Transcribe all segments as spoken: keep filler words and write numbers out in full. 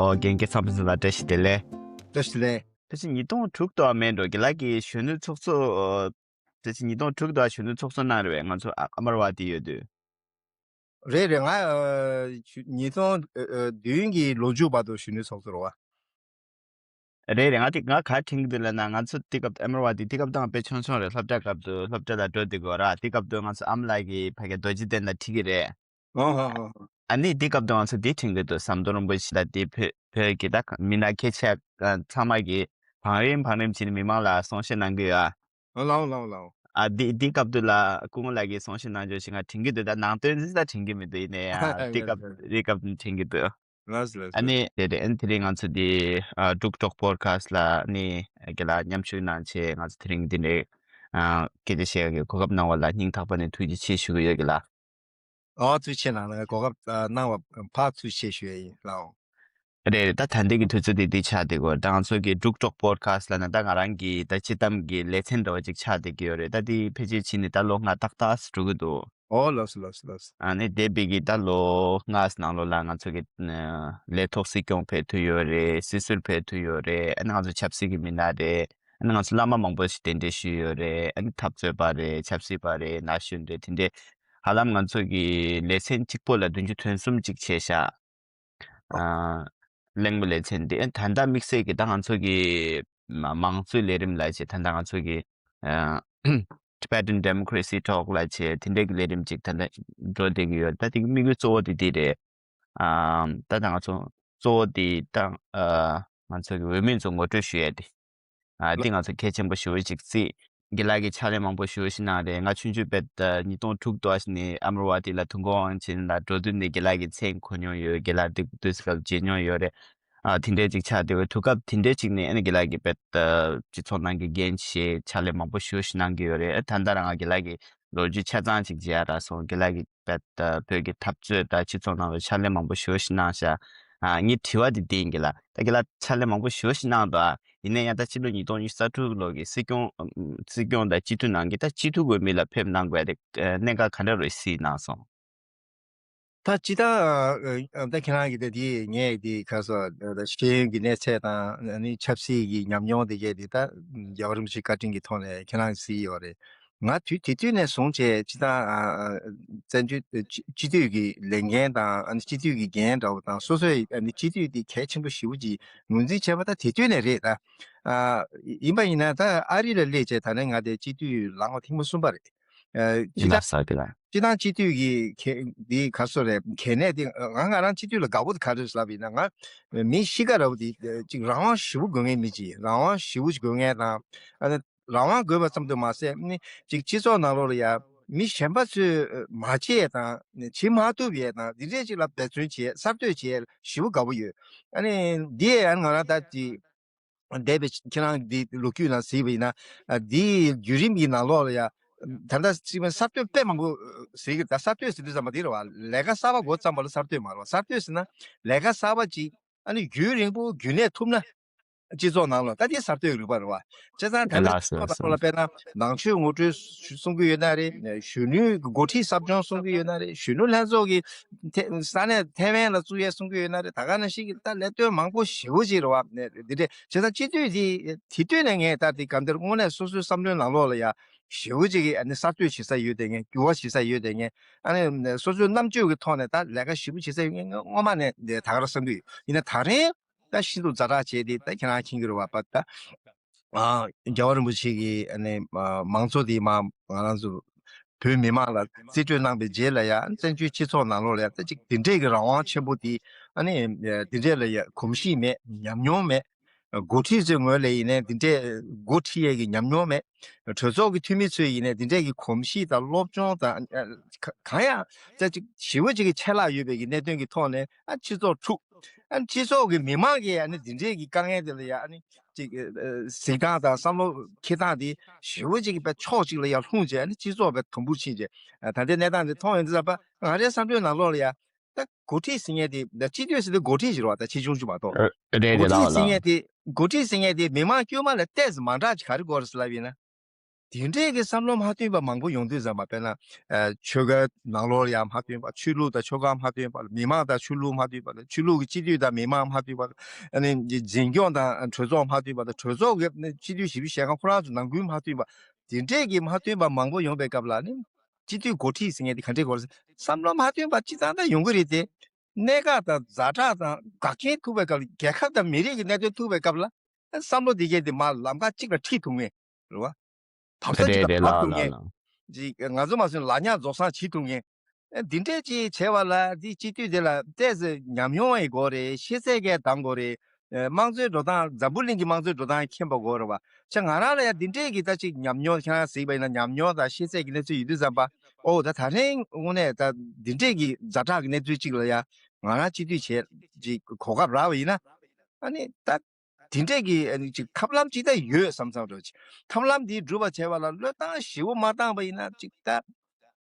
ཨོ་རྒན་སྐལ་བཟང་ཕུན་ཚོགས་ལགས་བཀྲ་ཤིས་བདེ་ལེགས། བཀྲ་ཤིས་བདེ་ལེགས། ཕལ་ཆེར་ཉིས་སྟོང་དྲུག་དུ་མེད་འགྲོ་རྒན་ལགས་ཀྱིས་གཞོན་ནུ་ཚོགས་གཙོ། ཨོ། ཕལ་ཆེར་ཉིས་སྟོང་དྲུག་དུ་གཞོན་ནུ་ཚོགས་གཙོ་གནང་རེད་བས། ང་ཚོ་ཨ་ཨ་མར་བ་ཏི་ཡོད་དུས། རེད་རེད། ང་ཨ་ཉིས་སྟོང་བདུན་གྱི་ལོ་མཇུག་བར་དུ་གཞོན་ནུ་ཚོགས་གཙོ་རེད་བ། རེད་རེད། ང་དེ་ང་ག་དྲན་གྱི་འདུག་ལབ་ན། ང་ཚོ་དེ་སྐབས་ཨ་མར་བ་ཏི་དེ་སྐབས་དང་དཔེ་ཆུང་ཆུང་རེད། སློབ་གྲྭ་སྐབས་དུ་སློབ་གྲྭ་ལ་འགྲོ་དུས་གོ་ར། དེ་སྐབས་དུ་ང་ཚོ་ཨ་མ་ལགས་ཀྱིས་ཕ་གི་རྡོ་རྗེ་གདན་ལ་ཁྲིད་ཀྱི་རེད། ཨོ་ཧོ་ཧོ་ཧོ། ཨ་ནི་དེ་སྐབས་དུ་ང་ཚོ་དེ་དྲན་གྱི་འདུག་ཟམ་གདོང་རིན་པོ་ཆེ་ལ་དེ་བོད་བོད་ཀྱི་ད་མི་སྣ་ཁྱད་ཆེ་ཚང་མ་གིས་བང་རིམ་བང་རིམ་བྱས་ནས་མི་མང་ལ་གསུང་བཤད་གནང་གི་ཡོད། ཨ་ལའོ་ལའོ་ལའོ། ཨ་དེ་དེ་སྐབས་དུ་ལ་སྐུ་ངོ་ལགས་ཀྱིས་གསུང་བཤད་གནང་ཕྱོགས་ཤིག་ང་དྲན་གྱི་འདུག་ད་ནང་དོན་ཅི་ད་དྲན་གྱི་མི་འདུག་ཡིན་ནའི་ཨ་དེ་སྐབས་དེ་སྐབས་དྲན་གྱི་འདུག་ལགས་སོ་ལགས་ཨ་ནི་སོ། དེ་རེད། ཨ་ནི་དེ་རིང་ང་ཚོ་འདི་ཨ་འབྲུག་གྲོགས་པོ་ཌི་ཁ་སི་ཊི་ལ་ནི་རྒན་ལགས་མཉམ་ཞུགས་གནང་བྱས། ང་ཚོ་དེ་རིང་འདི་འདྲའི་ཨ་སྐད་ཆ་བཤད་ཡག་གི་གོ་སྐབས་གནང་བ་ལ་སྙིང་ཐག་པ་ནས་ཐུགས་རྗེ་ཆེ་ཞུ་གི་ཡོད། རྒན་ལགས། ཨོ་ཐུགས་རྗེ་ཆེ་གནང་། གོ་སྐབས་ཨ་གནང་བ་ཕར་ཐུགས་རྗེ་ཆེ་ཞུ་ཡ་ཡིན་ལགས། རེད་རེད། ད་ད་ལྟའི་གི་དུས་ཚོད་འདི་འདི་ཆགས་བསྡད་ཀྱི་ཡོད། ད་ང་ཚོ་གི་འབྲུག་གྲོགས་པོ་ཌི་ཁ་སི་ཊི་ལབ་ན་ད་ང་རང་གི་ད་སྤྱིར་བཏང་གི་ལེ་ཚན་འདྲ་བོ་ཅིག་ཆགས་བསྡད་ཀྱི་ཡོད་རེད། ད་འདི་ཕལ་ཆེར་ཕྱིན་ནས་ད་ལོ་ལྔ་ཏག་ཏག་འགྲོ་གི་འདུག་ཨོ་ལགས་སོ་ལགས་སོ་ལགས་སོ། ཨ་ནི་འདས་པའི་གི་ད་ལོ་ལྔ་ནང་ལོགས་ལ་ང་ཚོ་གི་ལས་ཐོག་སྲིད་སྐྱོང་ཕེབས་ཐུབ་ཡོད་རེད། སྲིད་ཟུར་ཕེབས་ཐུབ་ཡོད་རེད། ཨ་ནི་ང་ཚོ་ཆབ་སྲིད་ཀྱི་མི་སྣ་རེད། ཨ་ནི་ང་ཚོ་བླ་མ་མང་པོ་ཞིག་གདན་འདྲེན་ཞུས་ཡོད་རེད། ཨ་ནི་འཐབ་རྩོད་པ་རེད། ཆབ་སྲིད་པ་རེད། ན་གཞོན་རེད། དེ་འདྲའི་ཧ་ལམ་ང་ཚོ་གི་ལེ་ཚན་གཅིག་པོ་ལ་བདུན་ཅུ་དོན་གསུམ་ཅིག་བྱས་ཤག་ཨ། གླེང་མོལ་ལེ་ཚན་འདི་ད་ལྟ་དམིགས་བསལ་གྱི་ད་ང་ཚོ་གི་མ་མང་གཙོའི་ལས་རིམ་ལ་བྱས། ད་ལྟ་ང་ཚོ་གི་ཨ་Tibetan Democracy Talk ལ་བྱས། དེ་འདྲའི་གི་ལས་རིམ་ཅིག་ད་ལྟ་འགྲོ་བསྡད་ཀྱི་ཡོད། ད་དེ་གི་དམིགས་ཡུལ་གཙོ་བོ་དེ་འདི་རེད། ཨ། ད་ད་ང་ཚོ་གཙོ་བོ་དེ་ད་ཨ་ང་ཚོ་གི་འོས་མི་ཚོ་ངོ་སྤྲོད་ཞུ་ཡ་དེ། ཨ། འདི་ང་ཚོ་གལ་ཆེན་པོ་ཞེ་པོ་ཅིག་བརྩིས། རྒན་ལགས་ཀྱིས་ཕྱག་ལས་མང་པོ་ཞེ་པོ་ཞིག་གནང་རེད། ང་ཆུང་ཆུང་དཔེ་ཉིས་སྟོང་དྲུག་དུ་ཨ་ཞིག་ནས་ཨ་མར་བ་ཏི་ལ་དུས་འཁོར་དབང་ཆེན་ལ་འགྲོ་དུས་ནས་རྒན་ལགས་ཀྱི་མཚན་གོ་མྱོང་ཡོད། རྒན་ལགས་འདི་དུས་སྐབས་མཇལ་མྱོང་ཡོད་རེད། ཨ། དེ་འདྲའི་ཅིག་ཆགས་བསྡད་པའི་དུས་སྐབས་དེ་འདྲའི་ཅིག་ནས་ཨ་ནི་རྒན་ལགས་ཀྱིས་དཔེ་སྤྱི་ཚོགས་ནང་གི་འགན་བཞེས། ཕྱག་ལས་མང་པོ་ཞེ་པོ་ཞིག་གནང་གི་ཡོད་རེད། ཨ། ད་ལྟ་རང་རྒན་ལགས་ཀྱི་ལོ་རྒྱུས་ཆ་ཚང་ཅིག་མཇལ་ཡ་རག་སོང་། རྒན་ལགས་ཀྱིས་དཔེ་བོད་ཀྱི་འཐབ་རྩོད་དང་སྤྱི་ཚོགས་ནང་ལ་ཕྱག་ལས་མང་པོ་ཞེ་པོ་ཞིག་གནང་ཤག་ཨ། ངའི་དྲི་བ་དེ་འདི་ཡིན། རྒན་ལགས། ད་རྒན་ལགས་ཕྱག་ལས་མང་པོ་ཞེ་པོ་ཞིག་གནང་འདུག་ཨ། ཡིན་ན་ཡང་ད་ཕྱི་ལོ་ཉིས་སྟོང་ཉི་ཤུ་རྩ་དྲུག་ལོ་གི་སྲིད་སྐྱོང་། ཨམ། སྲིད་སྐྱོང་དང་སྤྱི་འཐུས་ནང་གི་ད་སྤྱི་འཐུས་འོས་མི་ལ་ཕེབས་གནང་དགོས་ཡ་དེ་ཨ་གནད་འགག་ག་འདྲ་རེད་གཟིགས་གནང་སོང་། ད་སྤྱིར་བཏང་ཨ་ཨ་ད་ཁྱེད་རང་གི་ད་དེ་ངས་དེ་ག་སོ་ད་ཤེས་ཡོན་གྱི་གནས་ཚད་དང་ཨ་ནི་ཆབ་སྲིད་ཀྱི་ཉམས་མྱོང་དེ་གས་དེ་ད་རྒྱལ་བ་རིན་པོ་ཆེའི་བཀའ་དྲིན་གྱི་ཐོག་ནས་ཁྱེད་རང་གིས་གཟིགས་ཡོད་རེད། ང་དུས་དེ་དུས་ནས་བཟུང་བྱས་སྤྱིར་བཏང་ཨ་ཨ་བཙན་བྱོལ་སྤྱི་སྤྱི་འཐུས་ཀྱི་ལས་འགན་དང་ཨ་ནི་སྤྱི་འཐུས་ཀྱི་འགན་འདྲ་བོ་དང་སོ་སོའི་ཨ་ནི་སྤྱི་འཐུས་དེ་གལ་ཆེན་པོ་ཞེ་པོ་ཅིག་ངོས་འཛིན་བྱས་པ་ད་དེ་དུས་ནས་རེད། ད་ཨ་ཡིན་པ་ཡིན་ན་ད་ཨ་རི་ལ་སླེབས་བྱས་ད་ནས་ང་དེ་སྤྱི་འཐུས་ལངས་པ་ཐེངས་མ་གསུམ་པ་རེད། ཨ་སྤྱི་ཡིན་ན་བཏང་ས་དེ་ལ། སྤྱི་བཏང་སྤྱི་འཐུས་ཀྱི་གལ་འདི་ག་སོ་རེད། གལ་གནད་དེ་ང་ང་རང་སྤྱི་འཐུས་ལ་དགའ་པོ་དེ་ག་རེ་རེད་ལབ་ཡིན་ན། ང་མི་གཤིས་ཀ་ར་བོ་དེ་ཅིག་རང་དབང་ཞེ་པོ་དགོས་མཁན་མི་ཅིག་རང་དབང་ཞེ་པོ་ཅིག་དགོས་མཁན་དང་། ཨ་ནི་རང་དབང་དགོས་པ་ཙམ་དུ་མ་ཟད་ནི་ཅིག་སྤྱི་ཚོགས་ནང་ལོགས་ལ་ཡ་མི་གཞན་པ་ཚོས་མ་བྱས་དང་བྱེད་མ་ཐུབ་ཡས་དང་འདི་འདྲས་ཅིག་ལ་འབད་བརྩོན་བྱས་གསར་གཏོད་བྱས་ཞེ་པོ་དགའ་པོ་ཡོད། ཨ་ནི་འདི་ཡང་ང་རང་ད་ཅིག་འདས་པའི་ཁྱེད་རང་འདི་ལོ་རྒྱུས་ནང་གཟིགས་པ་ཡིན་ན། འདིའི་བརྒྱུད་རིམ་གྱི་ནང་ལོགས་ལ་ཡ། ད་ལྟ་གཅིག་མ་གསར་གཏོད་དཔེ་མང་པོ་ཟེར་གི། ད་གསར་གཏོད་ཟེར་དུས་ཙམ་པ་འདི་རེད་བ། ལས་ཀ་གསར་པ་འགོ་བརྩམས་པ་ལ་གསར་གཏོད་མ་རེད་བ། གསར་གཏོད་ཟེར་ན་ལས་ཀ་གསར་པ་ཅིག་ཨ་ནི་རྒྱུན་རིང་པོ་རྒྱུན་གནས་ཐུབ་ན། སྤྱི་ཚོགས་ནང་ལ་ད་འདི་གསར་གཏོད་རིག་པ་རེད་བ། བྱས་ཙང་ད་ལྟ་ལགས་སོ། སྤྱི་ཚོགས་ནང་ལ་དཔེར་ན་ནང་ཆོས་ངོ་སྤྲོད་གསུང་གི་ཡོད་ན་རེད། གཞོན་ནུའི་འགོ་ཁྲིད་ཟབ་སྦྱོང་གསུང་གི་ཡོད་ན་རེད། གཞོན་ནུ་ལྷན་ཚོགས་ཀྱི་ཐེ་ས་གནས་ཐེ་ཝན་ལ་བཙུགས་ཡས་གསུང་གི་ཡོད་ན་རེད། ད་ག་ནང་བཞིན་གྱི་ད་ལས་དོན་མང་པོ་ཞེ་པོ་ཅིག་རེད་བ། འདི་འདྲས་བྱས་ཙང་སྤྱི་འཐུས་འདི་དེ་དུས་ནས་ངས་ད་འདི་ག་འདིར་དངོས་གནས་སོ་སོའི་བསམ་བློའི་ནང་ལོགས་ལ་ཡ་ཞེ་པོ་ཅིག་གི་ཨ་ནི་གསར་གཏོད་བྱེད་ས་ཡོད་དེ། ངས་འགྱུར་བ་བྱེད་ས་ཡོད་དེ། ངས་ཨ་ནི་སོ་སོའི་རྣམ་དཔྱོད་ཀྱི་ཐོག་ནས་ད་ལས་ཀ་ཞེ་པོ་བྱེད་ས་ཡོད། ངས་སྔོན་མ་ནས་འདི་ད་ག་རང་བསམ་གྱི་ཡོད། ཡིན་ན་ད་རིང་ད་ཤིན་ཏུ་ཛ་དྲག་བྱས་ཏེ་ད་ཁྱེད་རང་མཁྱེན་གྱི་རེད་བ། པ་ད། ཨ། རྒྱལ་བ་རིན་པོ་ཆེ་གིས་ཨ་ནི་ཨ་མང་གཙོ་དེ་མ་ང་རང་ཚོ་བོད་མི་མང་ལ་རྩིས་སྤྲོད་གནང་པའི་རྗེས་ལ་ཡང་བཙན་བྱོལ་སྤྱི་ཚོགས་ནང་ལོགས་ལ་ཡང་ད་ཅིག་དེ་འདྲས་ཀྱི་རང་དབང་ཆེན་པོ་དེ་ཨ་ནི་དེ་འདྲས་ལ་ཡང་གོམས་གཤིས་མེད། ཉམས་མྱོང་མེད། འགོ་ཁྲིད་ཚོའི་ངོས་ལ་ཡིན་ནའི་དེ་འདྲས་འགོ་ཁྲིད་ཡས་ཀྱི་ཉམས་མྱོང་མེད། གྲོས་ཚོགས་ཀྱི་འཐུས་མི་ཚོས་ཡིན་ནའི་དེ་འདྲས་ཀྱི་གོམས་གཤིས་དང་སློབ་སྦྱོང་དང་ཨ་ག་གང་ཡང་ད་ཅིག་ཞེ་པོ་ཅིག་གི་ཆད་ལྷག་ཡོད་པའི་གི་གནད་དོན་གྱི་ཐོག་ནས་ཨ་སྤྱི་ཚོགས་འཁྲུག་ཨ་སྤྱི་ཚོགས་ཀྱི་མི་མང་གིས་ཨ་ནི་འདི་འདྲའི་གི་དཀའ་ངལ་དེ་ལ་ཡ་ཨ་ནི་ཅིག་ཨ་གཟིགས་སྟངས་དང་བསམ་བློ་འཁྱེར་སྟངས་དེ་ཞེ་པོ་ཅིག་གི་དཔེ་ཕྱོགས་གཅིག་ལ་ཡ་ལྷུང་བྱས། ཨ་ནི་སྤྱི་ཚོགས་དཔེ་དམ་འབུར་ཕྱིན་བྱས། ཨ་ད་ལྟའི་གནས་སྟངས་དེ་མཐོང་ཡོང་དུས་ཙམ་པ་ང་རའི་བསམ་བློའི་ནང་ལོགས་ལ་ཡ་ད་འགོ་ཁྲིད་ཟེར་མཁན་དེ་ད་སྤྱི་འཐུས་ཟེར་དུས་འགོ་ཁྲིད་ཅིག་རེད་བ། ད་ཆེ་ཆུང་ཅིག་མ་གཏོགས། ཨ་རེད་འགོ་རེད་ཁྲིད་ལགས་ཟེར་ལགས། མཁན་དེ་འགོ་ཁྲིད་ཟེར་མཁན་དེ་མི་མང་དཀྱུས་མ་ལ་ཏོག་ཙམ་མ་འདྲ་ཅིག་ག་རེ་དགོས་རེད་ཟེར་ལབ་ཡིན་ན། དེ་འདྲས་ཀྱི་བསམ་བློ་མ་མཐུན་པ་མང་པོ་ཡོང་དུས་ཙམ་པ། དཔེར་ན་ཨ་ཆོལ་ཁའི་ནང་ལོགས་ལ་ཡང་མ་མཐུན་པ། ཆོས་ལུགས་དང་ཆོལ་ཁ་མ་མཐུན་པ། མི་མང་དང་ཆོས་ལུགས་མ་མཐུན་པ། ཆོས་ལུགས་ཀྱི་སྤྱི་འཐུས་དང་མི་མང་མ་མཐུན་པ། ཨ་ནི་འཛིན་སྐྱོང་དང་གྲོས་ཚོགས་མ་མཐུན་པ་དང་། གྲོས་ཚོགས་ཀྱི་སྤྱི་འཐུས་ཞིབ་བཤེར་ཁང་ཁོ་རང་ཚོ་ནང་ཁུལ་མ་མཐུན་པ། དེ་འདྲས་ཀྱི་མ་མཐུན་པ་མང་པོ་ཡོང་པའི་སྐབས་ལ་ནི་སྤྱི་འཐུས་འགོ་ཁྲིད་ཟེར་མཁན་དེ་ག་འདྲས་དགོས་རེད། བསམ་བློ་མ་མཐུན་པ་སྤྱིར་བཏང་ད་ཡོང་གི་རེད་དེ། གནད་འགག་དང་ཛ་དྲག་དང་འགག་རྐྱེན་ཐུག་པའི་སྐབས་ལ། རྒྱལ་ཁབ་དང་མི་རིགས་ཀྱི་གནད་དོན་ཐུག་པའི་སྐབས་ལ། བསམ་བློ་འདི་གས་འདི་མར་ལམ་ཁ་གཅིག་ལ་ཁྲིད་ཐུབ་མཁན་རེད་བ། འཐབ་ས་གཅིག་ལ་འབབ་ཐུབ་མཁན། ཅིག་ང་ཚོ་མ་སོན་ལ་ཉག་རྫོགས་སངས་བྱེད་ཐུབ་མཁན། ཨ་འདི་འདྲས་ཅིག་བྱས་པ་ལ། འདི་སྤྱི་འཐུས་དེ་ལ་ཏོག་ཙམ་ཉམས་མྱོང་ཡི་དགོས་རེད། ཤེས་ཚད་ཀྱི་འདང་དགོས་རེད། ཨ་དམངས་གཙོའི་འགྲོ་སྟངས། འཛམ་བུ་གླིང་གི་དམངས་གཙོའི་འགྲོ་སྟངས་མཁྱེན་པ་དགོས་རེད་བ། ཅེ་ང་རང་ལ་ཡང་འདི་འདྲས་ཀྱི་ད་ཅིག་ཉམས་མྱོང་ཁྱེད་རང་གཟིགས་པ་ཡིན་ན། ཉམས་མྱོང་དང་ཤེས་ཚད་ཀྱི་གནས་ཚུལ་ཡོད་དུས་ཙམ་པ། ཨོ་ད་ད་རིང་དངོས་གནས་ད་འདི་འདྲས་ཀྱི་ཛ་དྲག་གི་གནས་ཚུལ་ཅིག་ལ་ཡང་ང་རང་སྤྱི་འཐུས་བྱས་ཅིག་གོ་སྐབས་རག་པ་ཡིན་ན། ཨ་ནི་ད་དེ་འདྲས་ཀྱི་ཨ་ནི་ཅིག་ཐབས་ལམ་ཅིག་ད་ཡོད་བསམ་བསམ་འདྲ་ཅིག། ཐབས་ལམ་འདི་སྒྲུབ་པ་བྱས་པ་ལ་བློས་བཏང་ཞིབ་པོ་མ་བཏང་པ་ཡིན་ན། ཅིག་ད་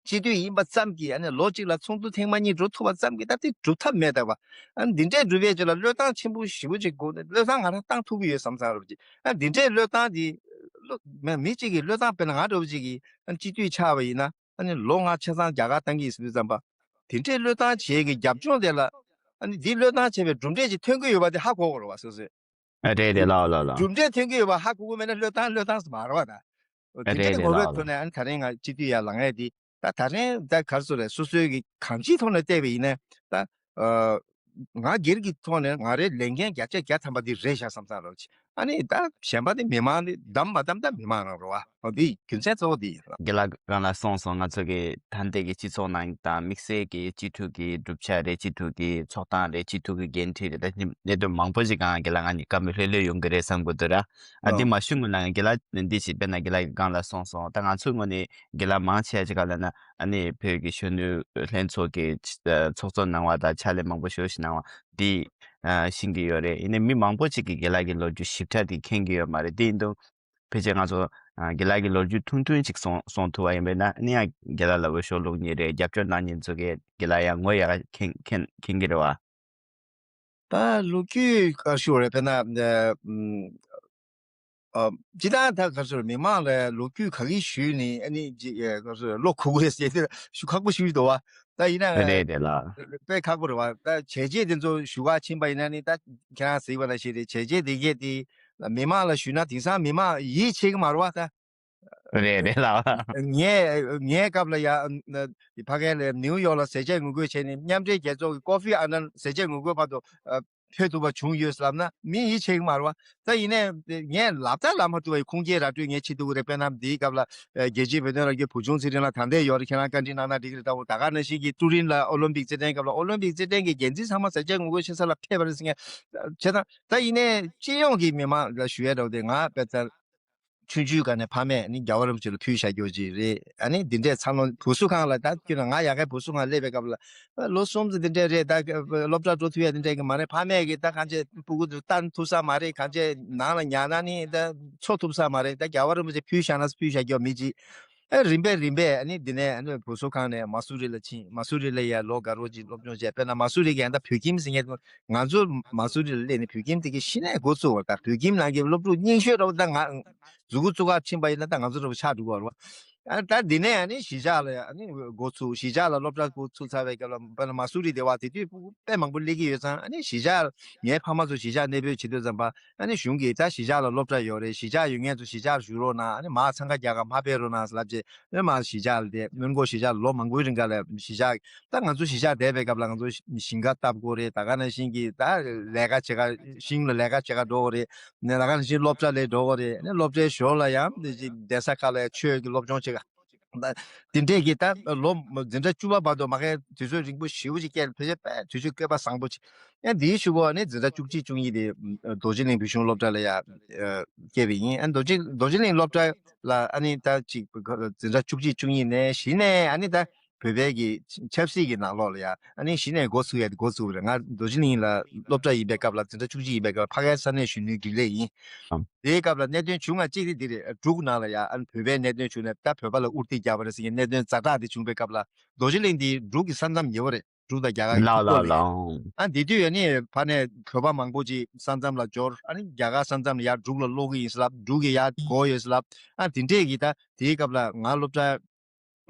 སྤྱི་འཐུས་ཡིན་པ་ཙམ་གྱིས་ཨ་ནི་ལོ་གཅིག་ལ་ཚོགས་འདུ་ཐེངས་མ་གཉིས་འགྲོ་ཐུབ་པ་ཙམ་གྱིས་ད་དེ་སྒྲུབ་ཐབས་མེད་ད་བ། ཨ་ནི་འདི་འདྲས་སྒྲུབ་ཡས་ཅིག་ལ་བློས་བཏང་ཆེན་པོ་ཞིབ་པོ་ཅིག་དགོས། བློས་བཏང་ང་རང་བཏང་ཐུབ་ཀྱི་ཡོད་བསམ་བསམ་འདྲ་ཅིག། ཨ་འདི་འདྲས་བློས་བཏང་འདི་བློ་མི་གཅིག་གིས་བློས་བཏང་། དཔེར་ན་ང་འདྲ་བོ་ཅིག་གིས་ཨ་ནི་སྤྱི་འཐུས་ཆགས་པ་ཡིན་ན། ཨ་ནི་ལོ་ལྔ་ཆ་ཚང་རྒྱ་གར་བཏང་གི་ཡིན་ཟེར་དུས་ཙམ་པ། དེ་འདྲའི་བློས་བཏང་བྱེད་ཀྱི་རྒྱབ་ལྗོངས་དེ་ལ། ཨ་ནི་འདི་བློས་བཏང་བྱས་པའི་གྲུབ་འབྲས་ཅིག་ཐོན་གྱི་ཡོད་པ་དེ་ཧ་གོ་དགོས་རེད་བ། སོ་སོས། ཨ་རེད་རེད། ལགས་ལགས་ལགས། གྲུབ་འབྲས་ཐོན་གྱི་ཡོད་པ་ཧ་གོ་གི་མེད་ན་བློས་བཏང་བློས་བཏང་ཟེར་མ་རེད་བ་ད། ཨ་དེ་རེད་འདྲའི་རེད། ངོ་བོའི་ལགས་ཐོག་ལགས། ནས་ཨ་ནི་ད་རིང་ང་སྤྱི་འཐུས་ཡར་ལངས་ཡས་དེ། ད་ད་རིང་ད་ག་རེ་ཟེར་རེད། སོ་སོའི་གི་གང་ཅིའི་ཐོག་ནས་བལྟས་པ་ཡིན་ན་ད། ཨ་ང་སྒེར་གྱི་ཐོག་ནས་ང་རའི་ལས་འགན་བརྒྱ་ཆ་བརྒྱ་ཐམ་པ་འདི་རེད་ཤག་བསམ་བསམ་རོགས་བྱེད། ཨ་ནི་ད་གཞན་པ་དེ་མི་མང་དེ་བདམས་མ་བདམས་ད་མི་མང་རང་རེད་བ། འོ་འདི་རྒྱུ་མཚན་གཙོ་བོ་འདི་ཡིན། རྒན་ལགས་གོང་ལ་གསུངས་སོང་། ང་ཚོ་གི་ད་ལྟའི་གི་སྤྱི་ཚོགས་ནང་དང་དམིགས་བསལ་གི་སྤྱི་འཐུས་ཀྱི་གྲུབ་ཆ་རེད། སྤྱི་འཐུས་ཀྱི་ཚོགས་སྟངས་རེད། སྤྱི་འཐུས་ཀྱི་འགན་འཁྲི་རེད། ད་གནད་དོན་མང་པོ་ཞིག་གང་རྒན་ལགས་ང་གཉིས་བཀའ་མོལ་ལྷོད་ལྷོད་ཡོང་གི་རེད་བསམ་གི་འདུག་ར། ཨ་འདི་ཨོ་མ་ཞུ་སྔོན་ལ་རྒན་ལགས་འདི་ཞིག་དཔེར་ན་རྒན་ལགས་ཀྱི་གོང་ལ་གསུངས་སོང་། ད་ང་ཚོའི་ངོས་ནས་རྒན་ལགས་མང་ཆེ་ཅིག་ག་ལ་ན། ཨ་ནི་བོད་ཀྱི་གཞོན་ནུ་ལྷན་ཚོགས་ཀྱི་ཚོགས་གཙོ་གནང་བ་དང་ཕྱག་ལས་མང་པོ་ཞེ་པོ་ཞིག་གནང་བ་འདི་ཤེས་ཀྱི་ཡོད་རེད། ཡིན་ནའི་མི་མང་པོ་ཅིག་གིས་རྒན་ལགས་ཀྱི་ལོ་རྒྱུས་ཞིབ་ཕྲ་དེ་མཁྱེན་གྱི་ཡོད་མ་རེད། དེ་ཡིན་དུས་ཕལ་ཆེར་ང་ཚོ་རྒན་ལགས་ཀྱི་ལོ་རྒྱུས་ཐུང་ཐུང་ཅིག་གསུང་གསུང་ཐུབ་པ་ཡིན་པས་ན། ཨ་ནི་ཡང་རྒན་ལགས་ལ་འོས་ཤོག་བླུགས་མཁན་རེད། རྒྱབ་སྐྱོར་གནང་མཁན་ཚོ་གིས་རྒན་ལགས་ཡང་ངོ་ཡག་མཁྱེན་མཁྱེན་མཁྱེན་གྱི་རེད་བ། ད་ལོ་རྒྱུས་ག་ཞུ་རེད། དཔེར་ན་ཨ་ཨ་སྤྱི་བཏང་ད་ག་ཞུ་རེད། མི་མང་ལ་ལོ་རྒྱུས་ག་གི་ཞུས་ནས་ཨ་ནི་ཅི་ཨ་ག་ཞུ་རེད། བློ་ཁུག་རེད་ཟེར་དེ་ཞུ་ཁག་པོ་ཞུ་ཡི་འདུག་བ། ད་ཡིན་ན་རེད་རེད་ལ། དཔེ་ཁག་པོ་རེད་བ། ད་བྱས་རྗེས་དེ་ཚོ་ཞུ་ག་ཕྱིན་པ་ཡིན་ན་ནི། ད་ཁྱེད་རང་གཟིགས་པ་ནང་བཞིན་རེད། བྱས་རྗེས་དེ་གས་དེ་མི་མང་ལ་ཞུས་ན་དེང་སང་མི་མང་ཡིད་ཆེས་ཀྱི་མ་རེད་བ་ད། རེད་རེད་ལགས། ངའི་ངའི་སྐབས་ལ་ཡ་ཕ་གི་ལ་ནིའུ་ཡོག་ལ་ཟས་བཅད་ངོ་རྒོལ་བྱས་ནས། མཉམ་འབྲེལ་རྒྱལ་ཚོགས་ཀྱི་ཀོ་ཧྥི་ཨ་ནན་ཟས་བཅད་ངོ་རྒོལ་བར་དུ་ཨ་ཕེབས་ཐུབ་པ་བྱུང་ཡོད་ལབ་ན་མི་ཡིད་ཆེས་ཀྱི་མ་རེད་བ། ད་ཡིན་ནའི་ངས་ལབ་ད་ལབ་མ་ཐུབ་པ་ཡི་ཁུངས་སྐྱེལ་ར་སྤྲོད་ངས་བྱེད་ཐུབ་ཀྱི་རེད། དཔེར་ན་འདིའི་སྐབས་ལ་ཨ་རྒྱལ་གཅེས་བོད་དོན་རང་སྐྱོང་བུ་ཆུང་ཚེ་རིང་ལགས་ད་ལྟ་ཡོད་རེད། ཁྱེད་རང་བཀའ་འདྲི་གནང་ན་འགྲིག་གི་རེད། ད་འོ་ད་ག་ནང་བཞིན་གྱི་ཀྲུའུ་རིན་ལགས་ཨོ་ལིམ་པིག་རྩེད་འགྲན་སྐབས་ལ་ཨོ་ལིམ་པིག་རྩེད་འགྲན་གྱི་འགན་འཛིན་ཚང་མ་ཟས་བཅད་ངོ་རྒོལ་བྱེད་ས་ལ་ཕེབས་པ་རེད་ཟེར་མཁན་བྱས་ཙང་། ད་ཡིན་ནའི་སྤྱི་ཡོངས་ཀྱི་མི་མང་ལ་ཞུ་ཡས་འདྲ་བོ་དེ། ང་དཔེ་ལྟར་ཆུང་ཆུང་སྒང་ནས་ཕ་མས་ནི་རྒྱལ་བ་རིན་པོ་ཆེ་ལ་ཕུལ་བཞག་རྒྱུ་ཅིག་རེད། ཨ་ནི་འདི་འདྲས་འཚར་ལོངས་བུ་གསོ་ཁང་ལ། ད་ཁྱོད་ང་ཡ་གའི་བུ་གསོ་ཁང་སླེབས་པའི་སྐབས་ལ་ལོ་གསུམ་ཙམ་འདི་འདྲས་རེད། ད་སློབ་གྲྭ་འགྲོ་ཐུབ་ཡ་འདི་འདྲས་ཀྱི་མ་རེད། ཕ་མས་ཀྱི་ད་གང་བྱས་སྤུ་གུ་འདི་བསྟན་ཐུབ་ས་མ་རེད། གང་བྱས་ནང་ལ་ཉར་ན་ནི་ད་འཚོ་ཐུབ་ས་མ་རེད། ད་རྒྱལ་བ་རིན་པོ་ཆེ་ཕུལ་བཞག་ན་ཕུལ་བཞག་རྒྱུ་མི་ཅིག། ཨེ་རིམ་པས་རིམ་པས་ཨ་ནི་འདི་ནས་ཨ་ནི་བུ་གསོ་ཁང་ནས་མ་སུ་རི་ལ་ཕྱིན། མ་སུ་རི་ལ་ཡ་ལོ་འགའ་རོགས་ཅིག་སློབ་སྦྱོང་བྱས། དཔེར་ན་མ་སུ་རི་གི་ཡང་ད་བོད་ཁྱིམ་ཟེར་མཁན་དེ། ང་ཚོ་མ་སུ་རི་ལ་སླེབས་ནས་བོད་ཁྱིམ་དེ་གི་གཞི་ནས་འགོ་ཚུགས་པ། ད་བོད་ཁྱིམ་ནང་གི་སློབ་ཕྲུག་རྙིང་ཤོས་འདྲ་བོ་ད་ང་མཛུབ་གུ་བཙུགས་ག་ཕྱིན་པ་ཡིན་ན་ད་ང་ཚོ་འདྲ་བོ་ཆགས་འགྲོ་གི་རེད་བ། ཨ་ད་འདི་ནས་ཨ་ནི་གཞིས་ཆགས་ལ་ཨ་ནི་འགོ་ཚུགས། གཞིས་ཆགས་ལ་སློབ་གྲྭ་འགོ་ཚུགས་ཚར་བའི་སྐབས་ལ། དཔེར་ན་མ་སུ་རི་དེ་བ་དེ་དུས་སྤུ་གུ་དཔེ་མང་པོ་སླེབས་ཀྱི་ཡོད་ཙང་། ཨ་ནི་གཞིས་ཆགས་ངའི་ཕ་མ་ཚོ་གཞིས་ཆགས་གནས་སྤོས་བྱེད་དུས་ཙམ་པ། ཨ་ནི་གཞུང་གིས་ད་གཞིས་ཆགས་ལ་སློབ་གྲྭ་ཡོད་རེད། གཞིས་ཆགས་ཡོད་མཁན་ཚོ་གཞིས་ཆགས་བཞུགས་རོགས་གནང་། ཨ་ནི་མར་འཚང་ཁ་རྒྱག་ག་མར་ཕེབས་རོགས་གནང་ལབ་བྱས། ཨ་ནི་མར་གཞིས་ཆགས་ལ་བསྡད། སྔོན་འགོག་གཞིས་ཆགས་ལ་ལོ་མང་པོའི་རིང་ག་ལ་གཞིས་ཆགས། ད་ང་ཚོ་གཞིས་ཆགས་བསྡད་པའི་སྐབས་ལ་ང་ཚོ་ཞིང་ཁ་བཏབ་དགོས་རེད། ད་ག་ནང་བཞིན་གྱི་ད་ལས་ཀ་བྱེད་ག་ཤིང་ལ་ལས་ཀ་བྱེད་ག་འགྲོ་དགོས་རེད། ནས་ད་ག་ནང་བཞིན་སློབ་གྲྭ་ལ་འགྲོ་དགོས་རེད། ཨ་ནི་སློབ་གྲྭའི་ཞོར་ལ་ཡང་གདན་ས་ཁག་ལ་ཆོས་ཀྱི་སློབ་སྦྱོང་བྱེད་ག། ད་དེ་འདྲས་ཀྱི་ད་ལོ་འཛིན་གྲྭ་བཅུ་པ་བར་དུ་མ་གི་དུས་ཚོད་རིང་པོ་ཞེ་པོ་ཅིག་བསྐྱལ། ཕལ་ཆེར་དཔེ་དུས་ཚོད་བསྐལ་པ་བཟང་པོ་ཅིག། ཡང་དེའི་གཞུག་གུ་ཨ་ནི་འཛིན་གྲྭ་བཅུ་གཅིག་བཅུ་གཉིས་དེ་རྡོ་རྗེ་གླིང་བོད་གཞུང་སློབ་གྲྭ་ལ་ཡ་བསྐྱལ་བ་ཡིན། ཨ་རྡོ་རྗེ་རྡོ་རྗེ་གླིང་སློབ་གྲྭ་ལ་ཨ་ནི་ད་ཅིག་འཛིན་གྲྭ་བཅུ་གཅིག་བཅུ་གཉིས་ནས་གཞི་ནས་ཨ་ནི་ད་བོད་པའི་གི་ཆབ་སྲིད་ཀྱི་ནང་ལོགས་ལ་ཡ་ཨ་ནི་གཞི་ནས་འགོ་ཚུགས་ཡ་དེ་འགོ་ཚུགས་པ་རེད། ང་རྡོ་རྗེ་གླིང་ལ་སློབ་གྲྭ་ཡིན་པའི་སྐབས་ལ། འཛིན་གྲྭ་བཅུ་གཅིག་ཡིན་པའི་སྐབས་ལ་ཕ་གིའི་ས་གནས་གཞོན་ནུའི་རྒྱུན་ལས་ཡིན། ཨང་། དེའི་སྐབས་ལ་གནད་དོན་བྱུང་བ་གཅིག་དེ་འདི་རེད། འབྲུག་ནང་ལ་ཡ་ཨ་ནི་བོད་པའི་གནད་དོན་བྱུང་ནས་ད་བོད་པ་ལ་དབུར་ཐིག་རྒྱག་པ་རེད་ཟེར་མཁན་གནད་དོན་ཛ་དྲག་དེ་བྱུང་པའི་སྐབས་ལ། རྡོ་རྗེ་གླིང་འདི་འབྲུག་གི་ས་མཚམས་ཉེ་བོ་རེད། འབྲུག་དང་རྒྱ་གར་གྱི་ལགས་ལགས་ལགས། ཨ་འདི་དུས་ཨ་ནི་ཕ་ནས་བོད་པ་མང་པོ་ཅིག་ས་མཚམས་ལ་འབྱོར། ཨ་ནི་རྒྱ་གར་ས་མཚམས་ལ་ཡར་འབྲུག་ལ་སློག་གི་ཡིན་ཟེར་ལབ། འབྲུག་གི་ཡར་འགོ་ཡོད་ཟེར་ལབ། ཨ་དེ་འདྲས་ཀྱི་ད་དེའི་སྐབས་ལ་ང་སློབ་གྲྭ་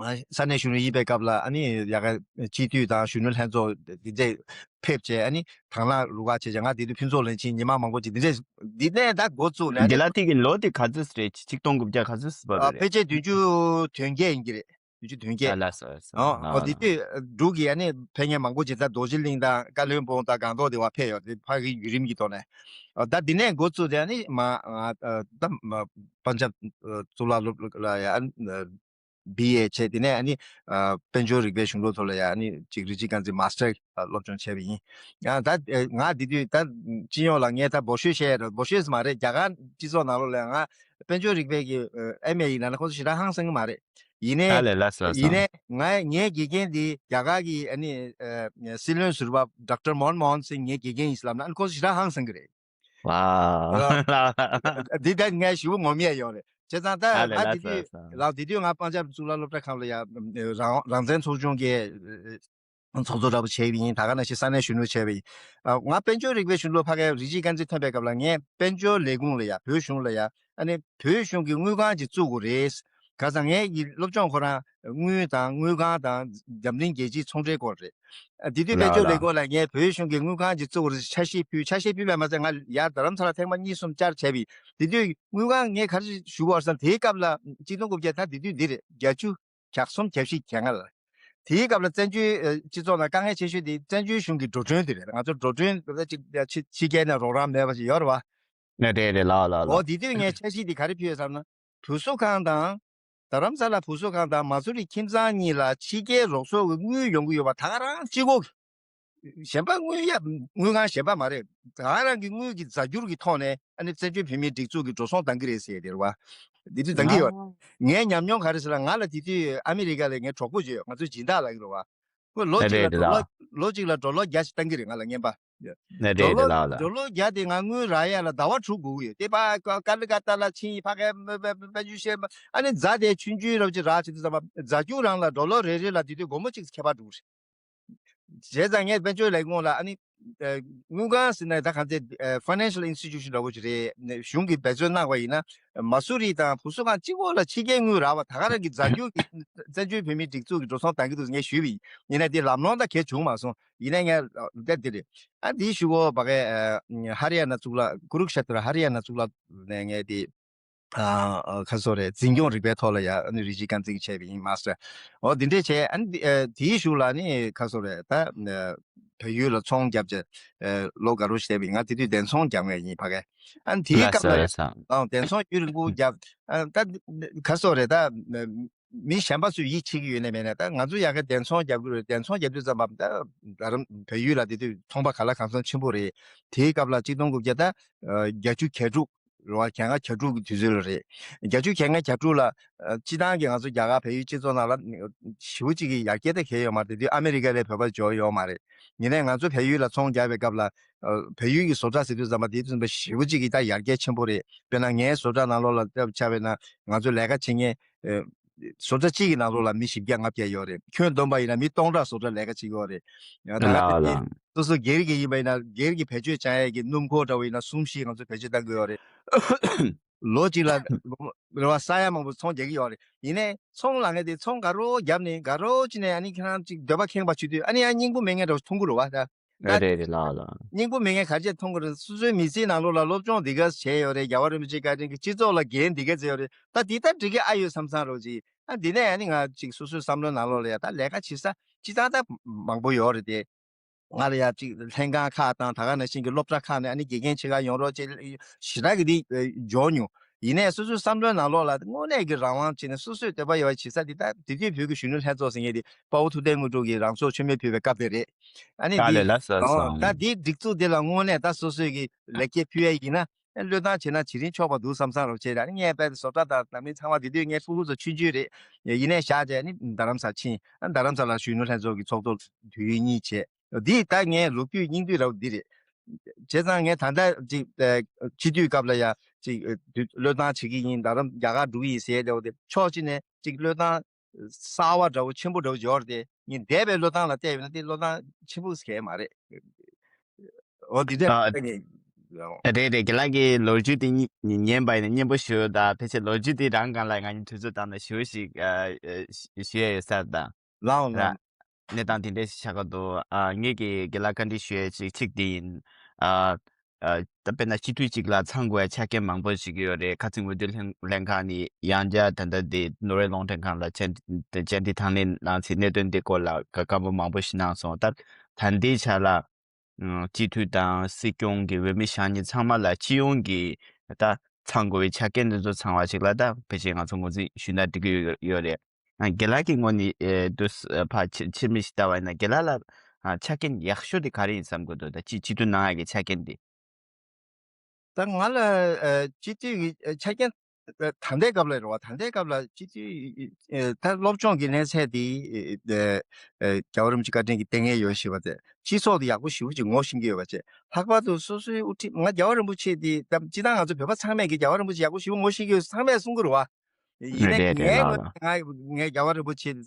ས་གནས་གཞོན་ནུ་ཡིན་པའི་སྐབས་ལ། ཨ་ནི་ཡ་ག་སྤྱི་འཐུས་དང་གཞོན་ནུ་ལྷན་ཚོགས་འདི་འདྲས་ཕེབས་བྱས། ཨ་ནི་དང་བླངས་རུ་ཁག་བྱས་བྱས། ང་དེ་དུས་ཕུན་ཚོགས་གླིང་ཕྱིན། ཉི་མ་མང་པོ་ཅིག་འདི་འདྲས་འདི་ནས་ད་འགོ་བཙུགས་ནས། ཨ་འདི་ནི་ལ་དེ་གི་ལོ་དེ་ག་ཚོད་རེད། ཆིག་སྟོང་དགུ་བརྒྱ་ག་ཚོད་བར་རེད། ཕལ་ཆེར་བདུན་ཅུ་དོན་བརྒྱད་ཡིན་གྱི་རེད། བདུན་ཅུ་དོན་བརྒྱད། ལགས་སོ་ལགས་སོ། ཨོ་ཨོ་ལགས་དེ་ལགས། དུས་འབྲུག་གི་ཨ་ནི་ཕེབས་མཁན་མང་པོ་ཅིག་ད་རྡོ་རྗེ་གླིང་དང་ཀ་ལོན་སྦུག་དང་སྒང་ཏོག་དེ་བ་ཕེབས་ཡོད་རེད། ཕ་གི་བརྒྱུད་རིམ་གྱི་ཐོག་ནས། ཨོ་ད་དེ་ནས་འགོ་བཙུགས་ཏེ་ཨ་ནི་མ་ང་ད་མ་པན་ཇབ་གཙུག་ལག་སློབ་ལ་ཡ་ཨ་ནི་བི་ཨེ་བྱས། དེ་ནས་ཨ་ནི་དཔལ་འབྱོར་རིག་པའི་གཞུང་ལུགས་ཐོག་ལ་ཡ་ཨ་ནི་ཅིག་རི་ཇི་དཀར་མཛེས་མ་སི་ཊར་སློབ་སྦྱོང་བྱས་པ་ཡིན། ཡང་ད་ང་དེ་དུས་ད་སྤྱི་ཡོངས་ལ་ངས་ད་འབོད་ཤོད་བཤད་ཡ་འགྲོ། འབོད་ཤོད་མ་རེད། རྒྱ་གར་སྤྱི་ཚོགས་ནང་ལོགས་ལ་ང་དཔལ་འབྱོར་རིག་པའི་གི་ཨེམ་ཨེ་ཡིན་ན་ཁོང་ཚོ་ཞེ་དྲག་ཧང་སང་གི་མ་རེད། ཡིན་ནའི་ཨ་ལས་ལགས་སོ་ལགས་སོ། ཡིན་ནའི་ང་ངའི་དགེ་རྒན་དེ་རྒྱ་གར་གི་ཨ་ནི་སྲིད་བློན་ཟུར་པ་ཌོག་ཊར་མོན་མོ་ཧན་སིང་ངའི་དགེ་རྒན་ཡིན་ཟེར་ལབ་ན། ཨ་ནི་ཁོང་ཚོ་ཞེ་དྲག་ཧང་སང་གི་རེད། ཝའོ། ལགས། འདི་ལྟར་ངས་ཞེ་པོ་ངོམ་ཡས་ཡོད་རེད། བྱས་ཙང་ད་ཨ་ལས་ང་ལགས་དེ་སོ་དུས་ལགས་དེ་དུས་ང་པན་ཇབ་གཙུག་ལག་སློབ་གྲྭ་ཁག་ལ་ཡ་རང་རང་བཙན་ཚོགས་ཆུང་གི་ཚོགས་གཙོ་འདྲ་པོ་བྱས་པ་ཡིན། ད་ག་ནང་བཞིན་ས་གནས་གཞོན་ནུ་བྱས་པ་ཡིན། ང་དཔལ་འབྱོར་རིག་པའི་གཞུང་ལུགས་ཕ་གིའི་རི་ཇི་དཀར་མཛེས་ཐོན་པའི་སྐབས་ལ་ངས་དཔལ་འབྱོར་ལས་ཁུངས་ལ་ཡ་བོད་གཞུང་ལ་ཡ་ཨ་ནི་བོད་གཞུང་གི་དངུལ་ཁང་ཅིག་བཙུགས་དགོས་རེད། ག་ས་ངའི་ཡི་སློབ་སྦྱོང་ཁོ་རང་དངུལ་དང་དངུལ་ཁང་དང་འཛམ་གླིང་རྒྱལ་སྤྱིའི་ཚོང་འབྲེལ་སྐོར་རེད། ཨ་དེ་དུས་དཔལ་འབྱོར་ལས་ཁུངས་ལ་ངས་བོད་གཞུང་གི་དངུལ་ཁང་ཅིག་བཙུགས་རེད། འཆར་གཞི་ཕུལ། འཆར་གཞི་ཕུལ་བས་མ་ཚད་ང་ཡར་རྡ་རམ་ས་ལ་ཐེངས་མ་གཉིས་གསུམ་བཅར་བྱས་པ་ཡིན། དེ་དུས་དངུལ་ཁང་ངས་ག་རེ་ཞུ་དགོས་བསམ། དེའི་སྐབས་ལ་གཅིག་སྟོང་དགུ་བརྒྱ་ད་དེ་དུས་འདི་རེད། བརྒྱད་ཅུ་གྱ་གསུམ་གྱ་བཞི་གྱ་ལྔ་ལ། དེའི་སྐབས་ལ་བཙན་བྱོལ་སྤྱི་ཚོགས་ནང་དཀའ་ངལ་ཆེ་ཤོས་དེ་བཙན་བྱོལ་གཞུང་གི་འགྲོ་གྲོན་དེ་རེད། ང་ཚོ་འགྲོ་གྲོན་ཕྱི་རྒྱལ་ནས་རོགས་རམ་མེད་པ་ཞིག་ཡོད་རེད་བ། ཨ་རེད་རེད། ལགས་ལགས་ལགས། འོ་དེ་དུས་ངས་འཆར་གཞི་འདི་ག་རེ་ཕུལ་ཡོད་བསམ་ན། བུ་གསོ་ཁང་དང་། རྡ་རམ་ས་ལ་བུ་གསོ་ཁང་དང་མ་སུ་རི་ཁྱིམ་ཚང་གཉིས་ལ་ཕྱི་རྒྱལ་རོགས་ཚོགས་ཀྱི་དངུལ་ཡོང་གི་ཡོད་པ་ད་ག་རང་གཅིག་པོ། གཞན་པ་དངུལ་ཡ་དངུལ་ཁང་གཞན་པ་མ་རེད། ད་ག་རང་གི་དངུལ་གྱི་རྫ་འགྱུར་གྱི་ཐོག་ནས་ཨ་ནི་བཙན་བྱོལ་བོད་མིའི་སྒྲིག་འཛུགས་ཀྱི་འགྲོ་སོང་བཏང་གི་རེད་ཟེར་དེ་རེད་བ། འདི་དུས་བཏང་གི་ཡོད། ངའི་ཉམས་མྱོང་ག་རེ་ཟེར་ན། ང་ལ་དེ་དུས་ཨ་མི་རི་ཀ་ལ་ངའི་གྲོགས་པོ་ཅིག་ཡོད། ང་ཚོའི་སྦྱིན་བདག་ལབ་ཀྱི་རེད་བ། ཁོས་ལོ་གཅིག་ལ་ཌོ་ལར་ལོ་གཅིག་ལ་ཌོ་ལར་བརྒྱ་ཞིག་བཏང་གི་རེད་ང་ལ་རྔན་པ། ཌོ་ལར་ཌོ་ལར་བརྒྱ་དེ་ང་དངུལ་རག་ཡ་ལ་ཟླ་བ་དྲུག་དགོས་ཀྱི་ཡོད། དེ་ཕར་ཀ་ལི་ཀ་ཏ་ལ་ཕྱིན། ཕ་གིར་དཔལ་འབྱོར་བཤད་པ། ཨ་ནི་རྫ་དེ་ཆུང་ཆུང་རབ་ཅིག་རག་བྱེད་དུས་ཙམ་པ་རྫ་འགྱུར་རང་ལ་ཌོ་ལར་རེ་རེ་ལ་དེ་དུས་སྒོར་མོ་གཅིག་ཁྱད་པར་འགྲོ་གི་རེད། བྱས་ཙང་ངས་དཔལ་འབྱོར་ལས་ཁུངས་ལ་ཨ་ནི། དངུལ་ཁང་ཟེར་ན་ད་གང་ཚེ་ཕ་ནན་ཤལ་ཨིན་སི་ཊི་ཊུ་ཤན་འདྲ་བོ་ཅིག་རེད། གཞུང་གིས་འབད་བརྩོན་གནང་བ་ཡིན་ན། མ་སུ་རི་དང་བུ་གསོ་ཁང་གཅིག་པོ་ལ་ཕྱི་རྒྱལ་དངུལ་རག་པ་ད་ག་རང་གི་རྫ་འགྱུར་གྱི་བཙན་བྱོལ་བོད་མིའི་སྒྲིག་འཛུགས་ཀྱི་འགྲོ་སོང་བཏང་གི་འདུག་ངས་ཞུས་པ་ཡིན། ཡིན་ན་དེ་ལམ་ལྷོང་ད་གས་བྱུང་མ་སོང་། ཡིན་ན་ངས་ལྟ་དེ་རེད། ཨ་དེའི་གཞུག་གུ་ཕ་གི་ཧ་རི་ཡ་ན་གཙུག་ལག་ཀུ་རུ་ཤེ་ཏྲ་ཧ་རི་ཡ་ན་གཙུག་ལག་ནས་ངས་དེ། ཨ་ཁ་སོ་རེད། འཛིན་སྐྱོང་རིག་པའི་ཐོག་ལ་ཡ་ཨ་ནི་རི་ཇི་དཀར་མཛེས་ཀྱིས་བྱས་པ་ཡིན། མ་སི་ཊར། འོ་འདི་འདྲས་བྱས། ཨ་ནི་དེའི་གཞུག་ལ་ནི་ཁ་སོ་རེད། ད་བལ་ཡུལ་ལ་ཚོང་བརྒྱབ་བྱས་ལོ་དགའ་རོགས་བྱས་པ་ཡིན། ང་དེ་དུས་གདན་ཚོང་རྒྱབ་མཁན་ཡིན་ཕ་གི། ཨ་ནི་དེའི་སྐབས་ལ་ཨང་གདན་ཚོང་ཡུན་རིང་པོ་བརྒྱབ། ཨ་ད་ཁ་སོ་རེད། ད་མི་གཞན་པ་ཚོས་ཡིད་ཆེས་ཀྱི་ཡོད་ན་མེད་ན། ད་ང་ཚོ་ཡ་གི་གདན་ཚོང་རྒྱབ་ཀྱི་རེད། གདན་ཚོང་རྒྱབ་དུས་ཙམ་པ་ད་ད་རུང་བལ་ཡུལ་ལ་དེ་དུས་ཚོང་པ་ག་ལ་གང་འཚམ་ཆེན་པོ་རེད། དེའི་སྐབས་ལ་གཅིག་སྟོང་དགུ་བརྒྱ་ད་བརྒྱད་ཅུ་གྱ་དྲུག་རེད་བ། གྱ་ལྔ་གྱ་དྲུག་གི་དུས་ཚོད་ལ་རེད། བརྒྱད་ཅུ་གྱ་ལྔ་གྱ་དྲུག་ལ་སྤྱི་བཏང་གི་ང་ཚོ་རྒྱ་གར་བལ་ཡུལ་སྤྱི་ཚོགས་ནང་ལ་ཞེ་པོ་ཅིག་གི་ཡར་རྒྱས་ད་གས་ཡོད་མ་རེད། དེ་དུས་ཨ་མི་རི་ཀ་ལ་བོད་པ་འབྱོར་ཡོད་མ་རེད། ཡིན་ནའི་ང་ཚོ་བལ་ཡུལ་ལ་ཚོང་རྒྱག་པའི་སྐབས་ལ་བལ་ཡུལ་གྱི་བཟོ་གྲྭ་ཟེར་དུས་ཙམ་པ་དེ་དུས་ཙམ་པ་ཞེ་པོ་ཅིག་གི་ད་ཡར་རྒྱས་ཆེན་པོ་རེད། དཔེར་ན་ངའི་བཟོ་གྲྭ་ནང་ལོགས་ལ་ཆ་བཞག་པ་ཡིན་ན་ང་ཚོ་ལས་ཀ་བྱེད་མཁན། བཟོ་གྲྭ་གཅིག་གི་ནང་ལོགས་ལ་མི་བཞི་བརྒྱ་ལྔ་བརྒྱ་ཡོད་རེད། ཁྱོན་བསྡོམས་པ་ཡིན་ན་མི་སྟོང་ཕྲག་བཟོ་གྲྭ་ལས་ཀ་བྱེད་ཀྱི་ཡོད་རེད། ཡང་ད་ལགས་ལགས། སོ་སོ་སྒེར་གྱི་ཡིན་པ་ཡིན་ན་སྒེར་གྱི་བེད་སྤྱོད་བྱ་ཡས་ཀྱི་སྣུམ་འཁོར་འདྲ་བོ་ཡིན་ན་གསུམ་བཞི་ང་ཚོ་བེད་སྤྱོད་བཏང་གི་ཡོད་རེད། ལོ་གཅིག་ལ་རེ་བ་ས་ཡ་མང་པོ་ཚོང་རྒྱག་གི་ཡོད་རེད། ཡིན་ནའི་ཚོང་ལབ་མཁན་དེ་ཚོང་དགའ་རོགས་བརྒྱབ་ནས་དགའ་རོགས་བྱས་ནས་ཨ་ནི་ཁྱེད་རང་ཅིག་འདོད་པ་ཁེངས་པ་བྱེད་དུས་ཨ་ནི་ཡང་སྙིང་པོ་མེད་མཁན་འདྲ་བོ་མཐོང་གི་རེད་བ་ད། ཨ་རེད་རེད། ལགས་ལགས། སྙིང་པོ་མེད་མཁན་ག་རེ་བྱས་མཐོང་གི་རེད། སོ་སོའི་མི་ཚེའི་ནང་ལོགས་ལ་སློབ་སྦྱོང་འདི་ག་བྱས་ཡོད་རེད། རྒྱལ་བ་རིན་པོ་ཆེའི་བཀའ་དྲིན་གྱིས་སྤྱི་ཚོགས་ལ་འགན་འདི་ག་བྱས་ཡོད་རེད། ད་འདི་ལྟར་འགྲིག་གི་ཨ་ཡོད་བསམ་བསམ་རོགས་ཅིག་ཨ་འདི་ནས་ཨ་ནི་ང་ཅིག་སོ་སོའི་བསམ་བློའི་ནང་ལོགས་ལ་ཡ་ད་ལས་ཀ་བྱེད་ས་སྤྱི་བཏང་ད་མང་པོ་ཡོད་རེད་དེ། ང་ལ་ཡ་ཅིག་ལྷན་ཁང་ཁག་དང་ད་ག་ནང་བཞིན་གྱི་སློབ་གྲྭ་ཁག་ནས་ཨ་ནི་དགེ་རྒན་བྱེད་ག་ཡོང་རོགས་བྱེད་ཞེ་དྲག་གི་འདི་འབྱོར་མྱོང་། ཡིན་ནའི་སོ་སོའི་བསམ་བློའི་ནང་ལོགས་ལ་དངོས་གནས་ཀྱི་རང་དབང་བྱས་ནས་སོ་སོས་འདོད་པ་ཡོད་པ་བྱེད་ས་འདི་ད་དེ་དུས་བོད་ཀྱི་གཞོན་ནུ་ལྷན་ཚོགས་ཟེར་མཁན་དེ་དཔའ་བོ་ཐུབ་བསྟན་དངོས་གྲུབ་ཀྱིས་རང་སྲོག་མཆོད་མེ་ཕུལ་བའི་སྐབས་དེ་རེད། ཨ་ནི་ད་འདི་ལས་ལ་ཟ་ཨོ་སོང་། ད་འདི་སྒྲིག་འཛུགས་འདི་ལ་དངོས་གནས་ད་སོ་སོས་ཀྱི་ལེགས་སྐྱེས་ཕུལ་ཡ་ཡིན་ན་བློས་བཏང་བྱས་ན་ཇི་རིང་ཆོག་པ་འདུག་བསམ་བསམ་རོགས་བྱས། ཨ་ནི་ངས་དཔེ་བཟོ་གྲྭ་དང་ནང་མི་ཚང་མ་དེ་དུས་ངའི་སྤུ་གུ་ཚོ་ཆུང་ཆུང་རེད། ཡིན་ནའི་བཞག་བྱས་ཨ་ནི་རྡ་རམ་ས་ཕྱིན། ཨ་རྡ་རམ་ས་ལ་གཞོན་ནུ་ལྷན་ཚོགས་ཀྱི་ཚོགས་གཙོ་དུས་ཡུན་གཉིས་བྱས། འདི་ད་ངའི་ལོ་རྒྱུས་སྙིང་བསྡུས་ར་བ་འདི་རེད། བྱས་ཙང་ངས་ད་ལྟ་ཅིག་ཨ་སྤྱི་འཐུས་སྐབས་ལ་ཡ་ཅིག་ཨ་བློས་བཏང་བྱེད་ཀྱི་ཡིན། རྡ་རམ་རྒྱ་གར་འགྲོ་གི་ཡིན་ཟེར་བསྡད་པ་དེ་ཕྱོགས་གཅིག་ནས་ཅིག་བློས་བཏང་ གསར་བ་འདྲ་བོ་ཆེན་པོ་འདྲ་བོ་འབྱོར་ཏེ་ངས་འདས་པའི་བློས་བཏང་ལ་བལྟས་ཡོད་ན་དེ་བློས་བཏང་ཆེན་པོ་ཟེར་མ་རེད། འོ་འདི་འདྲ་ཨ། ངས་རེད་རེད། རྒན་ལགས་ཀྱི་ལོ་རྒྱུས་དེ་ཉན་པ་ཡིན་ན་སྙན་པོ་ཞུ་དང་ཕལ་ཆེར་ལོ་རྒྱུས་དེ་རང་སྒང་ལ་ང་གཉིས་དུས་ཚོད་བཏང་ནས་ཞུ་ཞིག་ཞུ་ཡ་ཡོད་ས་དང་ལའོ་ལའོ། གནས་སྟངས་དེ་འདྲ་ཞིག་ཆགས་ཀྱི་འདུག་ཨ། ངེད་ཀྱིས་རྒན་ལགས་བཀའ་འདྲི་ཞུ་ཡ་ཅིག་གཅིག་དེ་ཡིན། ཨ། ཨ། ད་དཔེར་ན་སྤྱི་འཐུས་གཅིག་ལ་ཚང་དགོས་ཡ་ཆ་རྐྱེན་མང་པོ་ཞིག་ཡོད་རེད། ཁ་ཚིག་འོས་བསྡུ་ལྷན་ལྷན་ཁང་ནས་ཡང་བསྐྱར་ད་ལྟ་དེ་ནོར་ཝེ་རླུང་འཕྲིན་ཁང་ལ་བཅར་བཅར་འདྲི་དང་ལེན་གནང་ཚེ་གནད་དོན་དེ་སྐོར་ལ་བཀའ་བཀའ་མོལ་མང་པོ་ཞིག་གནང་སོང་། ད་ད་ལྟའི་ཆ་ལ་སྤྱི་འཐུས་དང་སྲིད་སྐྱོང་གི་འོས་མི་གཞན་གཉིས་ཚང་མ་ལ་སྤྱི་ཡོངས་ཀྱི་ད་ཚང་དགོས་པའི་ཆ་རྐྱེན་དེ་ཚོ་ཚང་བ་ཞིག་ལ་ད་ཕལ་ཆེར་ང་ཚོ་ངོས་འཛིན་ཞུས་ན་འགྲིག་གི་ཡོད་ཡོད་རེད། ཨ། རྒན་ལགས་ཀྱི་ངོས་ནས་ཨེ་དུས་ཕར་ཕྱི་ཕྱིར་མིག་ཞིག་ལྟ་བ་ཡིན་ན་རྒན་ལགས་ལ་ཨ་ཆ་རྐྱེན་ཡག་ཤོས་དེ་ག་རེ་ཡིན་བསམ་གྱི་འདུག་ད་སྤྱི་སྤྱི་འཐུས་གནང་ཡག་གི་ཆ་རྐྱེན་དེ། ད་ང་ལ་ཨ་སྤྱི་འཐུས་ཀྱི་ཨ་ཆ་རྐྱེན་ཨ་ད་ལྟའི་སྐབས་ལ་རེད་བ། ད་ལྟའི་སྐབས་ལ་སྤྱི་འཐུས་ཨ་ད་སློབ་སྦྱོང་གི་གནས་ཚད་དེ་ཨ་ཨ་རྒྱལ་བ་རིན་པོ་ཆེ་བཀའ་དྲིན་གྱིས་ལྡན་མཁན་ཡོད་ཞེས་པ་དེ་སྤྱི་ཚོགས་དེ་ཡག་པོ་ཞེ་པོ་ཅིག་ངོ་ཤེས་ཀྱི་ཡོད་པ་བྱས། ལྷག་པར་དུ་སོ་སོའི་དབུ་ཁྲིད་ང་རྒྱལ་བ་རིན་པོ་ཆེ་དེ་ད་སྤྱི་བཏང་ང་ཚོ་བོད་པ་ཚང་མས་ཀྱི་རྒྱལ་བ་རིན་པོ་ཆེ་ཡག་པོ་ཞེ་པོ་ངོ་ཤེས་ཀྱི་ཡོད་ཚང་མས་གསུང་གི་རེད་བ། ཡིན་ནའི་རེད་རེད་ངའི་ལགས་ངོས་ལགས། ནས་ང་ངས་རྒྱལ་བ་རིན་པོ་ཆེ་ད་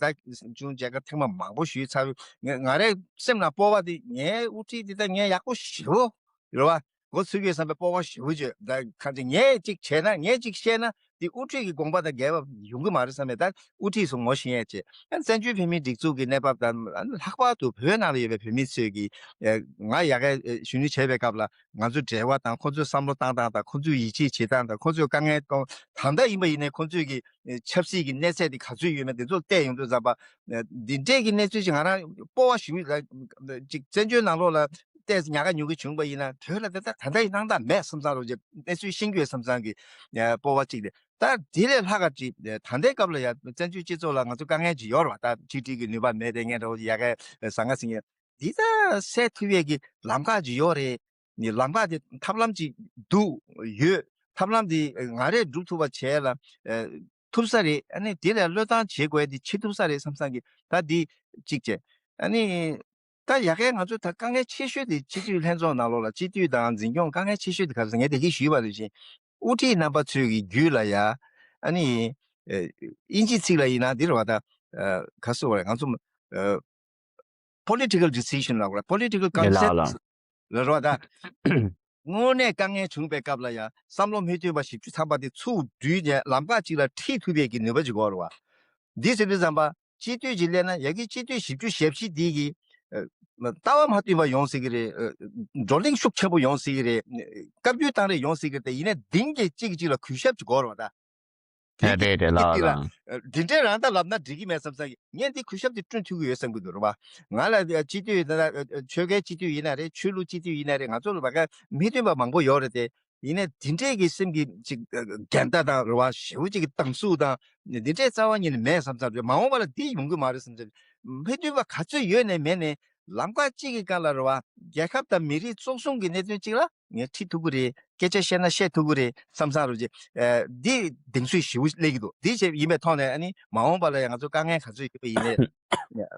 ཅུང་མཇལ་ཁ་ཐེངས་མ་མང་པོ་ཞུས་ཚར། ང་ང་རའི་སེམས་ནང་སྤོབས་པ་དེ་ངའི་དབུ་ཁྲིད་དེ་ད་ངས་ཡག་པོ་ཞེ་པོ་རེད་བ། འགོ་ཚུགས་ཡོད་བསམ་པའི་སྤོབས་པ་ཞེ་པོ་བྱོས། ད་གང་ཅི་ངས་ཅིག་བྱས་ན་ངས་ཅིག་བཤད་ན་དེ་དབུ་ཁྲིད་ཀྱི་དགོངས་པ་དང་འགལ་བ་ཡོང་གི་མ་རེད་བསམ་པའི་ད་དབུ་ཁྲིད་སུ་ངོ་ཤེས་ཡས་བྱས། ཨ་བཙན་བྱོལ་བོད་མིའི་སྒྲིག་འཛུགས་ཀྱི་གནས་བབ་དང་ཨ་ནི་ལྷག་པར་དུ་བོད་ནང་ལ་ཡོད་པའི་བོད་མི་ཚོས་ཀྱི་ཨ་ང་ཡ་གིར་ཨ་གཞོན་ནུ་བྱས་པའི་སྐབས་ལ། ང་ཚོའི་འབྲེལ་བ་དང་ཁོང་ཚོའི་བསམ་བློ་བཏང་སྟངས་དང་ཁོང་ཚོའི་ཡིད་ཆེས་བྱེད་སྟངས་དང་ཁོང་ཚོས་དཀའ་ངལ་གཏོང་། ད་ལྟ་ཡིན་པ་ཡིན་ནའི་ཁོང་ཚོས་ཀྱི་ཆབ་སྲིད་ཀྱི་གནས་ཚད་དེ་ག་ཚོད་ཡོད་མེད་དེ་ཚོ་བལྟས་ཡོང་དུས་ཙམ་པ། འདི་འདྲས་ཀྱི་གནས་ཚུལ་ཞིག་ང་རང་སྤོབས་པ་ཞུ་ལ་ཅིག་བཙན་བྱོལ་ནང་ལོགས་ལ་བལྟས་ཉག་ག་ཉོག་གི་བྱུང་པ་ཡིན་ན་བོད་ལ་ད་ལྟ་ད་ལྟ་ཡི་སྣང་དག་མེད་བསམ་བསམ་རོགས་ཀྱི་གནས་ཚུལ་ཤེས་རྒྱུ་ཡོད་བསམ་བསམ་གྱི་སྤོབས་པ་གཅིག་དེ། ད་དེ་ལས་ལྷག་ག་ཅིག་ད་ལྟའི་སྐབས་ལ་ཡ་བཙན་བྱོལ་སྤྱི་ཚོགས་ལ་ང་ཚོ་དཀའ་ངལ་ཅིག་ཡོད་རེད་བ། ད་ཆིག་སྒྲིལ་གྱི་ནུས་པ་མེད་དེ་ངས་འདྲ་བོ་ཡ་གི་ཟང་ངེ་ཟིང་ངེ་འདི་ད་སེལ་ཐུབ་ཡས་ཀྱི་ལམ་ཁ་ཅིག་ཡོད་རེད། ནི་ལམ་ཁ་དེ་ཐབས་ལམ་ཅིག་འདུག་ཡོད། ཐབས་ལམ་དེ་ང་རས་སྒྲུབ་ཐུབ་པ་བྱས་ལ་ཨ་ཐུབ་ས་རེད། ཨ་ནི་དེ་ལས་བློས་བཏང་བྱེད་དགོས་དེ་བྱེད་ཐུབ་ས་རེད་བསམ་བསམ་གྱི་ད་འདི་གཅིག་བྱས། ཨ་ནི་ད་ཡ་གིར་ང་ཚོ་ད་དཀའ་ངལ་ཆེ་ཤོས་དེ་སྤྱི་འཐུས་ལྷན་ཚོགས་ནང་ལོགས་ལ་སྤྱི་འཐུས་དང་འཛིན་སྐྱོང་དཀའ་ངལ་ཆེ་ཤོས་དེ་ག་རེ་ཟེར་ངས་དེ་གིས་ཞུས་པ་དེ་བཞིན་དབུ་ཁྲིད་རྣམ་པ་ཚོའི་གི་རྒྱུད་ལ་ཡ་ཨ་ནི་ཨ་དབྱིན་ཇིའི་ཚིག་ལ་ཡིན་ན་འདི་རེད་བ། ད་ཨ་ག་རེ་ཟེར་དགོས་རེད། ང་ཚོ་ཨ་political decision ལབ་དགོས་རེད། political ལ་ལ་concept ལ་རེད་བ། ད་དངོས་གནས་དཀའ་ངལ་བྱུང་པའི་སྐབས་ལ་ཡང་བསམ་བློ་མི་མཐུན་པ་བཞི་བཅུ་ཐམ་པ་དེ་ཚུར་བསྡུས་ནས་ལམ་ཁ་གཅིག་ལ་ཁྲིད་ཐུབ་པའི་གི་ནུས་པ་ཅིག་དགོས་རེད་བ། འདི་ཟེར་དུས་ཙམ་པ་སྤྱི་འཐུས་ཅིག་སླེབས་ན་ཡ་གི་སྤྱི་འཐུས་བཞི་བཅུ་ཞེ་བཞི་འདི་གི་ཨ་ལྟ་བ་མ་མཐུན་པ་ཡོང་སྲིད་ཀྱི་རེད། ཨ་བགྲོ་གླེང་ཤུགས་ཆེན་པོ་ཡོང་སྲིད་ཀྱི་རེད། བཀའ་བཀྱོན་བཏང་རེས་ཡོང་སྲིད་ཀྱི་རེད། དེ་ཡིན་ནའི་གཏིང་གི་གཅིག་གིས་གཅིག་ལ་གུས་ཞབས་ཅིག་དགོས་རེད་བ། ད་དེ་རེད་རེད་ལགས་ལགས། འདི་འདྲས་རང་ད་ལབ་ན་འགྲིག་གི་མེད་བསམ་བསམ་གྱི་ངས་འདི་གུས་ཞབས་འདི་བསྐྲུན་ཐུབ་ཀྱི་ཡོད་བསམ་གྱི་འདུག་རེད་བ། ང་ལ་སྤྱི་འཐུས་ད་ཆོལ་ཁའི་སྤྱི་འཐུས་ཡིན་ན་རེད། ཆོས་ལུགས་སྤྱི་འཐུས་ཡིན་ན་རེད། ང་ཚོ་ལ་བ་ཀ་མི་མཐུན་པ་མང་པོ་ཡོད་རེད་དེ། ཡིན་ནའི་འདི་འདྲས་ཀྱི་སེམས་ཀྱི་ཅིག་འགལ་ཟླ་དང་རེད་བ། ཞེ་པོ་ཅིག་གི་སྡང་ཟུག་དང་འདི་འདྲས་རྩ་བ་ཉིད་ནས་མེད་བསམ་བསམ་རེད། མ་འོངས་པ་ལ་འདི་ཡོང་གི་མ་རེད་བསམ་བསམ། མི་མཐུན་པ་ག་ཚོད་ཡོད་ནས་མེད་ནས་ལམ་ཁ་གཅིག་གི་སྒང་ལ་རེད་བ། རྒྱལ་ཁབ་དང་མི་རིགས་བཙོག་སྲུང་གི་གནད་དོན་གཅིག་ལ་ངས་ཁྲིད་ཐུབ་ཀྱི་རེད། སྐད་ཆ་བཤད་ན་བཤད་ཐུབ་ཀྱི་རེད་བསམ་བསམ་རེད་ཅེས། ཨ་འདི་གདེང་ཚོད་ཞེ་པོ་སླེབས་ཀྱི་འདུག་འདི་བྱས་ཡིན་པའི་ཐོག་ནས་ཨ་ནི་མ་འོངས་པ་ལ་ཡང་ང་ཚོ་དཀའ་ངལ་ག་ཚོད་ཡོད་པ་ཡིན་ནའི་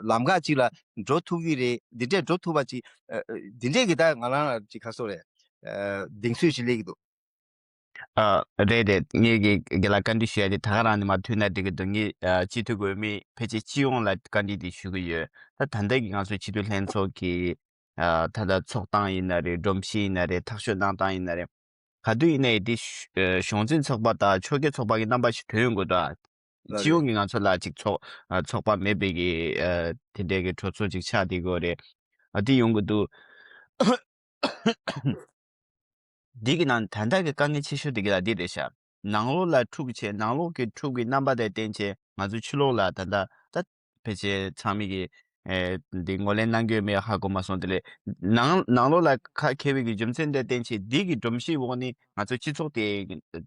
ལམ་ཁ་གཅིག་ལ་འགྲོ་ཐུབ་ཀྱི་རེད། འདི་འདྲས་འགྲོ་ཐུབ་པ་ཅིག་ཨ་ཨ་འདི་འདྲས་ཀྱི་ད་ང་རང་ལ་ཅིག་ག་རེ་ཟེར་དགོས་རེད། ཨ་གདེང་ཚོད་ཅིག་སླེབས་ཀྱི་འདུག་ཨ་རེད་རེད། ངེད་ཀྱི་རྒན་ལགས་བཀའ་འདྲི་ཞུ་ཡ་དེ་ད་ག་རང་ནས་མར་མཐུད་ན་འགྲིག་གི་འདུག་ངས་ཨ་སྤྱི་འཐུས་འོས་མི་ཕལ་ཆེར་སྤྱི་ཡོངས་ལ་བཀའ་འདྲི་དེ་ཞུ་གི་ཡོད། ད་ད་ལྟ་གི་ང་ཚོ་སྤྱི་འཐུས་ལྷན་ཚོགས་ཀྱི་ཨ་ད་ལྟ་ཚོགས་སྟངས་ཡིན་ན་རེད། སྒྲོམ་གཞི་ཡིན་ན་རེད། ཐག་གཅོད་གནང་སྟངས་ཡིན་ན་རེད། ག་དུས་ཡིན་ནའི་དེ་ཨ་གཞུང་འཛིན་ཚོགས་པ་དང་ཆོལ་ཁའི་ཚོགས་པ་གི་རྣམ་པ་ཞིག་ཐོན་ཡོང་གི་འདུག་ཨ་ལ་སྤྱི་ཡོངས་ཀྱི་ང་ཚོ་ལ་ཅིག་ཚོགས་ཨ་ཚོགས་པ་མེད་པའི་གི་ཨ་དེ་འདྲའི་གི་གྲོས་ཚོགས་ཅིག་ཆགས་བསྡད་ཀྱི་ཡོད་རེད། ཨ་དེ་ཡོང་གི་འདུག་འདི་གི་ནང་ད་ལྟ་གི་དཀའ་ངལ་ཆེ་ཤོས་དེ་གི་ལ་འདི་རེད་ཤག་ནང་ལོགས་ལ་འཁྲུག་བྱས། ནང་ལོགས་ཀྱི་འཁྲུག་གི་རྣམ་པ་དེ་བརྟེན་བྱས་ང་ཚོ་ཕྱི་ལོགས་ལ་ད་ལྟ་ད་ཕལ་ཆེར་ཚང་མས་ཀྱི་ཨེ་འདི་ངོས་ལེན་གནང་གི་ཡོད་མེད་ཧ་གོ་མ་སོང་། དེ་ལས་ནང་ནང་ལོགས་ལ་ཁ་འཁྱེར་བའི་གི་རྒྱུ་མཚན་དེ་བརྟེན་བྱས་འདི་གི་སྒྲོམ་གཞིའི་འོག་ནས་ང་ཚོ་སྤྱི་ཚོགས་དེ་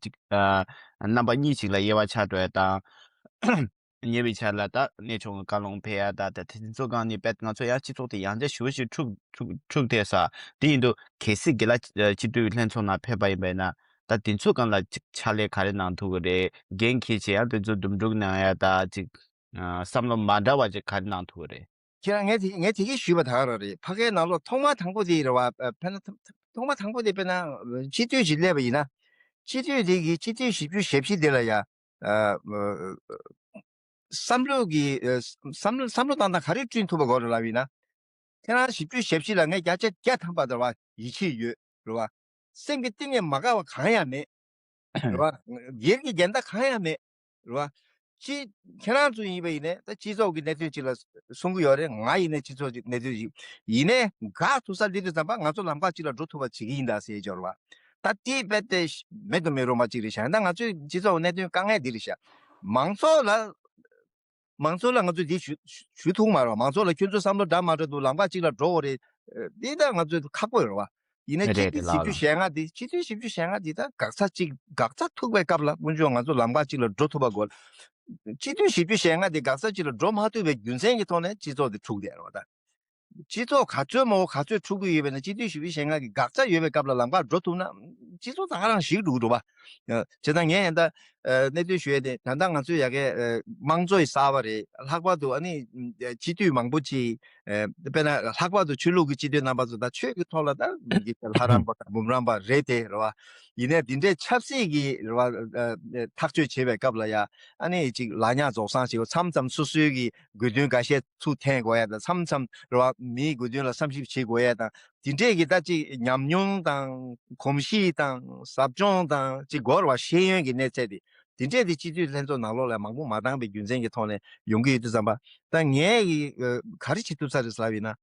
ཅིག་ཨ་རྣམ་པ་གཉིས་ཤིག་ལ་དབྱེ་བ་ཆགས་འགྲོ་ཡ་དང་། ཉེ་བའི་ཆར་ལ་ད་གནས་ཆུང་གི་བཀའ་ལུང་ཕེབས་ཡ་ད་ད་དེ་ཚོ་སྒང་ནས་དཔེ་ང་ཚོ་ཡང་སྤྱི་ཚོགས་དེ་ཡང་བསྐྱར་ཞེ་པོ་ཞིག་འཁྲུག་འཁྲུག་འཁྲུག་བསྡད་ས། དེ་ཡིན་དུས་གལ་སྲིད་དགེ་ལགས་ཨ་སྤྱི་འཐུས་ལྷན་ཚོགས་ནང་ཕེབས་པ་ཡིན་པ་ཡིན་ན་ད་དེ་ཚོ་སྒང་ལ་ཅིག་ཕྱག་ལས་ག་རེ་གནང་ཐུབ་ཀྱི་རེད། འགན་འཁྱེར་བྱས་ཡང་དེ་ཚོ་འདུམ་འགྲིག་གནང་ཡ་ད་ཅིག་ཨ་བསམ་བློ་མ་འདྲ་བ་ཅིག་ག་རེ་གནང་ཐུབ་ཀྱི་རེད། ཁྱེད་རང་ངས་དེ་ངས་དེ་གིས་ཞུས་པ་ད་ག་རང་རེད། ཕ་གིའི་ནང་ལོགས་ཐོག་མ་དང་པོ་དེ་རེད་བ། ཨ་དཔེར་ན་ཐོག་མ་དང་པོ་དེ་དཔེར་ན་སྤྱི་འཐུས་ཅིག་སླེབས་པ་ཡིན་ན་སྤྱི་འཐུས་དེ་གི་སྤྱི་འཐུས་བཞི་བཅུ་ཞེ་བཞི་དེ་ལ་ཡ་ཨ་ བསམ་བློ་གི་ཨ་བསམ་བློ་བསམ་བློ་བཏང་སྟངས་ག་རེ་བསྐྲུན་ཐུབ་པ་དགོས་རེད་ལབ་ཡིན་ན། ཁྱེད་རང་བཞི་བཅུ་ཞེ་བཞི་ལ་ངས་བརྒྱ་ཆ་བརྒྱ་ཐམ་པ་རེད་བ། ཡིད་ཆེས་ཡོད་རེད་བ། སེམས་ཀྱི་གཏིང་ནས་མ་དགའ་བ་གང་ཡང་མེད་རེད་བ། སྒེར་གྱི་འགལ་ཟླ་གང་ཡང་མེད་རེད་བ། ཅི་ཁྱེད་རང་ཚོ་ཡིན་པ་ཡིན་ནའི་ད་སྤྱི་ཚོགས་ཀྱི་གནད་དོན་ཅིག་ལ་གསུང་གི་ཡོད་རེད། ང་ཡིན་ནའི་སྤྱི་ཚོགས་ཀྱི་གནད་དོན་ཅིག་ཡིན་ནའི་དགག་ཐུབ་ས་འདི་དུས་ཙམ་པ་ང་ཚོ་ལམ་ཁ་ཅིག་ལ་འགྲོ་ཐུབ་པ་བྱེད་ཀྱི་ཡིན་ད་ཟེར་ཡོད་རེད་བ། ད་དེ་རྦད་དེ་མེད་དུ་མི་རུང་བ་ཅིག་རེད་ཤག་ད་ང་ཚོའི་སྤྱི་ཚོགས་གནད་དོན་དཀའ་ངལ་འདི་རེད་ཤག་མང་ཚོགས་ལ། མང་ཚོགས་ལ་ང་ཚོས་འདི་ཞུ་ཞུ་ཞུ་ཐུབ་མ་རེད་བ། མང་ཚོགས་ལ་ཁྱོད་ཚོ་བསམ་བློ་འདྲ་མ་འདྲ་འདུག་ལམ་ཁ་གཅིག་ལ་འགྲོ་དགོས་རེད། ཨ་འདི་ད་ང་ཚོས་ཁག་པོ་ཡོད་རེད་བ། ཡིན་ན་སྤྱི་རེད་རེད་འཐུས་ལགས་བཞི་བཅུ་ཞེ་ལགས། ལྔ་འདི་སྤྱི་འཐུས་བཞི་བཅུ་ཞེ་ལྔ་འདི་ད་འགག་ས་གཅིག་འགག་ས་ཐུག་པའི་སྐབས་ལ་དཀོན་མཆོག་ང་ཚོ་ལམ་ཁ་གཅིག་ལ་འགྲོ་ཐུབ་པ་དགོས། སྤྱི་འཐུས་བཞི་བཅུ་ཞེ་ལྔ་འདི་འགག་ས་གཅིག་ལ་འགྲོ་མ་ཐུབ་པའི་རྒྱུ་མཚན་གྱི་ཐོག་ནས་སྤྱི་ཚོགས་འདི་འཁྲུག་བསྡད་རེད་བ་ད། སྤྱི་ཚོགས་ག་ཚོད་མང་པོ་ག་ཚོད་འཁྲུག་གི་ཡོད་པ་ན་སྤྱི་འཐུས་བཞི་བཅུ་ཞེ་ལྔ་གི་འགག་རྩ་ཡོད་པའི་སྐབས་ལ་ལམ་ཁར་འགྲོ་ཐུབ་ན་སྤྱི་ཚོགས་ད་ག་རང་ཞིག་འགྲོ་གི་འགྲོ་བ། བྱས་ཙང་ངས་ཡང་ད་གནད་དོན་ཞུ་ཡས་དེ་ད་ལྟ་ང་ཚོས་ཡ་གའི་དམངས་གཙོ་ཡི་གསར་པ་རེད། ལྷག་པར་དུ་ཨ་ནི་སྤྱི་འཐུས་མང་པོ་ཅིག་དཔེར་ན་ལྷག་པར་དུ་ཆོས་ལུགས་ཀྱི་སྤྱི་འཐུས་རྣམ་པ་ཚོ་ད་ཆོས་ཀྱི་ཐོག་ལ་ད་ལྷ་རམས་པ་དང་འབུམ་རམས་པ་རེད་དེ་རེད་བ། ཡིན་ནའི་འདི་འདྲའི་ཆབ་སྲིད་ཀྱི་རེད་བ་ཐག་གཅོད་བྱེད་པའི་སྐབས་ལ་ཡ་ཨ་ནི་ཅིག་ལག་ཉག་རྫོགས་སངས་བྱེད་དགོས། མཚམས་མཚམས་སོ་སོའི་གི་དགོས་འདུན་འགའ་ཤས་ཚུར་འཐེན་དགོས་ཡ་དང་མཚམས་མཚམས་རེད་བ། མིའི་དགོས་འདུན་ལ་བསམ་ཞིབ་བྱེད་དགོས་ཡ་དང་དེ་འདྲས་ཀྱི་ད་ཅིག་ཉམས་མྱོང་དང་གོམས་གཤིས་དང་ཟབ་སྦྱོང་དང་ཅིག་དགོས་རེད་བ། ཤེས་ཡོན་གྱི་གནས་ཚད་དེ་དེ་འདྲས་དེ་སྤྱི་འཐུས་ལྷན་ཚོགས་ནང་ལོགས་ལ་མང་པོ་མ་བཏང་པའི་རྒྱུ་མཚན་གྱི་ཐོག་ནས་ཡོང་གི་ཡོད་དུས་ཙམ་པ་ད་ངས་ཡི་ག་རེ་བྱེད་ཐུབ་ས་རེད་ཟེར་ལབ་ཡིན་ན།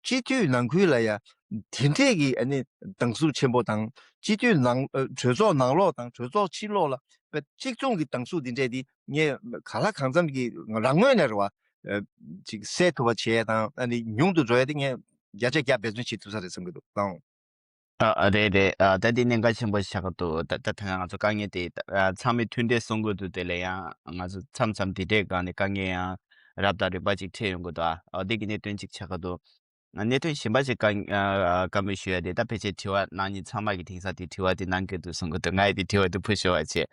སྤྱི་འཐུས་ནང་ཁུལ་ལ་ཡ་དེ་འདྲས་ཀྱི་ཨ་ནི་སྡང་ཟུག་ཆེན་པོ་དང་སྤྱི་འཐུས་ནང་གྲོས་ཚོགས་ནང་ལོགས་དང་གྲོས་ཚོགས་ཕྱི་ལོགས་ལ་དཔེ་གཅིག་མཚུངས་ཀྱི་སྡང་ཟུག་འདི་འདྲས་འདི་ངས་གང་ལ་གང་འཚམ་གྱི་རང་ངོས་ནས་རེད་བ། ཅིག་སེལ་ཐུབ་པ་བྱས་དང་ཨ་ནི་ཉུང་དུ་འགྲོ་ཡ་དེ་ངས་བརྒྱ་ཆ་བརྒྱ་འབད་བརྩོན་བྱེད་ཐུབ་ས་རེད་བསམ་གྱི་འདུག་ཨང་། ཨ་ཨ་རེད་རེད། ཨ་ད་འདི་གནད་འགག་ཆེན་པོ་ཞིག་ཆགས་ཀྱི་འདུག་ད་ད་ཐ་ན་ང་ཚོ་དཀའ་ངལ་དེ་ད་ཨ་ཚང་མས་མཐུན་སྒྲིལ་གསུང་གི་འདུག་དེ་ལ་ཡང་ང་ཚོ་མཚམས་མཚམས་དེ་འདྲའི་སྒང་ནས་དཀའ་ངལ་ཡང་རབ་དང་རིམ་པ་ཅིག་འཕྲད་ཡོང་གི་འདུག་ཨ་འདི་གི་གནད་དོན་ཅིག་ཆགས་ཀྱི་འདུག་གནད་དོན་གཞན་པ་ཞིག་བཀའ་ཨ་བཀའ་མོལ་ཞུ་ཡ་དེ་ད་ཕལ་ཆེར་དྲི་བ་གནང་མཁན་ཚང་མ་གི་དེང་སང་དེ་དྲི་བ་དེ་གནང་གི་འདུག་གསུང་གི་འདུག་ང་ཡི་དེ་དྲི་བ་དེ་ཕུལ་ཞུ་བ་བྱས།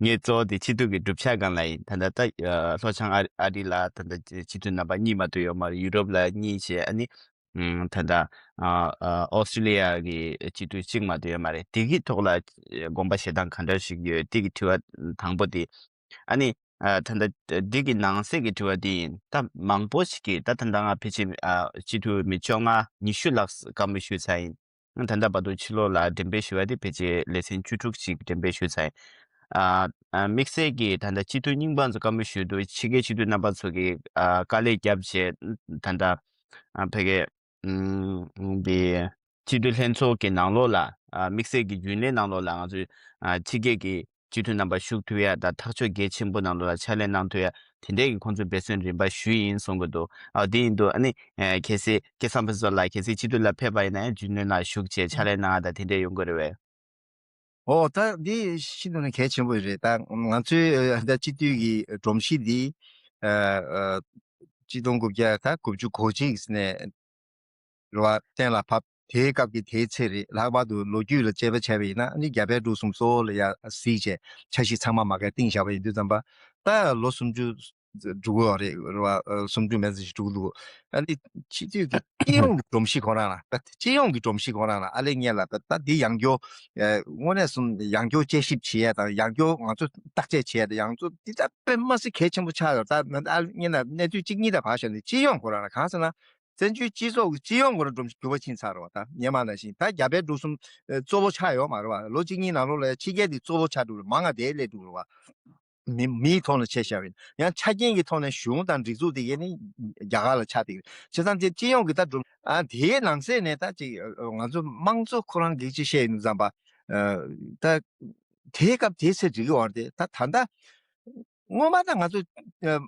ངས་གཙོ་བོ་དེ་སྤྱི་འཐུས་ཀྱི་གྲུབ་ཆ་སྒང་ལ་ཡིན། ད་ལྟ་ད་ཨ་ལྷོ་བྱང་ཨ་ཨ་རི་ལ་ད་ལྟ་སྤྱི་འཐུས་རྣམ་པ་གཉིས་མ་གཏོགས་ཡོད་མ་རེད། ཡུ་རོབ་ལ་གཉིས་བྱས་ཨ་ནི་ཨམ་ད་ལྟ་ཨ་ཨ་ཨོ་སི་ཀྲི་ལི་ཡ་གི་སྤྱི་འཐུས་གཅིག་མ་གཏོགས་ཡོད་མ་རེད། དེ་གི་ཐོག་ལ་དགོངས་པ་བཞེས་སྟངས་ག་འདྲ་ཞིག་ཡོད། དེ་གི་དྲི་བ་དང་པོ་དེ། ཨ་ནི་ཨ་ད་ལྟ་འདི་གི་ནང་གསེས་ཀྱི་དྲི་བ་འདི་ཡིན། ད་མང་པོ་ཞིག་གིས་ད་ད་ལྟ་ང་ཕལ་ཆེར་ཨ་སྤྱི་འཐུས་མི་བཅོ་ལྔ་ཉི་ཤུ་ལྷག་བཀའ་མོལ་ཞུས་ཚར་ཡིན། ད་ལྟ་བར་དུ་ཕྱི་ལོགས་ལ་འགྲེམས་སྤེལ་ཞུ་བ་དེ་ཕལ་ཆེར་ལེ་ཚན་བཅུ་དྲུག་ཅིག་འགྲེམས་སྤེལ་ཞུས་ཚར་ཡིན། ཨ་ཨ་དམིགས་བསལ་གྱིས་ད་ལྟ་སྤྱི་འཐུས་རྙིང་པ་ཚོ་བཀའ་མོལ་ཞུས་འདུག་ཕྱི་རྒྱལ་སྤྱི་འཐུས་རྣམ་པ་ཚོ་གིས་ཨ་དཀའ་ལས་བརྒྱབ་བྱས་ད་ལྟ་ཨ་ཕ་གི་ཨམ་འདི་སྤྱི་འཐུས་ལྷན་ཚོགས་ཀྱི་ནང་ལོགས་ལ་ཨ་དམིགས་བསལ་གྱི་རྒྱུན་ལས་ནང་ལོགས་ལ་ང་ཚོས་ཨ་ཕྱི་རྒྱལ་གྱི་སྤྱི་འཐུས་རྣམ་པ་ཞུགས་ཐུབ་ཡ་དང་ཐག་གཅོད་གལ་ཆེན་པོ་ནང་ལོགས་ལ་ཕྱག་ལས་གནང་ཐུབ་ཡ་དེ་འདྲས་ཀྱི་ཁོང་ཚོས་འབད་བརྩོན་རིམ་པ་ཞུས་ཡིན་གསུང་གི་འདུག་ཨ་དེ་ཡིན་དུས་ཨ་ནི་ཨ་གལ་སྲིད་སྐལ་བཟང་ཕུན་ཚོགས་ལགས་གལ་སྲིད་སྤྱི་འཐུས་ལ་ཕེབས་པ་ཡིན་ན་ཡང་རྒྱུན་ལས་ནང་ཞུགས་བྱས་ཕྱག་ལས་གནང་ཡ་དང་དེ་འདྲས་ཡོང་གི་རེད་བས། ཨོ་ད་འདི་ཤིན་ཏུ་ནས་གལ་ཆེན་པོ་རེད། ད་ང་ཚོའི་ཨ་ད་སྤྱི་འཐུས་ཀྱི་སྒྲོམ་གཞི་འདི་ཨ་ཨ་གཅིག་སྟོང་དགུ་བརྒྱ་ད་དགུ་བཅུ་གོ་གཅིག་ནས་རེད་བ། གཏན་ལ་ཕབ། དེའི་སྐབས་ཀྱི་དེའི་ཚེ་རེད། ལྷག་པར་དུ་ལོ་རྒྱུས་ལ་དཔྱད་པ་བྱས་པ་ཡིན་ན་ཨ་ནི་རྒྱ་བལ་འབྲུག་གསུམ་གཙོ་བོ་ལ་ཡ་གཟིགས་བྱས་འཆར་གཞི་ཚང་མ་མ་གིར་བཏིང་བཞག་པ་ཡིན་དུས་ཙམ་པ་ད་ལོ་སུམ་ཅུ་འགྲོ་གི་ཡོད་རེད་རེད་བ། སུམ་ཅུ་མན་ཙམ་ཞིག་འགྲོ་གི་འདུག་ཨ་ནི་སྤྱི་འཐུས་ཀྱི་སྤྱི་ཡོངས་ཀྱི་སྒྲོམ་གཞི་ཁོ་རང་ལ་ད་སྤྱི་ཡོངས་ཀྱི་སྒྲོམ་གཞི་ཁོ་རང་ལ་ཨ་ལས་ངེས་ལ་ད་ད་འདི་ཡང་སྐྱོ་དངོས་གནས་སུ་ཡང་སྐྱོ་དཔྱད་ཞིབ་བྱེད་ཡ་དང་ཡང་སྐྱོ་ང་ཚོ་བརྟག་དཔྱད་བྱེད་ཡ་དང་ཡང་ཚོ་འདི་ད་དཔེ་མ་སྲིད་གལ་ཆེན་པོ་ཆགས་ཡོད། ད་ཨ་ལས་ངེས་ན་གནས་ཚུལ་གཅིག་གཉིས་ད་བར་བཞག་ནས་སྤྱི་ཡོངས་ཁོ་རང་ལ་གང་ཟེར་ན། བཙན་བྱོལ་སྤྱི་ཚོགས་ཀྱི་སྤྱི་ཡོངས་སྐོར་འགྲོ་འགྱུར་བ་ཕྱིན་ཚར་རེད་བ། ད་སྔོན་མ་ནང་བཞིན་ད་རྒྱ་བལ་འབྲུག་གསུམ་གཙོ་བོ་ཆགས་ཡོད་མ་རེད་བ། ལོ་གཅིག་གཉིས་ནང་ལོགས་ལ་ཕྱི་རྒྱལ་དེ་གཙོ་བོ་ཆགས་འགྲོ་རེད། མང་ང་དེ་སླེབས་འགྲོ་རེད་བ། མི་མིའི་ཐོག་ནས་ཆ་བཞག་པ་ཡིན་ཡང་ཆ་རྐྱེན་གྱི་ཐོག་ནས་གཞུང་དང་སྒྲིག་འཛུགས་དེ་གས་ནི་རྒྱ་གར་ལ་ཆགས་བསྡད་ཀྱི་རེད། བྱས་ཙང་དེ་སྤྱི་ཡོངས་ཀྱི་ད་འགྲོ་ཨ་དེའི་ནང་གསེས་ནས་ད་ཅིག་ང་ཚོ་དམངས་གཙོ་ཁོ་རང་གིས་ཅིག་བཤད་ཡོང་དུས་ཙམ་པ་ད་དེའི་སྐབས་དེའི་ཚེ་འགྲིག་གི་ཡོད་རེད། ད་ད་ལྟ། སྔོན་མ་ད་ང་ཚོ་ཨ་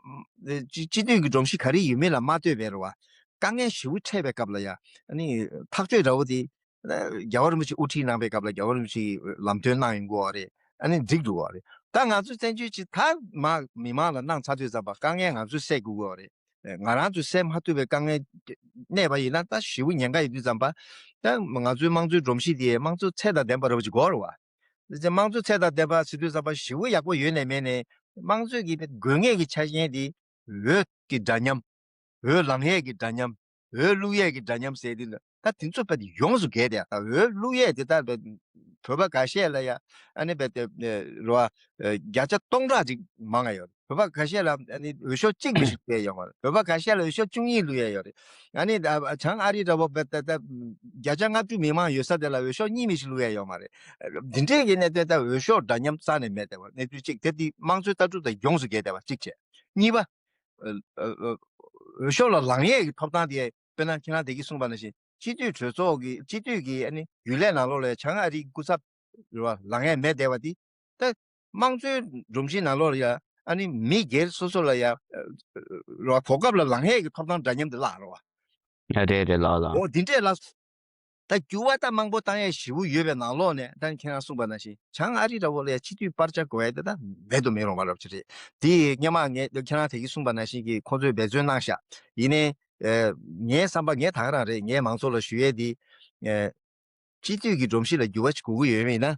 སྤྱི་སྤྱི་འཐུས་ཀྱི་སྒྲོམ་གཞི་ག་རེ་ཡོད་མེད་ལ་མ་ལྟོས་པའི་རེད་བ། དཀའ་ངལ་ཞེ་པོ་འཕྲད་པའི་སྐབས་ལ་ཡ་ཨ་ནི་ཐག་གཅོད་འདྲ་བོ་དེ་ཨ་རྒྱལ་བ་རིན་པོ་ཆེ་དབུ་ཁྲིད་གནང་པའི་སྐབས་ལ་རྒྱལ་བ་རིན་པོ་ཆེ་གིས་ལམ་སྟོན་གནང་ཡོང་གི་ཡོད་རེད། ཨ་ནི་འགྲིག་འགྲོ་གི་ཡོད་རེད། ད་ང་ཚོ་བཙན་བྱོལ་སྤྱི་ད་མ་མི་མང་ལ་གནང་ཚར་དུས་ཙམ་པ་དཀའ་ངལ་ང་ཚོས་སེལ་དགོས་ཀྱི་ཡོད་རེད། ང་རང་ཚོས་སེལ་མ་ཐུབ་པའི་དཀའ་ངལ་གནས་པ་ཡིན་ན་ད་ཞེ་པོ་ཉེན་ཁ་ཡོད་དུས་ཙམ་པ་ད་ང་ཚོའི་དམངས་གཙོའི་སྒྲོམ་གཞི་དེ་དམངས་གཙོ་ཚད་དང་ལྡན་པ་འདྲ་བོ་ཅིག་དགོས་རེད་བ། དམངས་གཙོ་ཚད་དང་ལྡན་པ་ཟེར་དུས་ཙམ་པ་ཞེ་པོ་ཡག་པོ་ཡོད་ནས་མེད་ནས་དམངས་གཙོ་གི་དགོས་ངེས་ཀྱི་ཆ་རྐྱེན་དེ་འོས་ཀྱི་འདྲ་མཉམ། འོས་ལེན་ཡས་ཀྱི་འདྲ་མཉམ། འོས་བླུག་ཡས་ཀྱི་འདྲ་མཉམ་ཟེར་དུས་ད་དེ་ཚོ་བས་ཡོངས་སུ་འགལ་ཏེ་ད་འོས་བླུག་ཡས་དེ་ད་བོད་པ་འགའ་ཤས་ལ་ཡ་ཨ་ནི་བས་རེད་བ། བརྒྱ་ཆ་སྟོང་ཕྲག་ཅིག་མང་ང་ཡོད། བོད་པ་ཁ་ཤས་ལ་ཨ་ནི་འོས་ཤོག་གཅིག་མི་ཞིག་བླུག་ཡ་ཡོད་མ་རེད། བོད་པ་ཁ་ཤས་ལ་འོས་ཤོག་བཅུ་གཉིས་བླུག་ཡ་ཡོད་རེད། ཨ་ནི་ད་བྱང་ཨ་རི་འདྲ་བོ་བ་ད་ད་བརྒྱ་ཆ་ལྔ་བཅུ་མི་མང་ཡོད་ས་དེ་ལ་འོས་ཤོག་གཉིས་མི་ཞིག་བླུག་ཡ་ཡོད་མ་རེད། འདི་འདྲའི་གི་གནད་དོན་ད་འོས་ཤོག་འདྲ་མཉམ་རྩ་ནས་མེད་བསྡད་པ་གནས་ཚུལ་གཅིག་དེ་འདི་དམངས་གཙོའི་ལྟ་གྲུབ་དང་ཡོངས་སུ་འགལ་བསྡད་པ་གཅིག་བྱས། གཉིས་པ། ཨ་ཨ་ཨ་འོས་ཤོག་ལ་ལངས་ཡས་ཀྱི་ཐོབ་ཐང་དེ་དཔེར་ན་ཁྱེད་རང་དེ་གིས་གསུངས་པ་ནང་བཞིན་སྤྱི་འཐུས་གྲོས་ཚོགས་ཀྱི་སྤྱི་འཐུས་ཀྱི་ཨ་ནི་རྒྱུན་ལས་ནང་ལོགས་ལ་བྱང་ཨ་རིའི་སྐུ་ཚབ་རེད་བ་ལངས་ཡས་མེད་བསྡད་པ་དེ་ད་དམངས་གཙོའི་སྒྲོམ་གཞི་ནང་ལོགས་ལ་ཡ་ཨ་ནི་མི་སྒེར་སོ་སོ་ལ་ཡ་རེད་བ་གོ་སྐབས་ལ་ལངས་ཡས་ཀྱི་ཐོབ་ཐང་འདྲ་མཉམ་དེ་བརླག་རེད་བ། ཨ་རེད་རེད་ལགས་ལགས། འོ་འདི་འདྲས་ལ། ད་འགྱུར་བ་ད་མང་པོ་བཏང་ཡས་ཞེ་པོ་ཡོད་པའི་ནང་ལོགས་ནས་ད་ཁྱེད་རང་གསུངས་པ་ནང་བཞིན་བྱང་ཨ་རི་འདྲ་བོ་ལ་ཡ་སྤྱི་འཐུས་སྤར་ཆ་དགོས་ཡ་དེ་ད་མེད་དུ་མི་རུང་བ་རབ་ཅིག་རེད། དེ་ཡི་སྔོན་མ་ངས་ཁྱེད་རང་དེ་གིས་གསུངས་པ་ནང་བཞིན་གྱི་ཁོང་ཚོས་འབད་བརྩོན་གནང་ཤག་ཡིན་ནའི་ཨ་ངའི་བསམ་པ་ངས་ད་ག་རང་རེད། ངས་མང་ཚོགས་ལ་ཞུ་ཡས་དེ་ཨ་སྤྱི་འཐུས་ཀྱི་སྒྲོམ་གཞི་ལ་འགྱུར་བ་ཅིག་དགོས་ཀྱི་ཡོད་མེད་ན།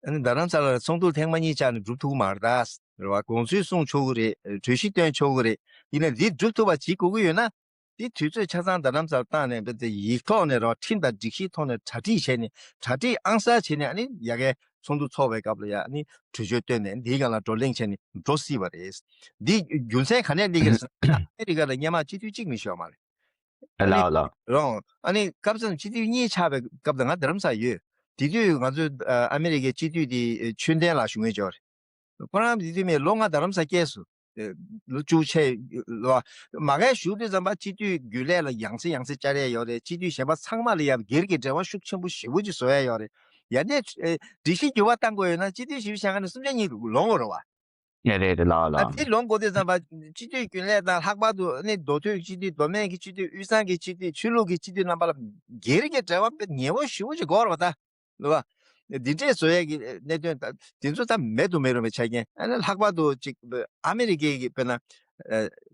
ཨ་ནི་རྡ་རམ་ས་ལ་ལ་ཚོགས་འདུ་ཐེངས་མ་གཉིས་བཅར་ནས་འགྲུབ་ཐུབ་ཀྱི་མ་རེད་ད། རེད་བ། དགོངས་ཚུལ་གསུང་ཆོག་གི་རེད། གྲོས་གཞི་བཏོན་ཆོག་གི་རེད། ཡིན་ནའི་འདི་འགྲུབ་ཐུབ་པ་བྱེད་དགོས་ཀྱི་ཡོད་ན། དེ་དུས་ཚོད་ཆ་ཚང་རྡ་རམ་ས་ལ་བཏང་ནས་བེད་དེ་ཡིག་ཐོག་ནས་རེད་བ། ཁྲིམས་དང་སྒྲིག་གཞིའི་ཐོག་ནས་གྲ་སྒྲིག་བྱས་ནས་གྲ་སྒྲིག་ཨང་གསར་བྱས་ནས་ཨ་ནི་ཡ་གའི་ཚོགས་འདུ་ཚོགས་པའི་སྐབས་ལ་ཡ་ཨ་ནི་གྲོས་ཆོད་བཏོན་ནས་འདིའི་སྒང་ལ་བགྲོ་གླེང་བྱས་ནས་འགྲོ་སྲིད་པ་རེད། འདི་རྒྱུ་མཚན་ག་ནས་སླེབས་ཀྱི་རེད་ཟེར་ན་ཨ་མེ་རི་ཀ་ལ་སྔོན་མ་སྤྱི་འཐུས་གཅིག་མི་ཤོར་མ་རེད། ཨ་ནི་ལགས་ལགས། རོང་ཨ་ནི་སྐབས་སུ་སྤྱི་འཐུས་གཉིས་ཆགས་པའི་སྐབས་དང་ང་རྡ་རམ་ས་ཡོད། དེ་དུས་ང་ཚོའི་ཨ་མེ་རི་ཀའི་སྤྱི་འཐུས་དེ་ཆོས་ལྡན་ལགས་ཞུ་མཁན་ཅིག་ཡོད་རེད། ཁོ་རང་དེ་དུས་མིན་ལོ་ལྔ་རྡ་རམ་ས་སྐྱེས་སོང་། ལོ་བཅུ་ཆེ་ལོ། མ་གའི་བཞུགས་དུས་ཙམ་པ་སྤྱི་འཐུས་རྒྱུན་ལས་ལ་ཡང་སེ་ཡང་སེ་བཅར་ཡས་ཡོད་རེད། སྤྱི་འཐུས་གཞན་པ་ཚང་མ་ལ་ཡང་སྒེར་གྱི་འབྲེལ་བ་ཤུགས་ཆེན་པོ་ཞེ་པོ་ཅིག་བཟོ་ཡས་ཡོད་རེད། ཡ་ནས་སྒྲིག་གཞི་འགྱུར་བ་གཏང་དགོས་ཡོད་ན་སྤྱི་འཐུས་བཞི་བཅུ་ཞེ་ལྔ་ནས་སུམ་ཆ་གཉིས་ལོངས་དགོས་རེད་བ། ཡ་རེད་རེད་ལགས་ལགས། ཨ་དེ་ལོངས་དགོས་དུས་ཙམ་པ་སྤྱི་འཐུས་རྒྱུན་ལས་དང་ལྷག་པར་དུ་ནི་མདོ་སྟོད་སྤྱི་འཐུས་མདོ་སྨད་ཀྱི་སྤྱི་འཐུས་དབུས་གཙང་གི་སྤྱི་འཐུས་ཆོས་ལུགས་ཀྱི་སྤྱི་འཐུས་རྣམ་པ་ལ་སྒེར་གྱི་འབྲེལ་བ་དཔེ་ཉེ་བོ་ཞེ་པོ་ཅིག་དགོས་རེད་བ་ད། ལོ་བ། འདི་འདྲས་བཟོ་ཡས་ཀྱི་གནད་དོན་ད་དེ་ཚོ་ད་མེད་དུ་མི་རུང་བའི་ཆ་རྐྱེན་ཨ་ནི་ལྷག་པར་དུ་ཅིག་ཨ་མེ་རི་ཀའི་གི་དཔེར་ན་ཨ་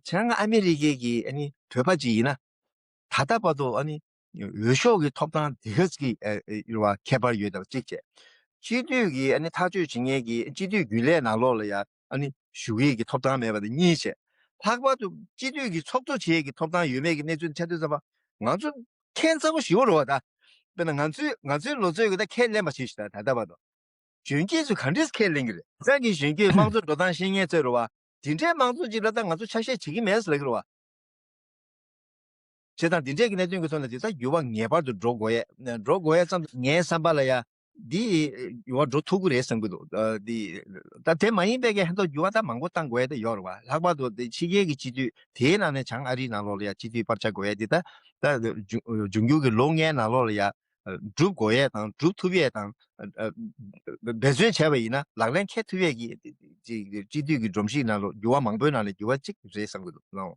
བྱས་ན་ཨ་མེ་རི་ཀའི་གི་ཨ་ནི་བོད་པ་ཅིག་ཡིན་ན། ད་ལྟ་བར་དུ་ཨ་ནི་འོས་ཤོག་གི་ཐོབ་ཐང་དེ་ག་ཅིག་ཨ་ཨ་ཡོད་པ་ཁྱད་པར་ཡོད་པ་གཅིག་བྱས། སྤྱི་འཐུས་ཀྱི་ཨ་ནི་ཐག་གཅོད་བྱེད་མཁན་གྱི་སྤྱི་འཐུས་རྒྱུན་ལས་ནང་ལོགས་ལ་ཡ་ཨ་ནི་ཞུགས་ཡས་ཀྱི་ཐོབ་ཐང་མེད་པ་དེ་གཉིས་བྱས། ལྷག་པར་དུ་སྤྱི་འཐུས་ཀྱི་ཚོགས་གཙོ་བྱེད་ཡས་ཀྱི་ཐོབ་ཐང་ཡོད་མེད་ཀྱི་གནས་ཚུལ་ཆ་དུས་ཙམ་པ་ང་ཚོ་ཁྱད་མཚར་པོ་ཞེ་པོ་རེད་བ་ད། དཔེར་ན་ང་ཚོའི་ང་ཚོའི་ལོ་ཚོད་ཀྱི་ད་ཁས་ལེན་པ་བྱེད་ཞིག་ད་ད་ལྟ་བར་དུ། གཞོན་སྐྱེས་ཚོས་ག་འདྲས་ཁས་ལེན་གྱི་རེད། སང་གི་གཞོན་སྐྱེས་དམངས་གཙོ་འགྲོ་སྟངས་ཤེས་མཁན་ཚོས་རེད་བ། དེ་འདྲའི་དམངས་གཙོ་ཅིག་ལ་ད་ང་ཚོ་ཆ་ཤས་བྱེད་ཀྱི་མེད་ཟེར་གྱི་རེད་བ། བྱས་ཙང་དེ་འདྲས་ཀྱི་གནད་དོན་གྱི་ཐོག་ནས་དེ་ད་འགྱུར་བ་ངེས་པར་དུ་འགྲོ་དགོས་ཡས་འགྲོ་དགོས་ཡས་ཙམ་དུ་ངའི་བསམ་པ་ལ་ཡ། འདི་འགྱུར་བ་འགྲོ་ཐུབ་ཀྱི་རེད་བསམ་གྱི་འདུག་ཨ་འདི་ད་དེ་མ་ཡིན་པའི་གི་ཧན་ཐོག་འགྱུར་བ་ད་མང་པོ་བཏང་དགོས་ཡས་ད་ཡོད་རེད་བ། ལྷག་པར་དུ་དེ་ཕྱི་རྒྱལ་གྱི་སྤྱི་འཐུས་དེའི་ནང་ནས་བྱང་ཨ་རིའི་ནང་ལོགས་ལ་ཡ་སྤྱི་འཐུས་སྤར་ཆ་དགོས་ཡས་དེ་ད་ད་འབྱུང་འབྱུང་འགྱུར་གྱི་ལོ་ལྔའི་ནང་ལོགས་ལ་ཡ། སྒྲུབ་དགོས་ཡས་དང་སྒྲུབ་ཐུབ་ཡས་དང་། འབད་བརྩོན་བྱས་པ་ཡིན་ན་ལག་ལེན་འཁེལ་ཐུབ་ཡས་ཀྱི་སྤྱི་འཐུས་ཀྱི་སྒྲོམ་གཞིའི་ནང་ལ་འགྱུར་བ་མང་པོའི་ནང་ལ་འགྱུར་བ་གཅིག་རེད་བསམ་གྱི་འདུག་ལགས།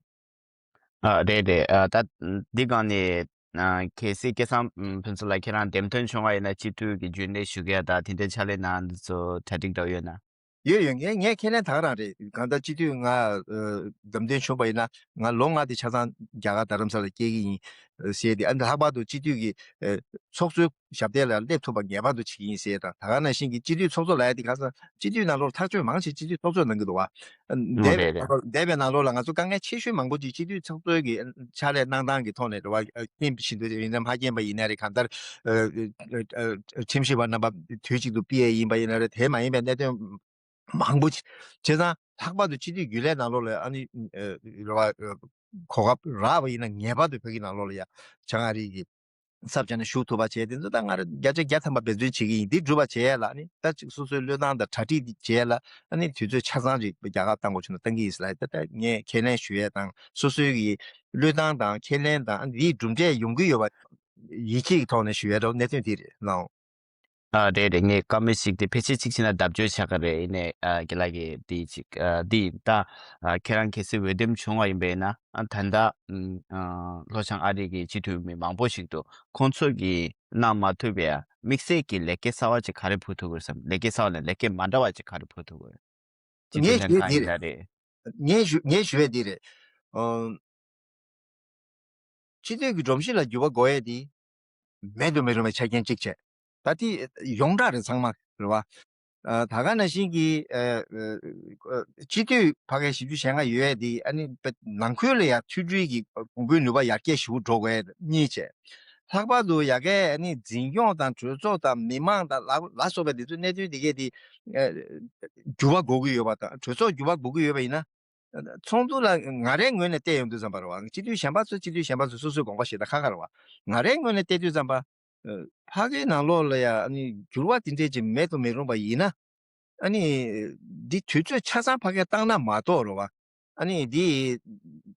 ཨ་རེད་རེད། ཨ་ད་འདི་སྒང་ནས་ཨ་གལ་སྲིད་སྐལ་བཟང་ཕུན་ཚོགས་ལགས་ཁྱེད་རང་འདེམས་ཐོན་བྱུང་བ་ཡིན་ན་སྤྱི་འཐུས་ཀྱི་རྒྱུན་ལས་ཞུ་གི་ཡ་ད་དེ་འདྲའི་ཕྱག་ལས་གནང་འདི་ཚོ་གྲ་སྒྲིག་འདྲ་ཡོད་ན། ཡོད་ཡོད། ངས་ངས་ཁས་ལེན་ད་ག་རང་རེད། གང་ལྟར་སྤྱི་འཐུས་ང་ཨ་འདེམས་ཐོན་བྱུང་བ་ཡིན་ན་ང་ལོ་ལྔ་དེ་ཆ་ཚང་རྒྱ་གར་རྡ་རམ་ས་ལ་སྐྱེལ་གྱི་ཡིན་ཟེར་ཏེ། ཨ་ནི་ལྷག་པར་དུ་སྤྱི་འཐུས་ཀྱི་ཨ་ཚོགས་གཙོའི་ཞབས་སྟེགས་ལ་སླེབས་ཐུབ་པ་ངེས་པར་དུ་བྱེད་ཀྱི་ཡིན་ཟེར་དང་། ད་ག་ནང་བཞིན་གྱི་སྤྱི་འཐུས་ཚོགས་གཙོ་ལབ་ཡ་དེ་ག་ས་སྤྱི་འཐུས་ནང་ལོགས་ཐག་གཅོད་མང་ཆེ་སྤྱི་འཐུས་ཚོགས་གཙོས་གནང་གི་འདུག་བ། འདས་རེད་རེད། འདས་པའི་ནང་ལོགས་ལ་ང་ཚོ་དཀའ་ངལ་ཆེ་ཤོས་མང་པོ་ཅིག་སྤྱི་འཐུས་ཚོགས་གཙོའི་གི་ཕྱག་ལས་གནང་སྟངས་ཀྱི་ཐོག་ནས་རེད་བ། མཁྱེན་བཞིན་དུ་ཡིན་ན་མ་མཁྱེན་པ་ཡིན་ན་རེད། གང་ལྟར་ཨ་ཨ་ཨ་ཁྲིམས་ཞིབ་པ་རྣམ་པ་དུས་གཅིག་ཏུ་ཕུད་ཡས་ཡིན་པ་ཡིན་ན་རེད། དེ་མ་ཡིན་པའི་གནད་དོན་མང་པོ་ཅིག་བྱས་ཙང་ལྷག་པར་དུ་སྤྱི་འཐུས་རྒྱུན་ལས་ནང་ལོགས་ལ་ཨ་ནི་ཨ་རེད་བ། གོ་སྐབས་རག་པ་ཡིན་ན་ངེས་པར་དུ་བོད་ཀྱི་ནང་ལོགས་ལ་ཡ་བྱང་ཨ་རི་གི་ཚབ་བྱས་ནས་ཞུགས་ཐུབ་པ་བྱས། དེ་ཚོ་ད་ང་རང་བརྒྱ་ཆ་བརྒྱ་ཐམ་པ་འབད་བརྩོན་བྱེད་ཀྱི་ཡིན། འདི་འགྲུབ་པ་བྱེད་ཡ་ལ་ཨ་ནི་ད་ཅིག་སོ་སོའི་བློས་བཏང་དང་གྲ་སྒྲིག་འདི་བྱེད་ཡ་ལ་ཨ་ནི་དུས་ཚོད་ཆ་ཚང་ཅིག་རྒྱ་གར་བཏང་དགོས་བྱུང་ན་བཏང་གི་ཡིན་ཟེར་ལ། ད་ད་ངས་ཁས་ལེན་ཞུ་ཡས་དང་སོ་སོའི་གི་བློས་བཏང་དང་ཁས་ལེན་དང་ཨ་ནི་འདིའི་གྲུབ་འབྲས་ཡོང་གི་ཡོད་པ་ཡིད་ཆེས་ཀྱི་ཐོག་ནས་ཞུ་ཡས་འདྲ་བོ་གནད་དོན་འདི་རེད་ལགས། ཨ་རེད་རེད། ངས་བཀའ་མོལ་ཞིག་དེ་ཕལ་ཆེར་གཅིག་བྱས་ན་བརྡབ་སྐྱོར་བྱ་གི་རེད། ཡིན་ནའི་ཨ་རྒན་ལགས་ཀྱིས་དེ་ཅིག་ཨ་དེ་ཡིན་ད། ཨ་ཁྱེད་རང་གལ་སྲིད་འོས་འདེམས་བྱུང་བ་ཡིན་པས་ན་ཨ་ད་ལྟ་ཨ་ལྷོ་བྱང་ཨ་རི་གི་སྤྱི་འཐུས་མི་མང་པོ་ཞིག་འདུག་ཁོང་ཚོ་གིས་གནང་མ་ཐུབ་པའི་དམིགས་བསལ་གྱི་ལས་ཀ་གསར་བ་ཅིག་ག་རེ་ཕུལ་ཐུབ་ཀྱི་རེད་བསམ། ལས་ཀ་གསར་བ་ལ་ལས་ཀ་མ་འདྲ་བ་ཅིག་ག་རེ་ཕུལ་ཐུབ་ཀྱི་རེད། སྤྱི་འཐུས་ངས་ལྷན་ཞུ་ཡས་ཁང་དེ་ཡིན་ན་རེད། རེད། ངས་ཞུ་ངས་ཞུ་ཡས་དེ་རེད། ཨ། སྤྱི་འཐུས་ཀྱི་སྒྲོམ་གཞི་ལ་འགྱུར་བ་དགོས་ཡས་དེ་མེད་དུ་མི་རུང་བའི་ཆ་རྐྱེན་གཅིག་བྱས། ད་དེ་ཡོངས་གྲགས་རེད་ཚང་མ་རེད་བ། ཨ་ད་ག་ནང་བཞིན་གྱི་ཨ་ཨ་སྤྱི་འཐུས་ཕ་གའི་བཞི་བཅུ་ཞེ་ལྔ་ཡོད་ཡས་དེ་ཨ་ནི་ནང་ཁུལ་ལ་ཡང་མཐུན་སྒྲིལ་གྱི་གོང་བུའི་ནུས་པ་ཡར་རྒྱས་ཞེ་པོ་འགྲོ་དགོས་ཡས་གཉིས་བྱས། ལྷག་པར་དུ་ཡ་གའི་ནི་འཛིན་སྐྱོང་དང་གྲོས་ཚོགས་དང་མི་མང་དང་ལ་ལ་སོགས་པའི་འདི་ཚོའི་གནད་དོན་འདི་གས་དེ་འགྱུར་བ་དགོས་ཀྱི་ཡོད་པ་དང་། གྲོས་ཚོགས་འགྱུར་བ་དགོས་ཀྱི་ཡོད་པ་ཡིན་ན། ཚོགས་འདུ་ལ་ང་རའི་ངོས་ནས་བལྟས་ཡོང་དུས་ཙམ་པ་རེད་བ། སྤྱི་འཐུས་གཞན་པ་ཚོ་སྤྱི་འཐུས་གཞན་པ་ཚོ་སོ་སོའི་དགོངས་པ་བཞེས་ད་ཁ་ཁ་རེད་བ། ང་རའི་ངོས་ནས་བལྟས་དུས་ཙམ་པ། ཕ་གིའི་ནང་ལོགས་ལ་ཡ་ནི་འགྱུར་བ་དེ་འདྲས་ཅིག་མེད་དུ་མི་རུང་པ་ཡིན་ན། ཨ་ནི། འདི་དུས་ཚོད་ཆ་ཚང་ཕ་གིར་བཏང་ན་མ་གཏོགས་རེད་བ། ཨ་ནི་འདི།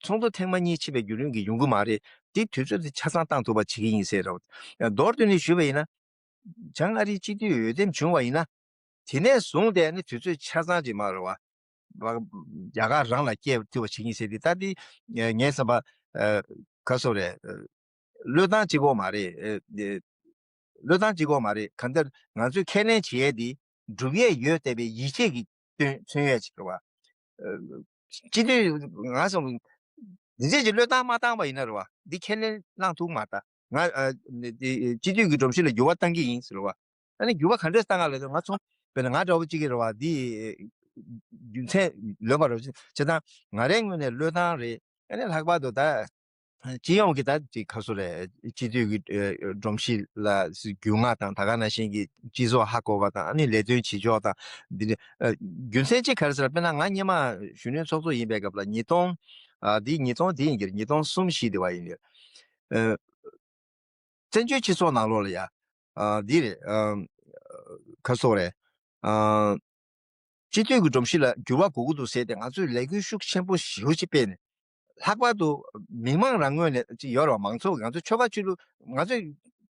ཚོགས་འདུ་ཐེངས་མ་གཉིས་ཕྱིན་པའི་བརྒྱུད་རིམ་གྱི་ཡོང་གི་མ་རེད། འདི་དུས་ཚོད་དེ་ཆ་ཚང་བཏང་ཐུབ་པ་བྱེད་ཀྱི་ཡིན་ཟེར་རེད་བ། མདོར་བསྡུས་ནས་ཞུས་པ་ཡིན་ན། བྱང་ཨ་རིའི་སྤྱི་འཐུས་འོས་འདེམས་བྱུང་བ་ཡིན་ན། དེ་ནས་བཟུང་སྟེ་ནི་དུས་ཚོད་ཆ་ཚང་ཅིག་མ་རེད་བ། རྒྱ་གར་རང་ལ་སྐྱེལ་ཐུབ་པ་བྱེད་ཀྱི་ཡིན་ཟེར་ཏེ། ད་འདི་ངའི་བསམ་པ། ག་སོ་རེད། བློས་བཏང་གཅིག་པོ་མ་རེད། བློས་བཏང་གཅིག་པོ་མ་རེད། གང་ལྟར་ང་ཚོས་ཁས་ལེན་བྱེད་ཡས་འདི་སྒྲུབ་ཡས་ཡོད་བསྡད་པའི་ཡིད་ཆེས་ཀྱི་མཚོན་ཡས་ཅིག་རེད་བ། སྤྱི་འཐུས་ང་སོང་འདི་འདྲས་ཀྱི་བློས་བཏང་མ་བཏང་པ་ཡིན་ན་རེད་བ། འདི་ཁས་ལེན་གནང་ཐུབ་མ་ད། ང་ཨ་ནི་དེ་སྤྱི་འཐུས་ཀྱི་སྒྲོམ་གཞི་ལ་འགྱུར་བ་གཏང་གི་ཡིན་ཟེར་བ། ཨ་ནི་འགྱུར་བ་ག་འདྲས་གཏང་ག་ལབ་དུས་ང་ཚོ་དཔེར་ན་ང་འདྲ་བོ་གཅིག་གིས་རེད་བ། འདི་རྒྱུ་མཚན་ལོན་པ་རེད་བ། བྱས་ཙང་ང་རའི་ངོས་ནས་བློས་བཏང་རེད། ཨ་ནི་ལྷག་པར་དུ་ད་སྤྱི་ཡོངས་ཀྱི་ད་ཅིག་ག་སོ་རེད། སྤྱི་འཐུས་ཀྱི་ཨ་སྒྲོམ་གཞི་ལ་རྒྱུས་མངའ་དང་། ད་ག་ནང་བཞིན་གྱི་སྤྱི་ཚོགས་ཧ་གོ་བ་དང་། ཨ་ནི་ལས་དོན་བྱེད་ཕྱོགས་དང་འདི་འདྲ། ཨ་རྒྱུ་མཚན་གཅིག་ག་རེ་ཟེར་ན། དཔེར་ན་ང་སྔོན་མ་གཞོན་ནུའི་ཚོགས་གཙོ་ཡིན་པའི་སྐབས་ལ་ཉིས་སྟོང་། ཨ་འདི་ཉིས་སྟོང་དེ་ཡིན་གྱི་རེད། ཉིས་སྟོང་གསུམ་བཞི་དེ་བ་ཡིན་གྱི་རེད། ཨ། བཙན་བྱོལ་སྤྱི་ཚོགས་ནང་ལོགས་ལ་ཡ། ཨ་འདི་རེད། ཨ་ག་སོ་རེད། ཨ་སྤྱི་འཐུས་ཀྱི་སྒྲོམ་གཞི་ལ་འགྱུར་བ་དགོས་ཀྱི་འདུག་ཟེར་ཏེ་ང་ཚོས་ལས་འགུལ་ཤུགས་ཆེན་པོ་ཞེ་པོ་ཅིག་སྤེལ་ནས། ལྷག་པར་དུ་མི་མང་རང་ངོས་ནས་ཅིག་ཡོད་རེད་བ། མང་ཚོགས། ང་ཚོ་ཆོལ་ཁ་ཆོས་ལུགས། ང་ཚོས་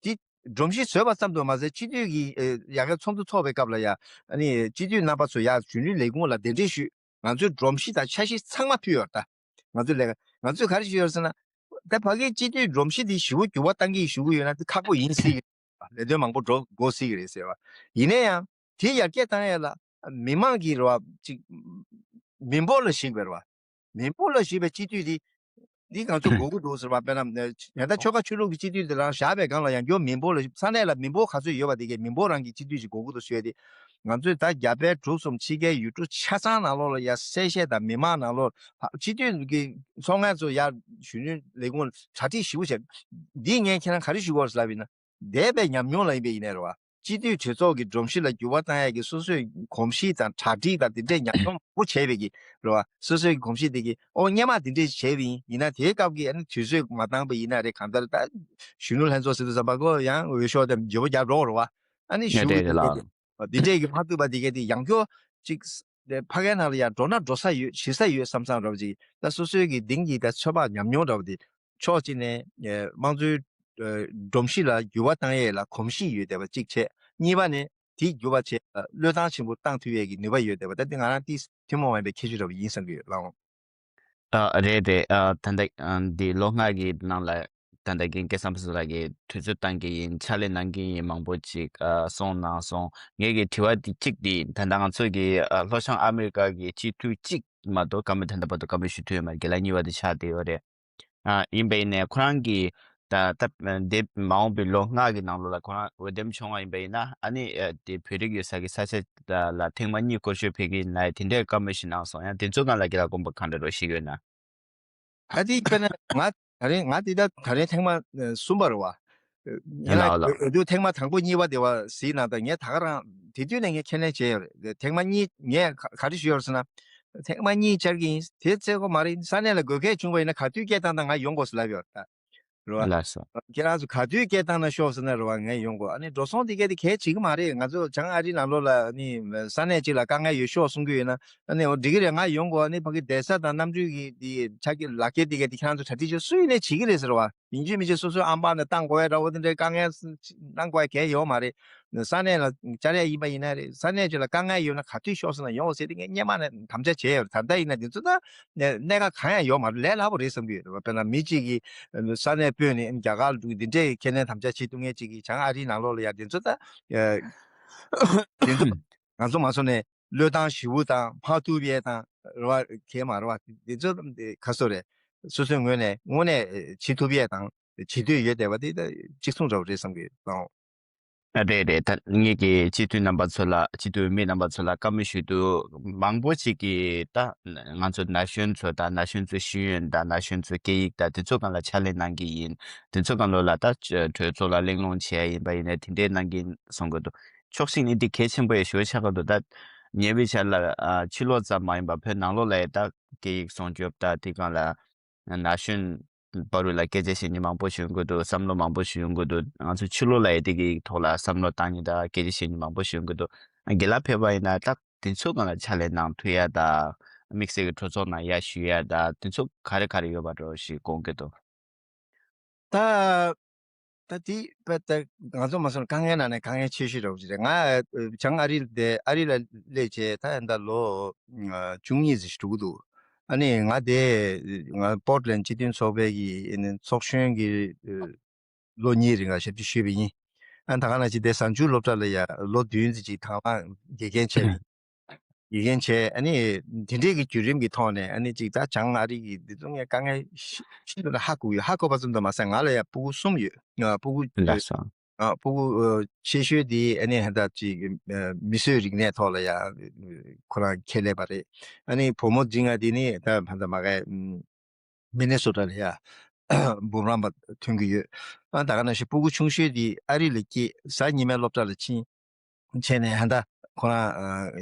འདི་སྒྲོམ་གཞི་བཟོས་པ་ཙམ་དུ་མ་ཟད། སྤྱི་འཐུས་ཀྱི་ཨ་ཡ་གའི་ཚོགས་འདུ་ཚོགས་པའི་སྐབས་ལ་ཡ། ཨ་ནི་སྤྱི་འཐུས་རྣམ་པ་ཚོ་ཡ་གཞོན་ནུའི་ལས་ཁུངས་ལ་གདན་འདྲེན་ཞུས། ང་ཚོའི་སྒྲོམ་གཞི་དང་འཆར་གཞི་ཚང་མ་ཕུལ་ཡོད་རེད་ད། ང་ཚོའི་ལས་ཀ་ང་ཚོས་ག་རེ་ཞུས་ཡོད་ཟེར་ན། ད་ཕ་གིའི་སྤྱི་འཐུས་སྒྲོམ་གཞི་འདི་ཞེ་པོ་འགྱུར་བ་གཏང་གི་ཞུ་གི་ཡོད་ན་དེ་ཁག་པོ་ཡིན་སྲིད་ཀྱི་རེད། ལས་དོན་མང་པོ་འགྲོ་དགོས་སྲིད་ཀྱི་རེད་ཟེར་བ། ཡིན་ན་ཡང་དེ་ཡར་རྒྱས་བཏང་ཡས་ལ་མི་མང་གི་རེད་བ། ཅིག་མི་འབོར་ལ་གཞིགས་པ་རེད་བ། མི་འབོར་ལ་གཞིགས་པའི་སྤྱི་འཐུས་འདི་འདི་ང་ཚོ་དགོས་ཀྱི་འདུག་ཟེར་བ། དཔེར་ན་ཡང་ད་ཆོལ་ཁ་ཆོས་ལུགས་ཀྱི་སྤྱི་འཐུས་དེ་རང་བཞག་པའི་སྒང་ལ་ཡང་སྐྱར་མི་འབོར་ལ། ས་གནས་ལ་མི་འབོར་ག་ཚོད་ཡོད་པ་དེ་གའི་མི་འབོར་རང་གི་སྤྱི་འཐུས་ཅིག་དགོས་ཀྱི་འདུག་ཞུ་ཡས་དེ། ང་ཚོས་ད་རྒྱ་བལ་འབྲུག་གསུམ་ཕྱི་རྒྱལ་ཡུལ་གྲུ་ཆ་ཚང་ནང་ལོགས་ལ་ཡ་གསལ་བཤད་དང་། མི་མང་ནང་ལོགས་སྤྱི་འཐུས་ཀྱི་ཚོགས་ངན་ཚོ་ཡ་གཞོན་ནུ་ལས་ཁུངས་གྲ་སྒྲིག་ཞེ་པོ་བྱས། འདི་ངས་ཁྱེད་རང་ག་རེ་ཞུ་དགོས་ལབ་ཡིན་ན། འདས་པའི་ཉམས་མྱོང་ལ་ཡིན་པ་ཡིན་ནའི་རེད་བ། སྤྱི་འཐུས་གྲོས་ཚོགས་ཀྱི་སྒྲོམ་གཞི་ལ་འགྱུར་བ་བཏང་ཡས་ཀྱི་སོ་སོའི་གོམས་གཤིས་དང་གྲ་སྒྲིག་དང་དེ་འདྲའི་ཉམས་མྱོང་མང་པོ་བྱས་པའི་གི་རེད་བ། སོ་སོའི་གོམས་གཤིས་དེ་གི་ཨོ་སྔོན་མ་དེ་འདྲས་བྱས་པ་ཡིན། ཡིན་ན་དེའི་སྐབས་ཀྱི་ཨ་ནི་དུས་ཚོད་མ་འདང་པ་ཡིན་ན་རེད། གང་ལྟར་ད་གཞོན་ནུ་ལྷན་ཚོགས་ཟེར་དུས་ཙམ་པ་ཁོ་ཡང་འོས་ཤོག་དེ་འཇོན་པོ་རྒྱབ་རོགས་རེད་བ། ཨ་ནི་ཞུ་གི་འདུག་གི། འདི་འདྲས་ཀྱི་མ་ཐུབ་པ་དེ་གས་དེ་ཡང་སྐྱར་ཅིག་དེ་ཕ་གའི་ནང་ལ་ཡང་འགྲོ་ན་འགྲོ་ས་ཡོད། བྱེད་ས་ཡོད་བསམ་བསམ་འདྲ་བོ་ཅིག་ད་སོ་སོའི་གི་དེང་གི་ད་ཚོད་དཔག་ཉམས་མྱོང་འདྲ་བོ་དེ་ཕྱོགས་གཅིག་ནས་ཨེ་དམངས་གཙོའི་ཨེ་སྒྲོམ་གཞི་ལ་འགྱུར་བ་བཏང་ཡས་ལ་གོམས་གཤིས་ཡོད་བསྡད་པ་གཅིག་བྱས། གཉིས་པ་ནས་དེ་འགྱུར་བ་བྱས་ལ་བློས་བཏང་ཆེན་པོ་བཏང་ཐུབ་ཡས་ཀྱི་ནུས་པ་ཡོད་བསྡད་པ། ད་དེ་ང་རང་ཏིས་ཐུན་མོང་མ་ཡིན་པའི་ཁྱད་ཆོས་འདྲ་བོ་ཡིན་བསམ་གྱི་ཡོད་ལགས། ཨ་རེད་རེད། ཨ་ད་ལྟ་ཨ་འདི་ལོ་ལྔ་གི་ནང་ལ་ད་ལྟ་རྒན་སྐལ་བཟང་ཕུན་ཚོགས་ལགས་ཀྱིས་དུས་ཚོད་བཏང་གི་ཡིན། ཕྱག་ལས་གནང་གི་ཡིན། མང་པོ་ཅིག་ཨ་གསུངས་གནང་སོང་། ངེད་ཀྱི་དྲི་བ་འདི་གཅིག་འདི་ད་ལྟ་ང་ཚོ་གི་ཨ་ལྷོ་བྱང་ཨ་མི་རི་ཀ་གི་སྤྱི་འཐུས་གཅིག་མ་གཏོགས་བཀའ་མོལ་ད་ལྟ་བར་དུ་བཀའ་མོལ་ཞུ་ཐུབ་ཡོད་མ་རེད། རྒན་ལགས་གཉིས་པ་དེ་ཆགས་བསྡད་ཡོད་རེད། ཨ་ཡིན་པ་ཡིན་ནའི་ཁོ་རང་གིས་ད་ལྟ་འདི་མ་འོངས་པའི་ལོ་ལྔ་གི་ནང་ལོགས་ལ་ཁོ་རང་འོས་འདེམས་བྱུང་བ་ཡིན་པ་ཡིན་ན། ཨ་ནི་ཨ་དེ་བོད་རིགས་ཡོད་ས་གི་ས་ཆ་ལ་ཐེངས་མ་གཉིས་སྐོར་ཞུ་ཕེབས་ཀྱི་ཡིན་ལབ་དེ་འདྲའི་བཀའ་མོལ་ཞིག་གནང་སོང་། ཡང་དེ་ཚོའི་སྒང་ལ་རྒན་ལགས་དགོངས་པ་གང་འདྲ་རོགས་ཞུ་གི་ཡོད་ན། ད་དེ་དཔེར་ན་ང་ད་རེས་ང་དེ་ད་ད་རེས་ཐེངས་མ་ཨ་གསུམ་པ་རེད་བ། ཡིན་ལ་ལ་ཡོད་དུས་ཐེངས་མ་དང་པོ་གཉིས་པ་དེ་བ་གཟིགས་ན། ད་ངས་ད་ག་རང་དེ་དུས་ནས་ངས་ཁས་ལེན་བྱས་ཡོད་རེད། ཐེངས་མ་གཉིས་ངས་ག་ག་རེ་ཞུས་ཡོད་རེད་ཟེར་ན། ཐེངས་མ་གཉིས་བཅར་གྱི་ཡིན། དེ་ཚེ་གོ་མ་རེད། ས་གནས་ལ་དགོས་གལ་བྱུང་བ་ཡིན་ན་ག་དུས་སྐད་བཏང་དང་ང་ཡོང་དགོས་ཟེར་ལབ་ཡོད་རེད་ད། རེད་བ། ལགས་སོ། ཁྱེད་རང་ཚོ་ག་དུས་སྐད་བཏང་ན་ཤོག་ཟེར་ན་རེད་བ། ངས་ཡོང་དགོས། ཨ་ནི་འགྲོ་སོང་དེ་གས་དེ་གལ་ཆེ་གི་མ་རེད། ང་ཚོ་བྱང་ཨ་རིའི་ནང་ལོགས་ལ་ཨ་ནི་ས་གནས་གཅིག་ལ་དཀའ་ངལ་ཡོད་ཤོག་གསུང་གི་ཡོད་ན། ཨ་ནི་འོ་འགྲིག་གི་རེད། ང་ཡོང་དགོས། ཨ་ནི་ཕ་གི་བསྡད་ས་དང་གནམ་གྲུ་གི་དེ་ཆ་གི་ལག་ཁྱེར་དེ་གས་དེ་ཁྱེད་རང་ཚོ་གྲ་སྒྲིག་བྱོས། སུ་ཡིན་ནའི་བྱེད་ཀྱི་རེད་ཟེར་བ། ཡིན་གཅིག་མིན་གཅིག་སོ་སོའི་ཨམ་པ་ནས་བཏང་དགོས་ཡ་འདྲ་བོ་དེ་འདྲའི་དཀའ་ངལ་གནང་དགོས་ཡ་གལ་ཡོད་མ་རེད། ས་གནས་ལ་བཅར་ཡ་ཡིན་པ་ཡིན་ན་རེད། ས་གནས་ཅིག་ལ་དཀའ་ངལ་ཡོད་ན་ག་དུས་ཤོག་ཟེར་ན་ཡོང་ཟེར་དེ་ངས་སྔོན་མ་ནས་དམ་བཅའ་བྱས་ཡོད་རེད། ད་ལྟ་ཡིན་ན་དེ་ཚོ་ད་གནད་འགག་གང་ཡང་ཡོད་མ་རེད། ལས་སླ་པོ་རེད་བསམ་གྱི་ཡོད་རེད་བ། དཔེར་ན་མི་གཅིག་གིས་ས་གནས་སྤོས་ནས་རྒྱ་གར་འགྲོ་གི་འདི་འདྲའི་ཁས་ལེན་དམ་བཅའ་བྱེད་ཐུབ་མཁན་གཅིག་གིས་བྱང་ཨ་རིའི་ནང་ལོགས་ལ་ཡ་དེ་ཚོ་ད་དེ་ཚོ་ང་ཚོ་མ་སོང་ནས་བློས་བཏང་ཞེ་པོ་དང་མ་ཐུབ་ཡས་དང་རེད་བ། གལ་མ་རེད་བ། དེ་ཚོ་ག་སོ་རེད། སོ་སོའི་ངོས་ནས་དངོས་གནས་བྱེད་ཐུབ་ཡས་དང་བྱེད་འདོད་ཡོད་བསྡད་པ་དེ་ད་གཅིག་མཚུངས་འདྲ་བོ་རེད་བསམ་གྱི་ཡོད། ཨ་རེད་རེད། ད་ངེད་ཀྱི་སྤྱི་འཐུས་རྣམ་པ་ཚོ་ལ་སྤྱི་འཐུས་མི་རྣམ་པ་ཚོ་ལ་བཀའ་མོལ་ཞུ་དུས་མང་པོ་ཞིག་གིས་ད་ང་ཚོ་ན་གཞོན་ཚོ་དང་ན་གཞོན་ཚོའི་ཤེས་ཡོན་དང་ན་གཞོན་ཚོའི་སྐད་ཡིག་དང་དེ་ཚོ་སྒང་ལ་ཕྱག་ལས་གནང་གི་ཡིན། དེ་ཚོ་སྒང་ལོགས་ལ་ད་གྲོས་ཚོགས་ལ་གླེང་སློང་བྱས་ཡིན་པ་ཡིན་ནའི་དེ་འདྲའི་གནང་གི་ཡིན་གསུང་གི་འདུག་ཕྱོགས་གཅིག་ནས་འདི་གལ་ཆེན་པོ་ཡང་ཞེ་པོ་ཆགས་ཀྱི་འདུག་ད་ཉེ་བའི་ཆར་ལ་ཨ་ཕྱི་ལོགས་ཙམ་མ་ཡིན་པར་བོད་ནང་ལོགས་ལ་ཡང་ད་སྐད་ཡིག་སྲུང་སྐྱོབ་དང་དེ་སྒང་ལ་ན་གཞོན་བར་རུ་ལ་སྐད་ཆ་བཤད་མཁན་མང་པོ་ཞིག་ཡོང་གི་འདུག་བསམ་བློ་མང་པོ་ཞིག་ཡོང་གི་འདུག་ང་ཚོ་ཕྱི་ལོགས་ལ་ཡང་དེ་གའི་ཐོག་ལ་བསམ་བློ་བཏང་མཁན་དང་སྐད་ཆ་བཤད་མཁན་མང་པོ་ཞིག་ཡོང་གི་འདུག་རྒན་ལགས་ཕེབས་པ་ཡིན་ན་ད་དེ་ཚོ་སྒང་ལ་ཕྱག་ལས་གནང་ཐུབ་ཡ་དང་དམིགས་བསལ་གྱི་གྲོས་ཚོགས་ནང་ཡར་ཞུ་ཡ་དང་དེ་ཚོ་ག་རེ་ག་རེ་ཡོད་པ་འདྲ་ཞིག་དགོངས་ཀྱི་འདུག་ད། ད་དེ་དཔེ་ད་ང་ཚོ་མ་སོང་དཀའ་ངལ་ནང་ནས་དཀའ་ངལ་ཆེ་ཤོས་འདྲ་བོ་ཅིག་རེད། ང་བྱང་ཨ་རི་དེ་ཨ་རི་ལ་སླེབས་བྱས་ད་ཡིན་ད་ལོ་བཅུ་གཉིས་ཙམ་ཞིག་འགྲོ་གི་འདུག་ཨ་ནི་ང་དེ་ང་པོར་ཊ་ལེན་སྤྱི་མཐུན་ཚོགས་པའི་གི་ཨ་ནི་ཚོགས་གཞོན་གྱི་ལོ་གཉིས་རིང་ལ་ཞབས་ཕྱི་ཞུས་པ་ཡིན། ཨ་ད་ག་ནང་བཞིན་དེ་གཟའ་མཇུག་སློབ་གྲྭ་ལ་ཡ་ལོ་བདུན་ཙམ་ཅིག་དང་བླངས་དགེ་རྒན་བྱས་ནས། དགེ་རྒན་བྱས་ཨ་ནི་དེ་འདྲའི་གི་བརྒྱུད་རིམ་གྱི་ཐོག་ནས་ཨ་ནི་ཅིག་ད་བྱང་ཨ་རི་གི་འདི་ཚོ་ངས་དཀའ་ངལ་ཤི་ཤི་ལ་ཧ་གོ་ཡོད། ཧ་གོ་བ་ཙམ་དུ་མ་ཟད་ང་ལ་ཡ་སྤུ་གུ་གསུམ་ཡོད། ང་སྤུ་གུ་ལགས་སོ། ཨ་སྤུ་གུ་ཨ་ཆེ་ཤོས་དེ་ཨ་ནི་ཧ་ད་ཅིག་ཨ་མིས་བཟོས་རིག་གནས་ཐོག་ལ་ཡ་ཁོ་རང་ཁྱད་ལས་པ་རེད། ཨ་ནི་བུ་མོ་འབྲིང་ང་དེ་ནི་ད་ཧ་ད་མ་གའི་མི་ནི་སོ་ཊ་ལ་ཡ་འབུམ་རམས་པ་ཐོན་གྱི་ཡོད། ཨ་ད་ག་ནང་བཞིན་སྤུ་གུ་ཆུང་ཤོས་དེ་ཨ་རི་ལ་སྐྱེས། གཟའ་ཉི་མའི་སློབ་གྲྭ་ལ་ཕྱིན། བྱས་ནས་ཧན་ད་ཁོ་རང་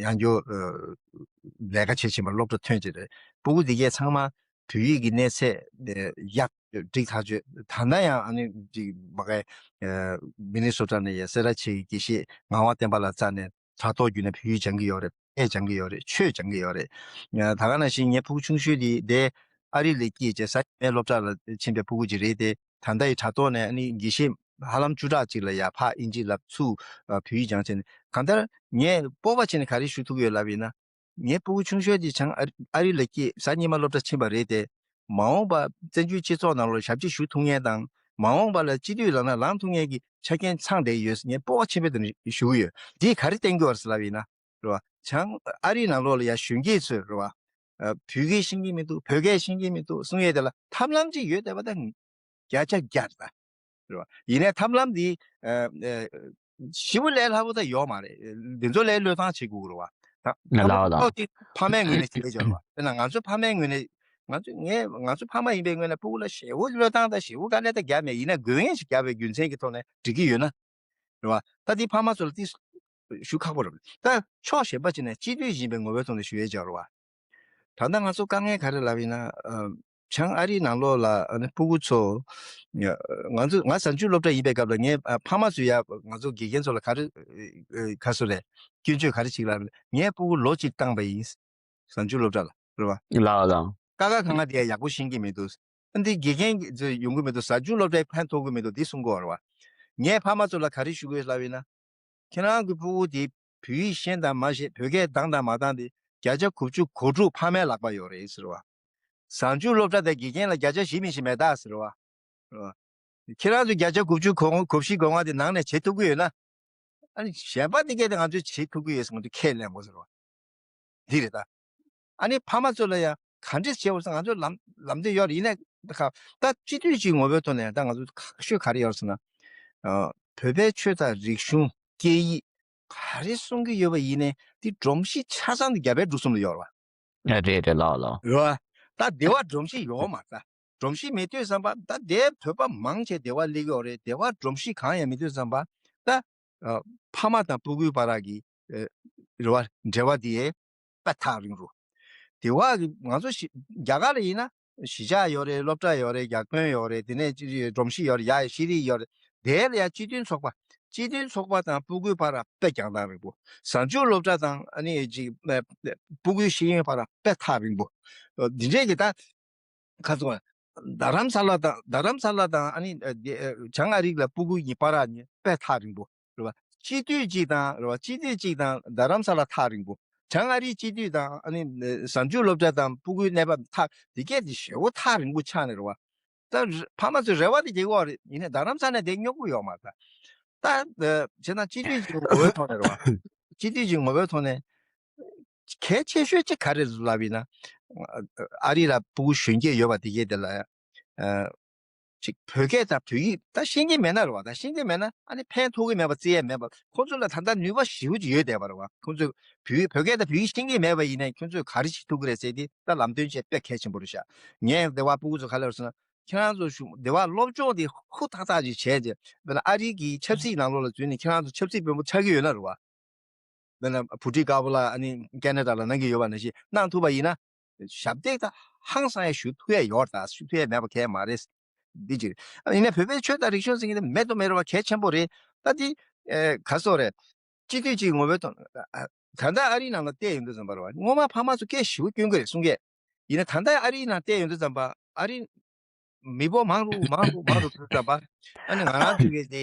ཡང་སྐྱར་ལས་ཀ་བྱེད་བཞིན་པ་སློབ་གྲྭ་ཐོན་བྱས་རེད། སྤུ་གུ་འདི་གས་ཚང་མ་བོད་ཡིག་གི་གནས་ཚད་ཡག་འགྲིག་ཐག་ཆོད། ད་ལྟ་ཡང་ཨ་ནི་ཅིག་མ་གའི་མི་ནི་སོ་ཊ་ནས་ཡ་སེ་ར་བྱེས་ཀྱི་དགེ་བཤེས་ངག་དབང་བསྟན་པ་ལགས་རྩ་ནས་དྲ་ཐོག་བརྒྱུད་ནས་བོད་ཡིག་སྦྱང་གི་ཡོད་རེད། ཨེ་སྦྱང་གི་ཡོད་རེད། ཆོས་སྦྱང་གི་ཡོད་རེད། ད་ག་ནང་བཞིན་ངའི་ཕྲུ་གུ་ཆུང་ཤོས་དེ་དེ་ཨ་རི་ལ་སྐྱེས་བྱས་གཟའ་ཉི་མའི་སློབ་གྲྭ་ལ་ཕྱིན་པའི་ཕྲུ་གུ་ཅིག་རེད་དེ། ད་ལྟ་ཡི་དྲ་ཐོག་ནས་ཨ་ནི་དགེ་བཤེས་ཧ་ལམ་བཅུ་ཕྲག་ཅིག་ལ་ཡ་ཕར་ཨིན་ཇི་བསླབ་ཚུར་བོད་ཡིག་སྦྱངས་བྱས་ནས། གང་ལྟར་ངས་སྤོབས་པ་བྱས་ནས་ག་རེ་ཞུ་ཐུབ་ཀྱི་ཡོད་ལབ་ཡིན་ན། ངའི་ཕྲུ་གུ་ཆུང་ཤོས་དེ་བྱང་ཨ་ཨ་རི་ལ་སྐྱེས་གཟའ་ཉི་མ་སློབ་གྲྭ་ཕྱིན་པ་རེད་དེ། མ་འོངས་པ་བཙན་བྱོལ་སྤྱི་ཚོགས་ནང་ལོགས་ལ་ཞབས་ཕྱི་ཞུ་ཐུབ་མཁན་དང་། མ་འོངས་པ་ལ་སྤྱི་འཐུས་ལངས་ན་ལངས་ཐུབ་མཁན་གྱི་ཆ་རྐྱེན་ཚང་བསྡད་ཡོད་ངས་སྤོབས་པ་ཆེན་པོའི་ཐོག་ནས་ཞུ་གི་ཡོད། འདིས་ག་རེ་བསྟན་གྱི་ཡོད་རེད་ལབ་ཡིན་ན། རེད་བ། བྱང་ཨ་རིའི་ནང་ལོགས་ལ་ཡ་གཞོན་སྐྱེས་ཚོས་རེད་བ། ཨ་བོད་སྐད་ཤེས་ཀྱི་མི་འདུག་བོད་སྐད་ཤེས་ཀྱི་མི་འདུག་གསུང་ཡས་དེ་ལ་ཐབས་ལམ་ཅིག་ཡོད་བསྡད་པ་ད་བརྒྱ་ཆ་བརྒྱ་རེད་ད། རེད་བ། ཡིན་ནའི་ཐབས་ལམ་འདི་ཨ་ཨ་ཞེ་པོ་ལས་སླ་པོ་ད་ཡོད་མ་རེད། འདི་ཚོ་ལས་བློས་བཏང་བྱེད་དགོས་རེད་བ། ད་ལགས་ལགས། ཕ་མའི་ངོས་ནས་བྱེད་ཀྱི་ཡོད་རེད་བ། དཔེར་ན་ང་ཚོ་ཕ་མའི་ངོས་ནས་ང་ཚོ་ངས་ང་ཚོ་ཕ་མ་ཡིན་པའི་ངོས་ནས་ཕྲུ་གུ་ལ་ཞེ་པོ་བློས་བཏང་ད་ཞེ་པོ་དཀའ་ལས་ད་རྒྱབ་མེད། ཡིན་ན་དགོས་ངེས་ཤིག་རྒྱབ་པའི་རྒྱུ་མཚན་གྱི་ཐོག་ནས་འགྲིག་གི་ཡོད་ན། རེད་བ། ད་འདི་ཕ་མ་ཚོ་ལ་ཏིས་ཞུ་ཁག་པོ་རེད། ད་ཕྱོགས་གཞན་པ་ཅིག་ནས་སྤྱི་འཐུས་ཡིན་པའི་ངོ་བོའི་ཐོག་ནས་ཞུ་ཡས་ཅིག་ཡོད་རེད་བ། ད་ལྟ་ང་ཚོ་དཀའ་ངལ་ག་རེ་ལབ་ཡིན་ན། ཨ་བྱང་ཨ་རིའི་ནང་ལོགས་ལ་ཨ་ནི་ཕྲུ་གུ་ཚོ་ང་ཚོ་ང་གཟའ་མཇུག་སློབ་གྲྭ་ཡིན་པའི་སྐབས་ལ་ངའི་ཨ་ཕ་མ་ཚོས་ཡ་ང་ཚོ་དགེ་རྒན་ཚོ་ལ་ག་རེ་ཨ་ག་སུ་རེད། སྐྱོན་བརྗོད་ག་རེ་ཅིག་ལབ་ངའི་ཕྲུ་གུ་ལོ་གཅིག་བཏང་པ་ཡིན། གཟའ་མཇུག་སློབ་གྲྭ་ལ་རེད་བ། ལགས་ལགས། ཀ་ཁ་ག་ང་དེ་ཡག་པོ་ཤེས་ཀྱི་མི་འདུག་ཨ་འདི་དགེ་རྒན་ཚོས་ཡོང་གི་མི་འདུག་གཟའ་མཇུག་སློབ་གྲྭའི་ཕན་ཐོགས་ཀྱི་མི་འདུག་འདི་གསུང་གི་ཡོད་རེད་བ། ངས་ཕ་མ་ཚོ་ལ་ག་རེ་ཞུ་དགོས་ལབ་ཡིན་ན། ཁྱེད་རང་གི་ཕྲུ་གུ་དེ་བོད་ཡིག་ཤེས་དང་མ་ཤེས་བོད་སྐད་འདང་དང་མ་འདང་དེ་བརྒྱ་ཆ་དགུ་བཅུ་གོ་དྲུག་ཕ་མའི་ལག་པ་ཡོད་རེད་ཟེར་བ། གཟའ་མཇུག་སློབ་གྲྭ་དང་དགེ་རྒན་ལ་བརྒྱ་ཆ་བཞི་མི་ཤེས་མེད་ད་ཟེར་བ། ཁྱེད་རང་ཚོ་བརྒྱ་ཆ་དགུ་བཅུ་གོ་གོ་བཞི་གོ་ལྔ་དེ་ནང་ནས་བྱེད་ཐུབ་ཀྱི་ཡོད་ན། ཨ་ནི་གཞན་པ་དེ་གས་དེ་ང་ཚོས་བྱེད་ཐུབ་ཀྱི་ཡོད་ཟེར་ང་ཚོས་ཁས་ལེན་དགོས་ཟེར་བ། འདི་རེད་ད། ཨ་ནི་ཕ་མ་ཚོ་ལ་ཡང་ག་འདྲས་བྱེད་དགོས་ཟེར་ང་ཚོས་ལམ་ལམ་སྟོན་ཡོད་རེད། ཡིན་ནའི་ད་ཁ་ད་སྤྱི་འཐུས་ཀྱི་ངོ་བོའི་ཐོག་ནས་ད་ང་ཚོ་ཁག་ཤོས་ག་རེ་ཡོད་རེད་ཟེར་ན། ཨ་བོད་པའི་ཆོས་དང་རིག་གཞུང་སྐད་ཡིག་ག་རེ་གསུང་གི་ཡོད་པ་ཡིན་ནའི་དེ་སྒྲོམ་གཞི་ཆ་ཚང་དེ་རྒྱ་བལ་འབྲུག་གསུམ་ལ་ཡོད་རེད་བ། ཨ་རེད་རེད་ལགས་ལགས། རེད་བ། ད་སྡེ་བ་སྒྲོམ་གཞི་ཡོད་མ་རེད་ད། སྒྲོམ་གཞི་མེད་དུས་ཙམ་པ་ད་དེ་བོད་པ་མང་ཆེ་སྡེ་བ་སླེབས་ཀྱི་ཡོད་རེད། སྡེ་བ་སྒྲོམ་གཞི་གང་ཡང་མེད་དུས་ཙམ་པ་ད་ཨ་ཕ་མ་དང་སྤུ་གུའི་བར་གྱི་ཨ་རེད་བ་འབྲེལ་བ་དེ་དཔེ་ཐག་རིང་རུ། དེ་བ་གི་ང་ཚོ་ཞི་རྒྱ་གར་ལ་ཡིན་ན་གཞིས་ཆགས་ཡོད་རེད། སློབ་གྲྭ་ཡོད་རེད། རྒྱ་ཁྱོན་ཡོད་རེད། དེ་ནས་ཅི་རེད་སྒྲོམ་གཞི་ཡོད་རེད། ཡ་ཤེས་རིག་ཡོད་རེད། དེ་ལ་ཡ་སྤྱི་མཐུན་ཚོགས་པ་སྤྱི་མཐུན་ཚོགས་པ་དང་སྤུ་གུའི་བར་དཔེ་རྒྱང་ཐག་རིང་པོ། གཟའ་མཇུག་སློབ་གྲྭ་དང་ཨ་ནི་ཅིག་སྤུ་གུའི་ཤེས་ཡོན་བར་དཔེ་ཐག་རིང་པོ། འདི་འདྲས་ཀྱི་ད་ཁ་ཚོ་རྡ་རམ་ས་ལ་དང་རྡ་རམ་ས་ལ་དང་ཨ་ནི་བྱང་ཨ་རིག་ལ་སྤུ་གུ་གཉིས་བར་ནི་དཔེ་ཐག་རིང་པོ་རེད་བ། སྤྱི་འཐུས་གཅིག་དང་རེད་བ། སྤྱི་འཐུས་གཅིག་དང་རྡ་རམ་ས་ལ་ཐག་རིང་པོ། བྱང་ཨ་རིའི་སྤྱི་འཐུས་དང་ཨ་ནི་གཟའ་མཇུག་སློབ་གྲྭ་དང་སྤུ་གུའི་གནས་བབ་ཐག་འདི་གས་འདི་ཞེ་པོ་ཐག་རིང་པོ་ཆགས་ནས་རེད་བ། ད་ཕ་མ་ཚོས་རེ་བ་དེ་རྒྱག་གི་ཡོད་རེད། ཡིན་ནའི་རྡ་རམ་ས་ནས་བསྡད་མྱོང་གི་ཡོད་མ་རེད། ད་བྱས་ན་སྤྱི་འཐུས་ཀྱི་ངོ་བོའི་ཐོག་ནས་རེད་བ། སྤྱི་འཐུས་ཀྱི་ངོ་བོའི་ཐོག་ནས་གལ་ཆེ་ཤོས་གཅིག་ག་རེ་རེད་ལབ་ཡིན་ན། ཨ་རི་ལ་སྤུ་གུ་གཞོན་སྐྱེས་ཡོད་པ་དེ་གས་དེ་ལ་ཨ་ ཅིག་བོད་སྐད་དང་བོད་ཡིག་ད་ཤེས་ཀྱི་མེད་ན་རེད་བ། ད་ཤེས་ཀྱི་མེད་ན་ཨ་ནི་ཕན་ཐོགས་ཀྱི་མེད་པ། བརྩི་ཡས་མེད་པ། ཁོང་ཚོ་ལ་ད་ལྟ་ནུས་པ་ཞེ་པོ་ཅིག་ཡོད་བསྡད་པ་རེད་བ། ཁོང་ཚོས་བོད་བོད་སྐད་དང་བོད་ཡིག་ཤེས་ཀྱི་མེད་པ་ཡིན་ནའི་ཁྱོད་ཚོས་ག་རེ་བྱེད་ཐུབ་ཀྱི་རེད་ཟེར་དེ་ད་ལམ་སྟོན་བྱེད་དཔེ་གལ་ཆེན་པོ་རེད་ཤག་ངས་འདི་བ་སྤུ་གུ་ཚོ་ག་ལ་རེད་ཟེར་ན། ཁྱེད་རང་ཚོ་ཞུ་འདི་བ་སློབ་སྦྱོང་དེ་ཧུར་ཐག་ཐག་ཅིག་བྱས་ཏེ། དཔེར་ན་ཨ་རི་གི་ཆབ་སྲིད་ནང་ལོགས་ལ་འཛུལ་ནས་ཁྱེད་རང་ཚོ་ཆབ་སྲིད་དཔོན་པོ་ཆགས་ཀྱི་ཡོད་ན་རེད་བ། དཔེར་ན་བྷུ་ཊི་དཀར་པོ་ལགས་ཨ་ནི་ཁེ་ན་ཌ་ལ་གནང་གི་ཡོད་པ་ནང་བཞིན་གནང་ཐུབ་པ་ཡིན་ན། ཞབས་འདེགས་ད་ཧང་སང་ཡ་ཞུ་ཐུབ་ཡ་ཡོད་རེད། ད་ཞུ་ཐུབ་ཡ་མེད་པ་གང་ཡང་མ་རེད། འདི་ཅིག་ཡིན་ན་བོད་པའི་ཆོས་དང་རིག་གཞུང་ཟེར་མཁན་དེ་མེད་དུ་མེད་རུང་བ་གལ་ཆེན་པོ་རེད། ད་འདི་ཨེ་ག་སོག་རེད། སྤྱི་འཐུས་ཀྱི་ངོ་བོའི་ཐོག་ད་ལྟ་ཨ་རིའི་ནང་ལ་བལྟས་ཡོང་དུས་ཙམ་པ་རེད་བ། སྔོན་མ་ཕ་མ་ཚོ་སྐད་ཞེ་པོ་སྐྱོན་གྱི་རེད་གསུང་གི། ཡིན་ན་ད་ལྟ་ཨ་རིའི་ནང་བལྟས་ཡོང་དུས་ཙམ་པ་ཨ་རི་མི་འབོར་མང་རུ་མང་རུ་མང་རུ་འགྲོ་དུས་ཙམ་པ་ཨ་ནི་ང་རང་ཚོ་གི་དེ་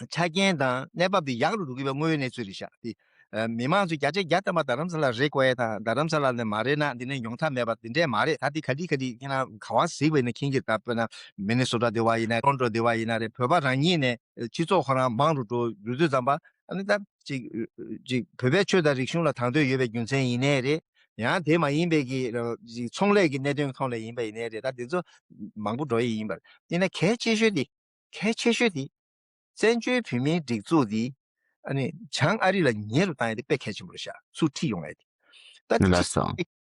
ཆ་རྐྱེན་དང་གནས་བབ་དེ་ཡག་རུ་འགྲོ་གི་པའི་དངོས་ཡོད་གནས་ཚུལ་རེད་ཤག་དེ་ཨ་མི་མང་ཚོ་བརྒྱ་ཆ་བརྒྱ་ཐམ་པ་རྡ་རམ་ས་ལ་རེད་དགོས་ཡ་དང་རྡ་རམ་ས་ལ་ནས་མ་རེད་ན་འདི་ནས་ཡོང་ཐབས་མེད་པ་འདི་འདྲས་མ་རེད། ད་དེ་ག་དུས་ག་དུས་ཁྱེད་རང་ག་བ་གཟིགས་པ་ཡིན་ན་མཁྱེན་གྱི། ད་དཔེར་ན་མི་ནི་སོ་ཊ་དེ་བ་ཡིན་ན་ཊོ་རོན་ཊོ་དེ་བ་ཡིན་ན་རེད། བོད་པ་རང་ཉིད་ནས་སྤྱི་ཚོགས་ཁོ་རང་མང་རུ་འགྲོ་རུ་དུས་ཙམ་པ་ཨ་ནི་ད་ཅིག་ཅིག་བོད་པའི་ཆོས་དང་རིག་གཞུང་ལ་དང་དོད་ཡོད་པའི་རྒྱུ་མཚན་ཡིན་ནའི་རེད། ཡང་དེ་མ་ཡིན་པའི་གི་ཅིག་ཚོང་ལས་ཀྱི་གནད་དོན་ཐོག་ལ་ཡིན་པ་ཡིན་ནའི་རེད། ད་དེ་ཚོ་མང་པོ་འགྲོ་ཡི་ཡིན་པར་ཡིན་ན་གལ་ཆེ་ཤོས་དེ་གལ་ཆེ་ཤོས་དེ་བཙན་བྱོལ་བོད་མིའི་སྒྲིག་འཛུགས་དེ་ཨ་ནི་བྱང་ཨ་རི་ལ་ཉེ་རུ་བཏང་ཡ་དེ་དཔེ་གལ་ཆེན་པོ་རེད་ཤག་ཚུར་ཁྲིད་ཡོང་ཡ་དེ། ད་ལགས་སོ།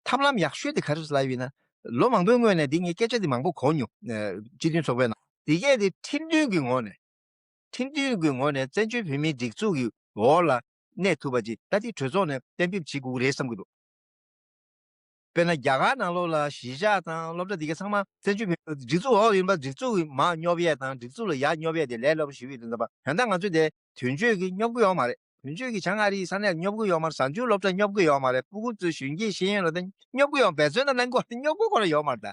ཐབས་ལམ་ཡག་ཤོས་དེ་ག་རེ་རེད་ལབ་ཡིན་ན། ལོ་མང་པོའི་སྔོན་ནས་འདི་ངས་སྐད་ཆ་འདི་མང་པོ་གོ་མྱོང་། ཨ་སྤྱི་མཐུན་ཚོགས་པའི་ནང་། དེ་གས་དེ་ཁྲིམས་མཐུན་གྱི་ངོས་ནས། ཁྲིམས་མཐུན་གྱི་ངོས་ནས་བཙན་བྱོལ་བོད་མིའི་སྒྲིག་འཛུགས་ཀྱི་འོག་ལ་གནས་ཐུབ་པ་ཅིག་ད་ལྟའི་གྲོས་ཚོགས་ནས་གཏན་འབེབས་བྱེད་དགོས་ཀྱི་རེད་བསམ་གྱི་འདུག་དཔེར་ན་རྒྱ་གར་ནང་ལོགས་ལ་གཞིས་ཆགས་དང་སློབ་གྲྭ་དེ་ག་ཚང་མ་བཙན་བྱོལ་བོད་སྒྲིག་འཛུགས་འོག་ཡིན་པ། སྒྲིག་འཛུགས་ཀྱི་མར་སྙོབ་ཡས་དང་སྒྲིག་འཛུགས་ལ་ཡར་སྙོབ་ཡས་དེ་ལས་སླ་པོ་ཞིག་ཡོད་དུས་ཙམ་པ། ད་ལྟ་ང་ཚོ་དེ་དོན་གཅོད་ཀྱིས་སྙོབ་ཀྱི་ཡོད་མ་རེད། དོན་གཅོད་ཀྱིས་བྱང་ཨ་རིའི་ས་གནས་ལ་སྙོབ་ཀྱི་ཡོད་མ་རེད། གཟའ་མཇུག་སློབ་གྲྭ་སྙོབ་ཀྱི་ཡོད་མ་རེད། སྤུ་གུ་ཚོའི་གཞོན་སྐྱེས་ཤེས་ཡོན་ལ་ད་སྙོབ་ཀྱི་ཡོད། འབད་བརྩོན་ད་གནང་གི་ཡོད་མ་རེད་ད།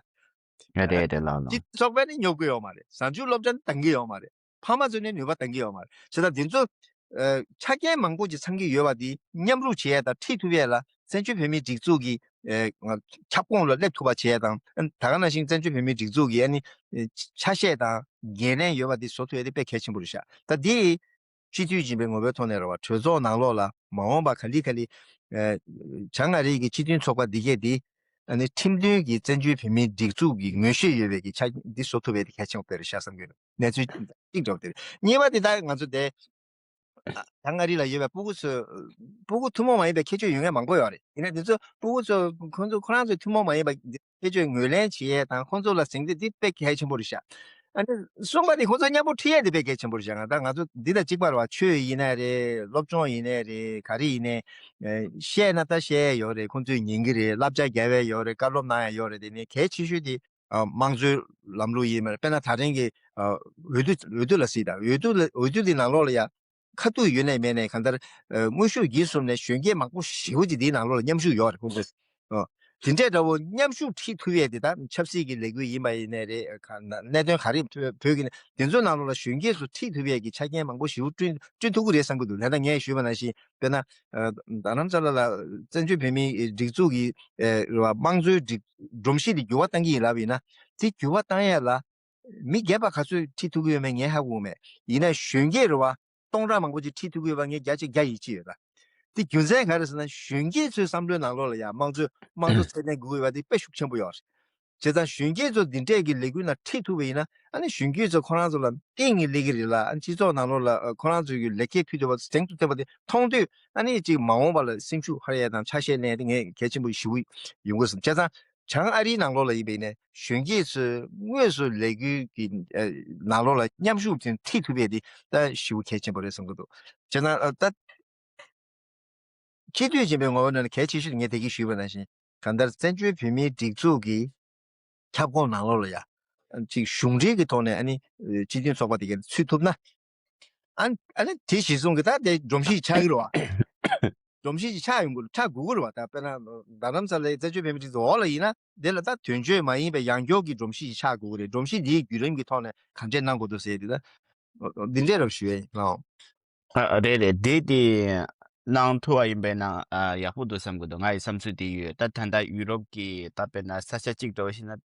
རེད་རེད་རེད་ལགས་ལགས། སྤྱི་ཚོགས་པས་ནི་སྙོབ་ཀྱི་ཡོད་མ་རེད། གཟའ་མཇུག་སློབ་གྲྭ་ནི་འདང་གི་ཡོད་མ་རེད། ཕ་མ་ཚོས་ནི་ནུས་པ་འདང་གི་ཡོད་མ་རེད། བྱས་ཙང་འདི་ཚོ་ཨ་ཆ་རྐྱེན་མང་པོ་ཅིག་ཚང་གི་ཡོད་པ་འདི་མཉམ་རུབ་བྱེད་ཡས་དང་ཁྲིད་ཐུབ་ཡས་ལ་བཙན་བྱོལ་བོད་མིའི་སྒྲིག་འཛུགས་ཀྱི་ཨ་ཁྱབ་ཁོངས་ལ་སླེབས་ཐུབ་པ་བྱེད་ཡས་དང་། ཨ་ད་ག་ནང་བཞིན་བཙན་བྱོལ་བོད་མིའི་སྒྲིག་འཛུགས་ཀྱི་ཨ་ནི་ཨ་ཆ་ཤས་དང་འགན་ལེན་ཡོད་པ་འདི་བཟོ་ཐུབ་ཡས་དེ་དཔེ་གལ་ཆེན་པོ་རེད་ཤག་ད་འདི་སྤྱི་འཐུས་ཡིན་པའི་ངོ་བོའི་ཐོག་ནས་རེད་བ། གྲོས་ཚོགས་ནང་ལོགས་ལ་མ་འོངས་པ་ག་ལེ་ག་ལེ་ཨ་བྱང་ཨ་རི་གི་སྤྱི་མཐུན་ཚོགས་པ་འདི་གས་འདི་ཨ་ནི་ཁྲིམས་མཐུན་གྱི་བཙན་བྱོལ་བོད་མིའི་སྒྲིག་འཛུགས་ཀྱི་ངོས་བཞེས་ཡོད་པའི་གི་ཆ་རྐྱེན་འདི་བཟོ་ཐུབ་པའི་དེ་གལ་ཆེན་པོ་དཔེ་རེད་ཤག་བསམ་གྱི་ཡོད། གནས་ཚུལ་གཅིག་འདྲ་བོ་དེ་རེད། གཉིས་པ་དེ་ད་ང་ཚོ་དེ་ད་མངའ་རིས་ལ་ཡོད་པའི་སྤུ་གུ་ཚོ་སྤུ་གུ་ཐུན་མོང་མ་ཡིན་པའི་ཁྱད་ཆོས་ཡོད་མཁན་མང་པོ་ཡོད་རེད། ཡིན་ན་དེ་ཚོ་སྤུ་གུ་ཚོ་ཁོང་ཚོ་ཁོ་རང་ཚོའི་ཐུན་མོང་མ་ཡིན་པ་ཁྱད་ཆོས་ངོས་ལེན་བྱེད་ཡས་དང་ཁོང་ཚོ་ལ་གཟེངས་བསྟོད་འདི་དཔེ་གལ་ཆེན་པོ་རེད་ཤག་ཨ་ནི་གསུམ་པ་དེ་ཁོང་ཚོ་མཉམ་པོ་ཁྲིད་ཡས་དེ་དཔེ་གལ་ཆེན་པོ་རེད་ཤག་ང་ད་ང་ཚོ་འདི་དང་གཅིག་པ་རེད་བ། ཆོས་ཡིན་ནའི་རེད། སློབ་སྦྱོང་ཡིན་ནའི་རེད། ག་རེ་ཡིན་ནའི་ཨ་བཤད་ན་ད་བཤད་ཡས་ཡོད་རེད། ཁོང་ཚོས་ཉན་གྱི་རེད། བསླབ་བྱ་རྒྱག་ཡས་ཡོད་རེད། བཀའ་སློབ་གནང་ཡས་ཡོད་རེད། དེ་ནས་གལ་ཆེ་ཤོས་དེ་ཨ་དམངས་གཙོའི་ལམ་ལུགས་ཡིན་པ་རེད། དཔེར་ན་ད་རིང་གི་ཨ་འོས་བསྡུ་འོས་བསྡུ་ལ་གཟིགས་དང་། འོས་བསྡུ་ལ་འོས་བསྡུ་དེ་ནང་ལོགས་ལ་ཡ་ཁ་ཐུག་ཡོད་ནའི་མེད་ནའི་གང་ལྟར་ཨ་དངོས་ཤུགས་བརྒྱུད་གསུམ་ནས་གཞོན་སྐྱེས་མང་པོ་ཞེ་པོ་ཅིག་དེའི་ནང་ལོགས་ལ་མཉམ་ཞུགས་ཡོད་རེད་ཁོང་ཚོས། ཨ་དེ་འདྲས་འདྲ་བོ་མཉམ་ཞུགས་ཁྲིད་ཐུབ་ཡས་དེ་ད་ཆབ་སྲིད་ཀྱི་ལས་འགུལ་ཡིན་པ་ཡིན་ནའི་རེད། ག་གནད་དོན་ག་རེ་བོད་ཀྱི་དེ་ཚོའི་ནང་ལོགས་ལ་གཞོན་སྐྱེས་ཚོ་ཁྲིད་ཐུབ་ཡས་ཀྱི་ཆ་རྐྱེན་མང་པོ་ཞེ་པོ་བསྐྲུན་བསྐྲུན་ཐུབ་ཀྱི་རེད་བསམ་གྱི་འདུག་ལྷན་དུ་ངས་ཞུས་པ་ནང་བཞིན་དཔེར་ན་ཨ་རྡ་རམ་ས་ལ་ལ་བཙན་བྱོལ་བོད་མིའི་སྒྲིག་འཛུགས་ཀྱི་ཨ་རེད་བ། དམངས་གཙོའི་སྒྲིག་སྒྲོམ་གཞི་དེ་འགྱུར་བ་གཏང་གི་ཡིན་ལབ་ཡིན་ན། དེ་འགྱུར་བ་གཏང་ཡས་ལ་མི་སྒེར་པ་ག་ཚོད་ཁྲིད་ཐུབ་ཀྱི་ཡོད་མེད་ངས་ཧ་གོ་མེད། ཡིན་ན་གཞོན་སྐྱེས་རེད་བ། སྟོང་ཕྲག་མང་པོ་ཅིག་ཁྲིད་ཐུབ་ཀྱི་ཡོད་པ་ངས་བརྒྱ་ཆ་བརྒྱ་ཡིད་ཆེས་ཡོད་ལ། དེ་རྒྱུ་མཚན་ག་རེ་ཟེར་ན་གཞོན་སྐྱེས་ཚོའི་བསམ་བློའི་ནང་ལོགས་ལ་ཡང་དམངས་གཙོ་དམངས་གཙོ་ཚད་ལྡན་དགོས་ཀྱི་ཡོད་པ་དེ་དཔེ་ཤུགས་ཆེན་པོ་ཡོད་རེད། བྱས་ཙང་གཞོན་སྐྱེས་ཚོ་འདི་འདྲས་ཀྱི་ལས་འགུལ་ནང་ཁྲིད་ཐུབ་པ་ཡིན་ན་ཨ་ནི་གཞོན་སྐྱེས་ཚོ་ཁོ་རང་ཚོ་ལ་གཏིང་ནས་སླེབས་ཀྱི་རེད་ལ། ཨ་ནི་སྤྱི་ཚོགས་ནང་ལོགས་ལ་ཨ་ཁོ་རང་ཚོ་གི་ལེགས་སྐྱེས་ཕུལ་ཐུབ་པ་ཟེངས་དུ་ཐོན་པ་དེ་མཐོང་དུས་ཨ་ནི་ཅིག་མ་འོངས་པ་ལ་སེམས་ཤུགས་འཕར་ཡས་དང་ཆ་ཤས་ལེན་ཡས་དེ་ངས་གལ་ཆེན་པོ་ཞེ་པོ་ཡོང་གི་ཟེར། བྱས་ཙང་། བྱང་ཨ་རིའི་ནང་ལོགས་ལ་ཡིན་པ་ཡིན་ནའི་གཞོན་སྐྱེས་ཚོས་དངོས་སུ་ལས་འགུལ་གྱི་ཨ་ནང་ལོགས་ལ་མཉམ་ཞུགས་ཀྱིས་ཁྲིད་ཐུབ་པ་དེ་ད་ཞེ་པོ་གལ་ཆེན་པོ་རེད་བསམ་གྱི་འདུག་བྱས་ཙང་ཨ་ད་སྤྱི་འཐུས་ཡིན་པའི་ངོ་བོ་ནང་ལ་གལ་ཆེ་ཤོས་ངས་དེ་གིས་ཞུས་པ་ནང་བཞིན་གང་ལྟར་བཙན་བྱོལ་བོད་མིའི་སྒྲིག་འཛུགས་ཀྱི་ཁྱབ་ཁོངས་ནང་ལོགས་ལ་ཡ་ཅིག་གཞུང་འབྲེལ་གྱི་ཐོག་ནས་ཨ་ནི་སྤྱི་མཐུན་ཚོགས་པ་དེ་ག་ཚུད་ཐུབ་ན། ཨ་ཨ་ནི་དེ་གཞི་བཟུང་གི་ད་དེ་སྒྲོམ་གཞི་ཆགས་ཀྱི་རེད་བ། སྒྲོམ་གཞི་ཅིག་ཆགས་ཡོང་དགོས་ཆགས་དགོས་ཀྱི་རེད་བ། ད་དཔེར་ན་རྡ་རམ་ས་ལའི་བཙན་བྱོལ་བོད་མིའི་སྒྲིག་འཛུགས་འོག་ལ་ཡིན་ན་དེ་ལ་ད་དོན་གཅོད་མ་ཡིན་པའི་ཡང་སྐྱོར་གྱི་སྒྲོམ་གཞི་ཅིག་ཆགས་དགོས་ཀྱི་རེད། སྒྲོམ་གཞི་འདིའི་བརྒྱུད་རིམ་གྱི་ཐོག་ནས་གང་འདྲས་གནང་དགོས་འདུག་ཟེར་དེ་ད་འདི་འདྲས་རབ་ཞུ་ཡས་ཡིན་ལགས། ཨ་རེད་རེད། དེ་དེ་གནང་ཐུབ་པ་ཡིན་པས་ན་ཨ་ཡག་པོ་འདུག་བསམ་གྱི་འདུག་ང་ཡི་བསམ་ཚུལ་དེ་ཡོད། ད་ད་ལྟ་ཡུ་རོབ་ཀྱི་ད་དཔེར་ན་ས་ཆ་གཅིག་འདྲ་བོ་ཞིག་ན།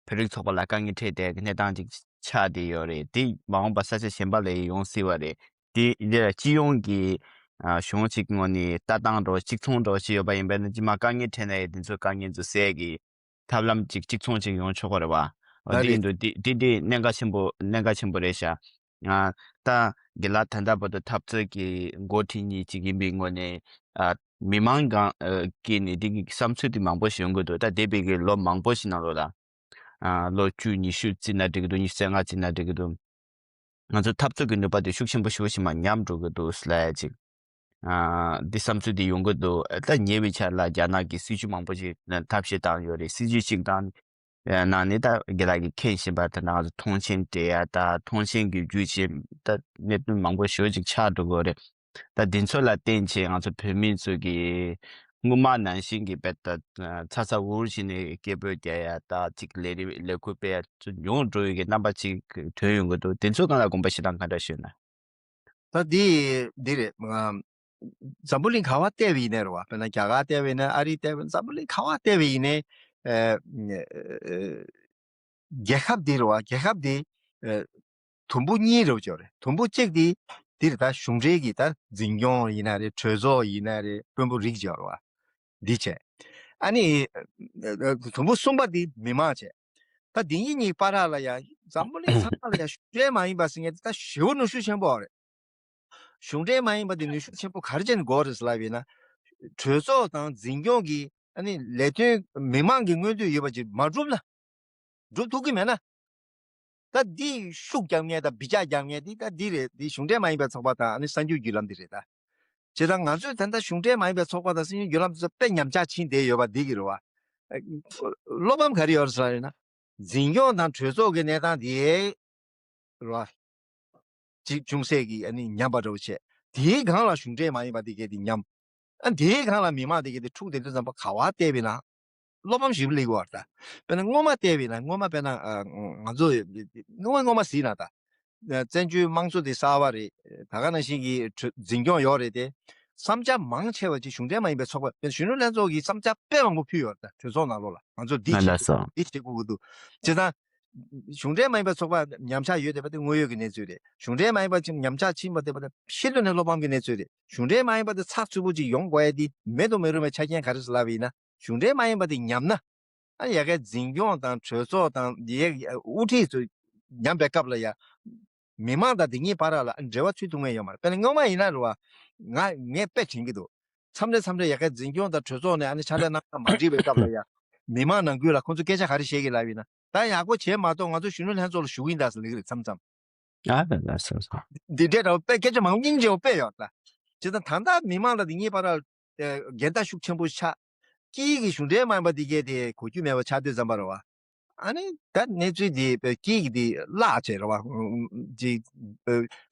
བོད་རིགས་ཚོགས་པ་ལ་དཀའ་ངལ་འཕྲད་བསྡད་ཀྱི་གནས་སྟངས་ཅིག་ཆགས་བསྡད་ཡོད་རེད། དེ་མ་འོངས་པ་ས་ཆ་གཞན་པ་ལ་ཡང་ཡོང་སྲིད་པ་རེད། དེ་འདི་ལ་སྤྱི་ཡོངས་ཀྱི་ཨ་གཞུང་གཅིག་ངོས་ནས་ལྟ་སྟངས་འདྲ་བོ་གཅིག་མཚུངས་འདྲ་བོ་ཞིག་ཡོད་པ་ཡིན་པས་ན་ཅི་མ་དཀའ་ངལ་འཕྲད་ན་ཡང་དེ་ཚོའི་དཀའ་ངལ་ཚོ་སེལ་གྱི་ཐབས་ལམ་ཅིག་གཅིག་མཚུངས་ཅིག་ཡོང་ཆོག་གི་རེད་བ། འོ་ད་དེ་ཡིན་རེད། དུས་དེ་དེ་དེ་གནད་འགག་ཆེན་པོ་གནད་འགག་ཆེན་པོ་རེད་ཤག་ང་ད་རྒན་ལགས་ད་ལྟ་བར་དུ་འཐབ་རྩོད་ཀྱི་འགོ་ཁྲིད་གཉིས་ཅིག་ཡིན་པའི་ངོས་ནས་ཨ་མི་མང་གང་ཨ་གིས་ནས་དེ་གི་བསམ་ཚུལ་དེ་མང་པོ་ཞིག་ཡོང་གི་འདུག་ད་འདས་པའི་གི་ལོ་མང་པོ་ཞིག་ནང་ལོགས་ལ་ཨ་ལོ་བཅུ་ཉི་ཤུ་བརྩིས་ན་འགྲིག་གི་འདུག་ཉི་ཤུ་རྩ་ལྔ་བརྩིས་ན་འགྲིག་གི་འདུག་ང་ཚོ་འཐབ་རྩོད་ཀྱི་ནུས་པ་དེ་ཤུགས་ཆེན་པོ་ཞེ་པོ་ཞིག་མར་ཉམས་འགྲོ་གི་འདུག་ལབ་ཡ་ཅིག་ཨ་འདི་བསམ་ཚུལ་དེ་ཡོང་གི་འདུག་ད་ཉེ་བའི་ཆར་ལ་རྒྱ་ནག་གིས་སྲིད་ཇུས་མང་པོ་ཞིག་ཐབས་ཤེས་བཏང་ཡོད་རེད། སྲིད་ཇུས་གཅིག་དང་ནང་ནས་ད་རྒན་ལགས་ཀྱིས་མཁྱེན་བཞིན་པ་ད་ང་ཚོ་མཐོང་མཆན་སྤྲད་ཡ་ད་མཐོང་མཆན་གྱི་བརྒྱུད་བྱས་ད་གནད་དོན་མང་པོ་ཞེ་པོ་ཅིག་ཆགས་འགྲོ་གི་ཡོད་རེད། ད་འདི་ཚོ་ལ་བརྟེན་བྱས་ང་ཚོ་བོད་མི་ཚོ་གིས་སྔོན་མ་ནང་བཞིན་གྱི་དཔེ་ད་ཚ་ཚ་འུར་བྱས་ནས་སྐད་འབོད་རྒྱག་ཡ་ད་ཅིག་ལས་རིགས་ལས་འགུལ་སྤེལ་ཡ་ཚོ་ཉུང་འགྲོ་ཡི་གི་རྣམ་པ་ཅིག་ཐོན་ཡོང་གི་འདུག་དེ་ཚོ་སྒང་ལ་དགོངས་པ་བཞེས་སྟངས་ག་འདྲ་ཞུས་ན། ད་འདི་འདི་རེད། ང་འཛམ་བུ་གླིང་ག་བ་བལྟས་པ་ཡིན་ནའི་རེད་བ། དཔེར་ན་རྒྱ་གར་བལྟས་པ་ཡིན་ནའི་ཨ་རི་བལྟས་པ་འཛམ་བུ་གླིང་ག་བ་བལྟས་པ་ཡིན་ནའི་ཨ་རྒྱལ་ཁབ་འདི་རེད་བ། རྒྱལ་ཁབ་འདི་ཨ་དུམ་བུ་གཉིས་རེད་བ་ཅོ་རེད། དུམ་བུ་གཅིག་འདི་འདི་རེད། ད་གཞུང་འབྲེལ་གྱི་ད་འཛིན་སྐྱོང་ཡིན་ན་རེད། གྲོས་ཚོགས་ཡིན་ན་རེད། དཔོན་པོ་རིགས་ཅོ་རེད་བ། འདི་བྱས། ཨ་ནི་ཨ་ཨ་དུམ་བུ་གསུམ་པ་འདི་མི་མང་བྱས། ད་འདི་གཉིས་གཉིས་བར་ལ་ཡ་འཛམ་བུ་གླིང་ཚང་མ་ལ་ཡ་གཞུང་འབྲེལ་མ་ཡིན་པ་ཟེར་མཁན་འདི་ད་ཞེ་པོ་ནུས་ཤུགས་ཆེན་པོ་རེད། གཞུང་འབྲེལ་མ་ཡིན་པ་དེ་ནུས་ཤུགས་ཆེན་པོ་ག་རེ་བྱས་ནས་དགོས་རེད་ཟེར་ལབ་ཡིན་ན། གྲོས་ཚོགས་དང་འཛིན་སྐྱོང་གི་ཨ་ནི་ལས་དོན་མི་མང་གི་མངོན་འདོད་ཡོད་པ་ཅིག་མ་བསྒྲུབས་ན། བསྒྲུབ་ཐུབ་ཀྱི་མེད་ན། ད་འདི་ཤུགས་རྒྱག་མཁན་དང་སྦི་ལྕག་རྒྱག་མཁན་འདི་ད་འདི་རེད། འདི་གཞུང་འབྲེལ་མ་ཡིན་པའི་ཚོགས་པ་དང་ཨ་ནི་གསར་འགྱུར་བརྒྱུད་ལམ་འདི་རེད་ད། བྱས་ཙང་ང་ཚོས་ད་ལྟ་གཞུང་འབྲེལ་མ་ཡིན་པའི་ཚོགས་པ་དང་གསར་འགྱུར་བརྒྱུད་ལམ་ཚོ་དཔེ་ཉམས་ཆག་ཕྱིན་བསྡད་ཡོད་པ་འདི་གི་རེད་བ། བློ་ཕམ་ག་རེ་ཡོད་རེད་ཟེར་ན། འཛིན་སྐྱོང་དང་གྲོས་ཚོགས་ཀྱི་གནས་སྟངས་དེ་རེད་བ། ཅིག་ཅུང་ཟད་ཀྱིས་ཨ་ནི་ཉམས་པ་འདྲ་བོ་བྱས། དེའི་སྒང་ལ་གཞུང་འབྲེལ་མ་ཡིན་པ་དེ་གས་དེ་ཉམས། ཨ་དེའི་སྒང་ལ་མི་མང་དེ་གས་དེ་འཁྲུག་བསྡད་དུས་ཙམ་པ་ག་བ་བལྟས་པས་ན། བློ་ཕམ་ཞིག་སླེབས་ཀྱི་ཡོད་རེད་ད། དཔེར་ན་སྔོན་མ་བལྟས་པས་ན་སྔོན་མ་དཔེར་ན་ཨ་ང་ཚོ་སྔོན་མ་སྔོན་མ་ཟེར་ན་ད། བཙན་བྱོལ་དམངས་གཙོ་དེ་གསར་པ་རེད། ད་ག་ནང་བཞིན་གྱི་གྲོས་འཛིན་སྐྱོང་ཡོད་རེད་དེ། བསམ་འཆར་མང་ཆེ་བ་ཅིག་གཞུང་འབྲེལ་མ་ཡིན་པའི་ཚོགས་པ་དཔེར་ན་གཞོན་ནུ་ལྷན་ཚོགས་ཀྱིས་བསམ་འཆར་དཔེ་མང་པོ་ཕུལ་ཡོད་རེད་ད། གྲོས་ཚོགས་ནང་ལོགས་ལ་ང་ཚོ་འདི་ང་བྱེད་ལ་དགོས་སོ། འདི་བྱེད་དགོས་ཀྱི་འདུག་བྱས་ཙང་། གཞུང་འབྲེལ་མ་ཡིན་པའི་ཚོགས་པ་ཉམས་ཆག་ཡོད་བསྡད་པ་དེ་དངོས་ཡོད་ཀྱི་གནས་ཚུལ་རེད། གཞུང་འབྲེལ་མ་ཡིན་པ་ཅིག་ཉམས་ཆག་ཕྱིན་པ་བསྡད་པ་དེ་ཕྱི་ལོགས་ནས་བློ་ཕམ་གྱི་གནས་ཚུལ་རེད། གཞུང་འབྲེལ་མ་ཡིན་པ་དེ་ཚགས་ཚུད་པོ་ཅིག་ཡོང་དགོས་ཡ་དེ་མེད་དུ་མི་རུང་བའི་ཆ་རྐྱེན་ག་རེ་ཟེར་ལབ་པ་ཡིན་ན། གཞུང་འབྲེལ་མ་ཡིན་པ་དེ་ཉམས་ན། ཨ་ཡ་གའི་འཛིན་སྐྱོང་དང་གྲོས་ཚོགས་དང་ཡའི་དབུ་ཁྲིད་ཚོ་ཉམས་པའི་སྐབས་ལ་ཡ། མི་མང་དང་དེ་གཉིས་བར་ལ་འབྲེལ་བ་ཚུད་ཐུབ་མཁན་ཡོད་མ་རེད། དཔེར་ན་སྔོན་མ་ཡིན་ན་རེད་བ། ང་ངས་དཔེ་དྲན་གྱི་འདུག་མཚམས་རེ་མཚམས་རེ་ཡ་གའི་འཛིན་སྐྱོང་དང་གྲོས་ཚོགས་ནས་ཨ་ནི་ཕྱག་ལས་གནང་སྟངས་མ་འགྲིག་པའི་སྐབས་ལ་ཡ། མི་མང་ནང་ཁུལ་ལ་ཁོང་ཚོ་སྐད་ཆ་ག་རེ་བཤད་ཀྱི་ལབ་ཡིན་ན། ད་ཡག་པོ་བྱས་མ་གཏོགས་ང་ཚོ་གཞོན་ནུ་ལྷན་ཚོགས་ལ་ཞུགས་ཡིན་ད་ཟེར་ལབ་ཀྱི་རེད་མཚམས་མཚམས། ཨ་ལ་ལ་སོ་སོ། འདི་འདྲའི་འདྲ་བོ་དཔེ་སྐད་ཆ་མང་པོ་སྙིང་རྗེ་བོ་དཔེ་ཡོད་ད། བྱས་ཙང་ད་ལྟ་མི་མང་དང་དེ་གཉིས་བར་ལ་འགལ་ཟླ་ཤུགས་ཆེན་པོ་ཆགས། དཀྱིལ་གྱི་གཞུང་འབྲེལ་མ་ཡིན་པ་དེ་གས་དེ་གོ་རྒྱུ་མེད་པ་ཆགས་དུས་ཙམ་པ་རེད་བ། ཨ་ནི་ད་གནས་ཚུལ་དེ་དཀྱིལ་གྱི་དེ་བརླག་བྱས་རེད་བ། ཅིག་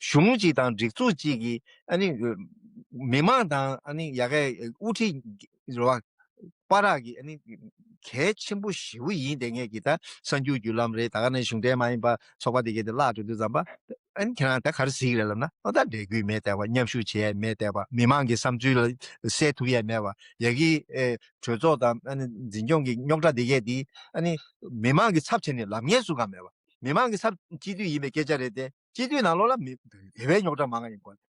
གཞུང་གཅིག་དང་སྒྲིག་འཛུགས་གཅིག་གིས་ཨ་ནི་མི་མང་དང་ཨ་ནི་ཡ་གའི་དབུ་ཁྲིད་རེད་བ། བར་གྱི་ཨ་ནི་གལ་ཆེན་པོ་ཞེ་པོ་ཡིན་དེ་ངེད་ཀྱི་ད་གསར་འགྱུར་བརྒྱུད་ལམ་རེད། ད་ག་ནས་གཞུང་འབྲེལ་མ་ཡིན་པ་ཚོགས་པ་དེ་གས་དེ་བརླག་འགྲོ་དུས་ཙམ་པ། ཨ་ནི་ཁྱེད་རང་ད་ག་རེ་གཟིགས་རེད་ལབ་ན། ཨོ་ད་འབྲེལ་མཐུད་མེད་བསྡད་པ། མཉམ་ཞུགས་བྱེད་ཡས་མེད་བསྡད་པ། མི་མང་གི་བསམ་ཚུལ་ལ་གསལ་ཐུབ་ཡས་མེད་པ། ཡ་གི་ཨེ་གྲོས་ཚོགས་དང་ཨ་ནི་འཛིན་སྐྱོང་གི་རྙོག་དྲ་དེ་གས་དེ་ཨ་ནི་མི་མང་གི་ཚབ་བྱས་ནས་ལབ་མཁན་སུ་གང་མེད་པ། མི་མང་གི་ཚབ་སྤྱི་འཐུས་ཡིན་པའི་སྐད་ཆ་རེད་དེ། སྤྱི་འཐུས་ནང་ལོགས་ལ་མི་དེ་བས་རྙོག་དྲ་མང་ང་ཡིན་དགོས།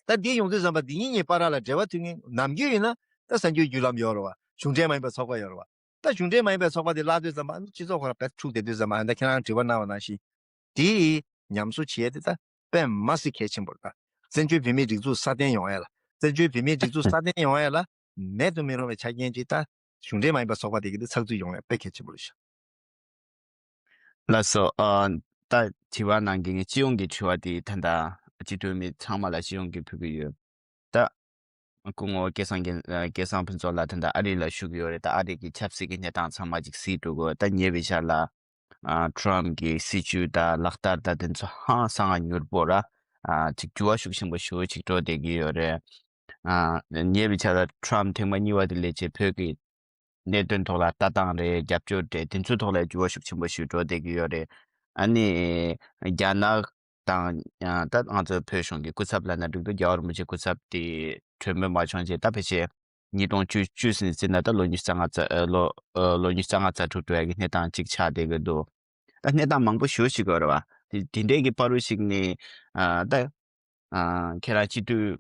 ད་འདི་ཡོང་དུས་ཙམ་པ་འདི་གཉིས་གཉིས་བར་ལ་འབྲེལ་བ་མཐུད་མཁན་ནམ་རྒྱུན་ཡིན་ན་ད་གསར་འགྱུར་བརྒྱུད་ལམ་ཡོད་རེད་བ། གཞུང་འབྲེལ་མ་ཡིན་པའི་ཚོགས་པ་ཡོད་རེད་བ། ད་གཞུང་འབྲེལ་མ་ཡིན་པའི་ཚོགས་པ་དེ་བརླག་དུས་ཙམ་པ་ཨ་ནི་སྤྱི་ཚོགས་ཁོ་རང་དཔེ་འཁྲུག་བསྡད་དུས་ཙམ་པ་ཨ་ནི་ད་ཁྱེད་རང་དྲི་བ་གནང་བ་ནང་བཞིན་དེ་ཉམས་གསོ་བྱེད་ཡས་དེ་ད་དཔེ་མ་སྲིད་གལ་ཆེན་པོ་རེད། ད་བཙན་བྱོལ་བོད་མིའི་སྒྲིག་འཛུགས་སྲ་བརྟན་ཡོང་ཡས་ལ། བཙན་བྱོལ་བོད་མིའི་སྒྲིག་འཛུགས་སྲ་བརྟན་ཡོང་ཡས་ལ་མེད་དུ་མི་རུང་བའི་ཆ་རྐྱེན་ཅིག་ད་གཞུང་འབྲེལ་མ་ཡིན་པའི་ཚོགས་པ་དེ་གི་དེ་ཚགས་ཚུད་ཡོང་ཡས་དཔེ་གལ་ཆེན་པོ་རེད་ཤག་ལགས་སོ། ཨ་ད་དྲི་བ་གནང་མཁན་གྱི་སྤྱི་ཡོངས་ཀྱི་དྲི་བ་དེ་ད་ལྟ་སྤྱི་འཐུས་མི་ཚང་མ་ལ་སྤྱི་ཡོངས་ཀྱི་ཕུལ་གྱི་ཡོད། ད་སྐུ་ངོ་སྐལ་བཟང་རྒན་སྐལ་བཟང་ཕུན་ཚོགས་ལགས་ད་ལྟ་ཨ་རི་ལ་བཞུགས་ཡོད་རེད། ད་ཨ་རི་གི་ཆབ་སྲིད་ཀྱི་གནས་སྟངས་ཚང་མ་ཅིག་གཟིགས་འགྲོ་དགོས། ད་ཉེ་བའི་ཆར་ལ་ཨ་ཊྲམ་གྱི་སྲིད་བྱུས་ད་ལག་བསྟར་ད་དེ་ཚོ་ཧང་སང་ང་མྱུར་པོ་ར་ཨ་ཅིག་འགྱུར་བ་ཤུགས་ཆེན་པོ་ཞེ་པོ་ཅིག་འགྲོ་བསྡད་ཀྱི་ཡོད་རེད། ཨ་ཉེ་བའི་ཆར་ལ་ཊྲམ་ཐེངས་མ་གཉིས་པ་དེ་སླེབས་རྗེས་བོད་ཀྱི་གནད་དོན་ཐོག་ལ་ལྟ་སྟངས་རེད། རྒྱབ་སྐྱོར་རེད། དེ་ཚོའི་ཐོག་ལ་འགྱུར་བ་ཤུགས་ཆེན་པོ་ཞིག་འགྲོ་བསྡད་ཀྱི་ཡོད་རེད། ཨ་ནི་རྒྱ་ནག་དང་ད་ང་ཚོ་བོད་གཞུང་གི་སྐུ་ཚབ་ལབ་ན་འགྲིག་འདུག་རྒྱལ་བ་རིན་པོ་ཆེ་སྐུ་ཚབ་དེ་གྲོས་མོལ་མ་བྱུང་རྗེས་ད་ཕལ་ཆེར་ཉིས་སྟོང་བཅུ་བཅུ་ཟིན་ཟིན་ན་ད་ལོ་ཉི་ཤུ་རྩ་ལྔ་རྩ་ཨ་ལོ་ཨ་ལོ་ཉི་ཤུ་རྩ་ལྔ་རྩ་དྲུག་འགྲོ་ཡ་གི་གནས་སྟངས་གཅིག་ཆགས་བསྡད་ཀྱི་འདུག་ད་གནས་སྟངས་མང་པོ་ཞེ་པོ་ཞིག་ཡོད་རེད་བ། དེ་དེ་འདྲའི་གི་བར་དུ་ཞིག་ནས་ཨ་ད་ཨ་ཁྱེད་རང་སྤྱི་འཐུས་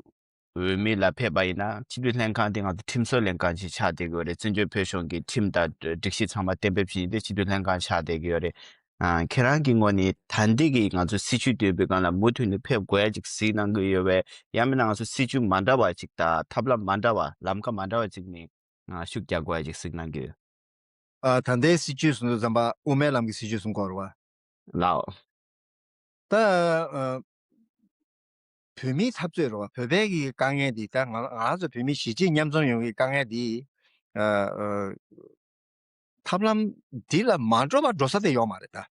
འོས་མི་ལ་ཕེབས་པ་ཡིན་ན་སྤྱི་འཐུས་ལྷན་ཁང་དེ་ང་ཚོ་ཁྲིམས་བཟོ་ལྷན་ཁང་ཅིག་ཆགས་བསྡད་ཀྱི་ཡོད་རེད། བཙན་བྱོལ་བོད་གཞུང་གི་ཁྲིམས་དང་སྒྲིག་གཞི་ཚང་མ་གཏན་འབེབས་བྱེད་མཁན་དེ་སྤྱི་འཐུས་ལྷན་ཁང་ཆགས་བསྡད་ཀྱི་ཡོད་རེད། ཨ། ཁྱེད་རང་གི་ངོས་ནས་ད་ལྟའི་གི་ང་ཚོ་སྲིད་བྱུས་འདོན་པའི་སྒང་ལ་མུ་མཐུད་ནས་ཕེབས་དགོས་ཡ་ཅིག་གཟིགས་གནང་གི་ཡོད་པས། ཡང་མིན་ན་ང་ཚོ་སྲིད་བྱུས་མ་འདྲ་བ་ཅིག་དང་ཐབས་ལམ་མ་འདྲ་བ་ལམ་ཁ་མ་འདྲ་བ་ཅིག་ནས་ཨ་ཤུགས་རྒྱག་དགོས་ཡ་ཅིག་གཟིགས་གནང་གི་ཡོད། ཨ། ད་ལྟའི་སྲིད་བྱུས་གསུང་དུས་ཙམ་པ་དབུ་མའི་ལམ་གྱི་སྲིད་བྱུས་གསུང་གི་ཡོད་རེད་བ། ལགས། ད་ཨ་བོད་མིའི་འཐབ་རྩོད་རེད་བ། བོད་པའི་གི་དཀའ་ངལ་འདི། ད་ང་ང་ཚོ་བོད་མི་གཞིས་བྱེས་མཉམ་འཛོམས་ཡོང་གི་དཀའ་ངལ་འདི། ཨ་ཨ་ཐབས་ལམ་འདི་ལ་མ་འགྲོ་བ་འགྲོ་ས་དེ་ཡོད་མ་རེད་ད།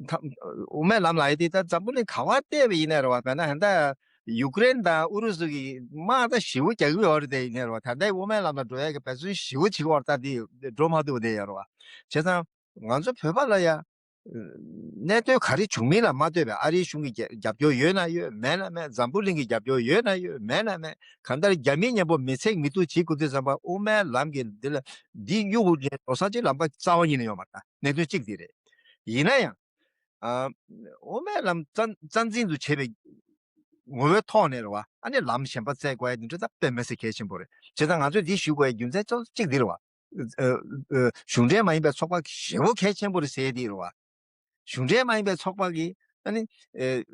ཐབས་དབུ་མའི་ལམ་ལ་ཡི་དེ་ད་འཛམ་བུ་གླིང་ག་བ་བལྟས་པ་ཡིན་ན་རེད་བ། དཔེར་ན་ད་ཡུཀ་རེན་དང་ཨུ་རུ་སུ་གི་དམག་ད་ཞེ་པོ་རྒྱག་གི་ཡོད་རེད་དེ། ཡིན་ན་རེད་བ། ད་ལྟའི་དབུ་མའི་ལམ་ལ་འགྲོ་ཡ་གི་འབད་བརྩོན་ཞེ་པོ་བྱེད་ཀྱི་ཡོད་རེད། ད་དེ་འགྲོ་མ་ཐུབ་པ་དེ་ཡོད་རེད་བ། བྱས་ཙང་ང་ཚོ་བོད་པ་ལ་ཡ་གནད་དོན་ག་རེ་བྱུང་མིན་ལ་མ་ལྟོས་པའི་ཨ་རིའི་གཞུང་གི་རྒྱབ་རྒྱབ་སྐྱོར་ཡོད་ན་ཡོད། མེད་ན་མེད། འཛམ་བུ་གླིང་གི་རྒྱབ་སྐྱོར་ཡོད་ན་ཡོད། མེད་ན་མེད། གང་ལྟར་རྒྱ་མི་མཉམ་པོ་མི་ཚེགས་མི་ཐུབ་བྱེད་དགོས་དུས་ཙམ་པ་དབུ་མའི་ལམ་གྱི་འདི་ལ་འདི་གཡུག་དགོས་ཀྱི་འགྲོ་ས་ཅིག་ལམ་ཁ་རྩ་བ་ཉིད་ནས་ཡོད་མ་རེད། གནད་དོན་གཅིག་འདི་རེད། ཡིན་ན་ཡང་ཨ་དབུ་མའི་ལམ་རྩ་རྩ་འཛིན་དུ་བྱས་པའི་ངོ་བོའི་ཐོག་ནས་རེད་བ། ཨ་ནི་ལམ་གཞན་པ་བཙལ་དགོས་ཡ་འདི་འདྲ་ད་དཔེ་མི་སྲིད་གལ་ཆེན་པོ་རེད། བྱས་ཙང་ང་ཚོས་འདི་ཞུ་དགོས་ཡ་རྒྱུ་མཚན་གཙོ་བོ་གཅིག་འདི་རེད་བ། ཨ་ཨ་གཞུང་འབྲེལ་མ་ཡིན་པའི་ཚོགས་པ་ཞེ་པོ་གལ་ཆེན་པོ་རེད་ཟེར་ཡ་འདི་རེད་བ། གཞུང་འབྲེལ་མ་ཡིན་པའི་ཚོགས་པ་གིས་ཨ་ནི་ཨེ་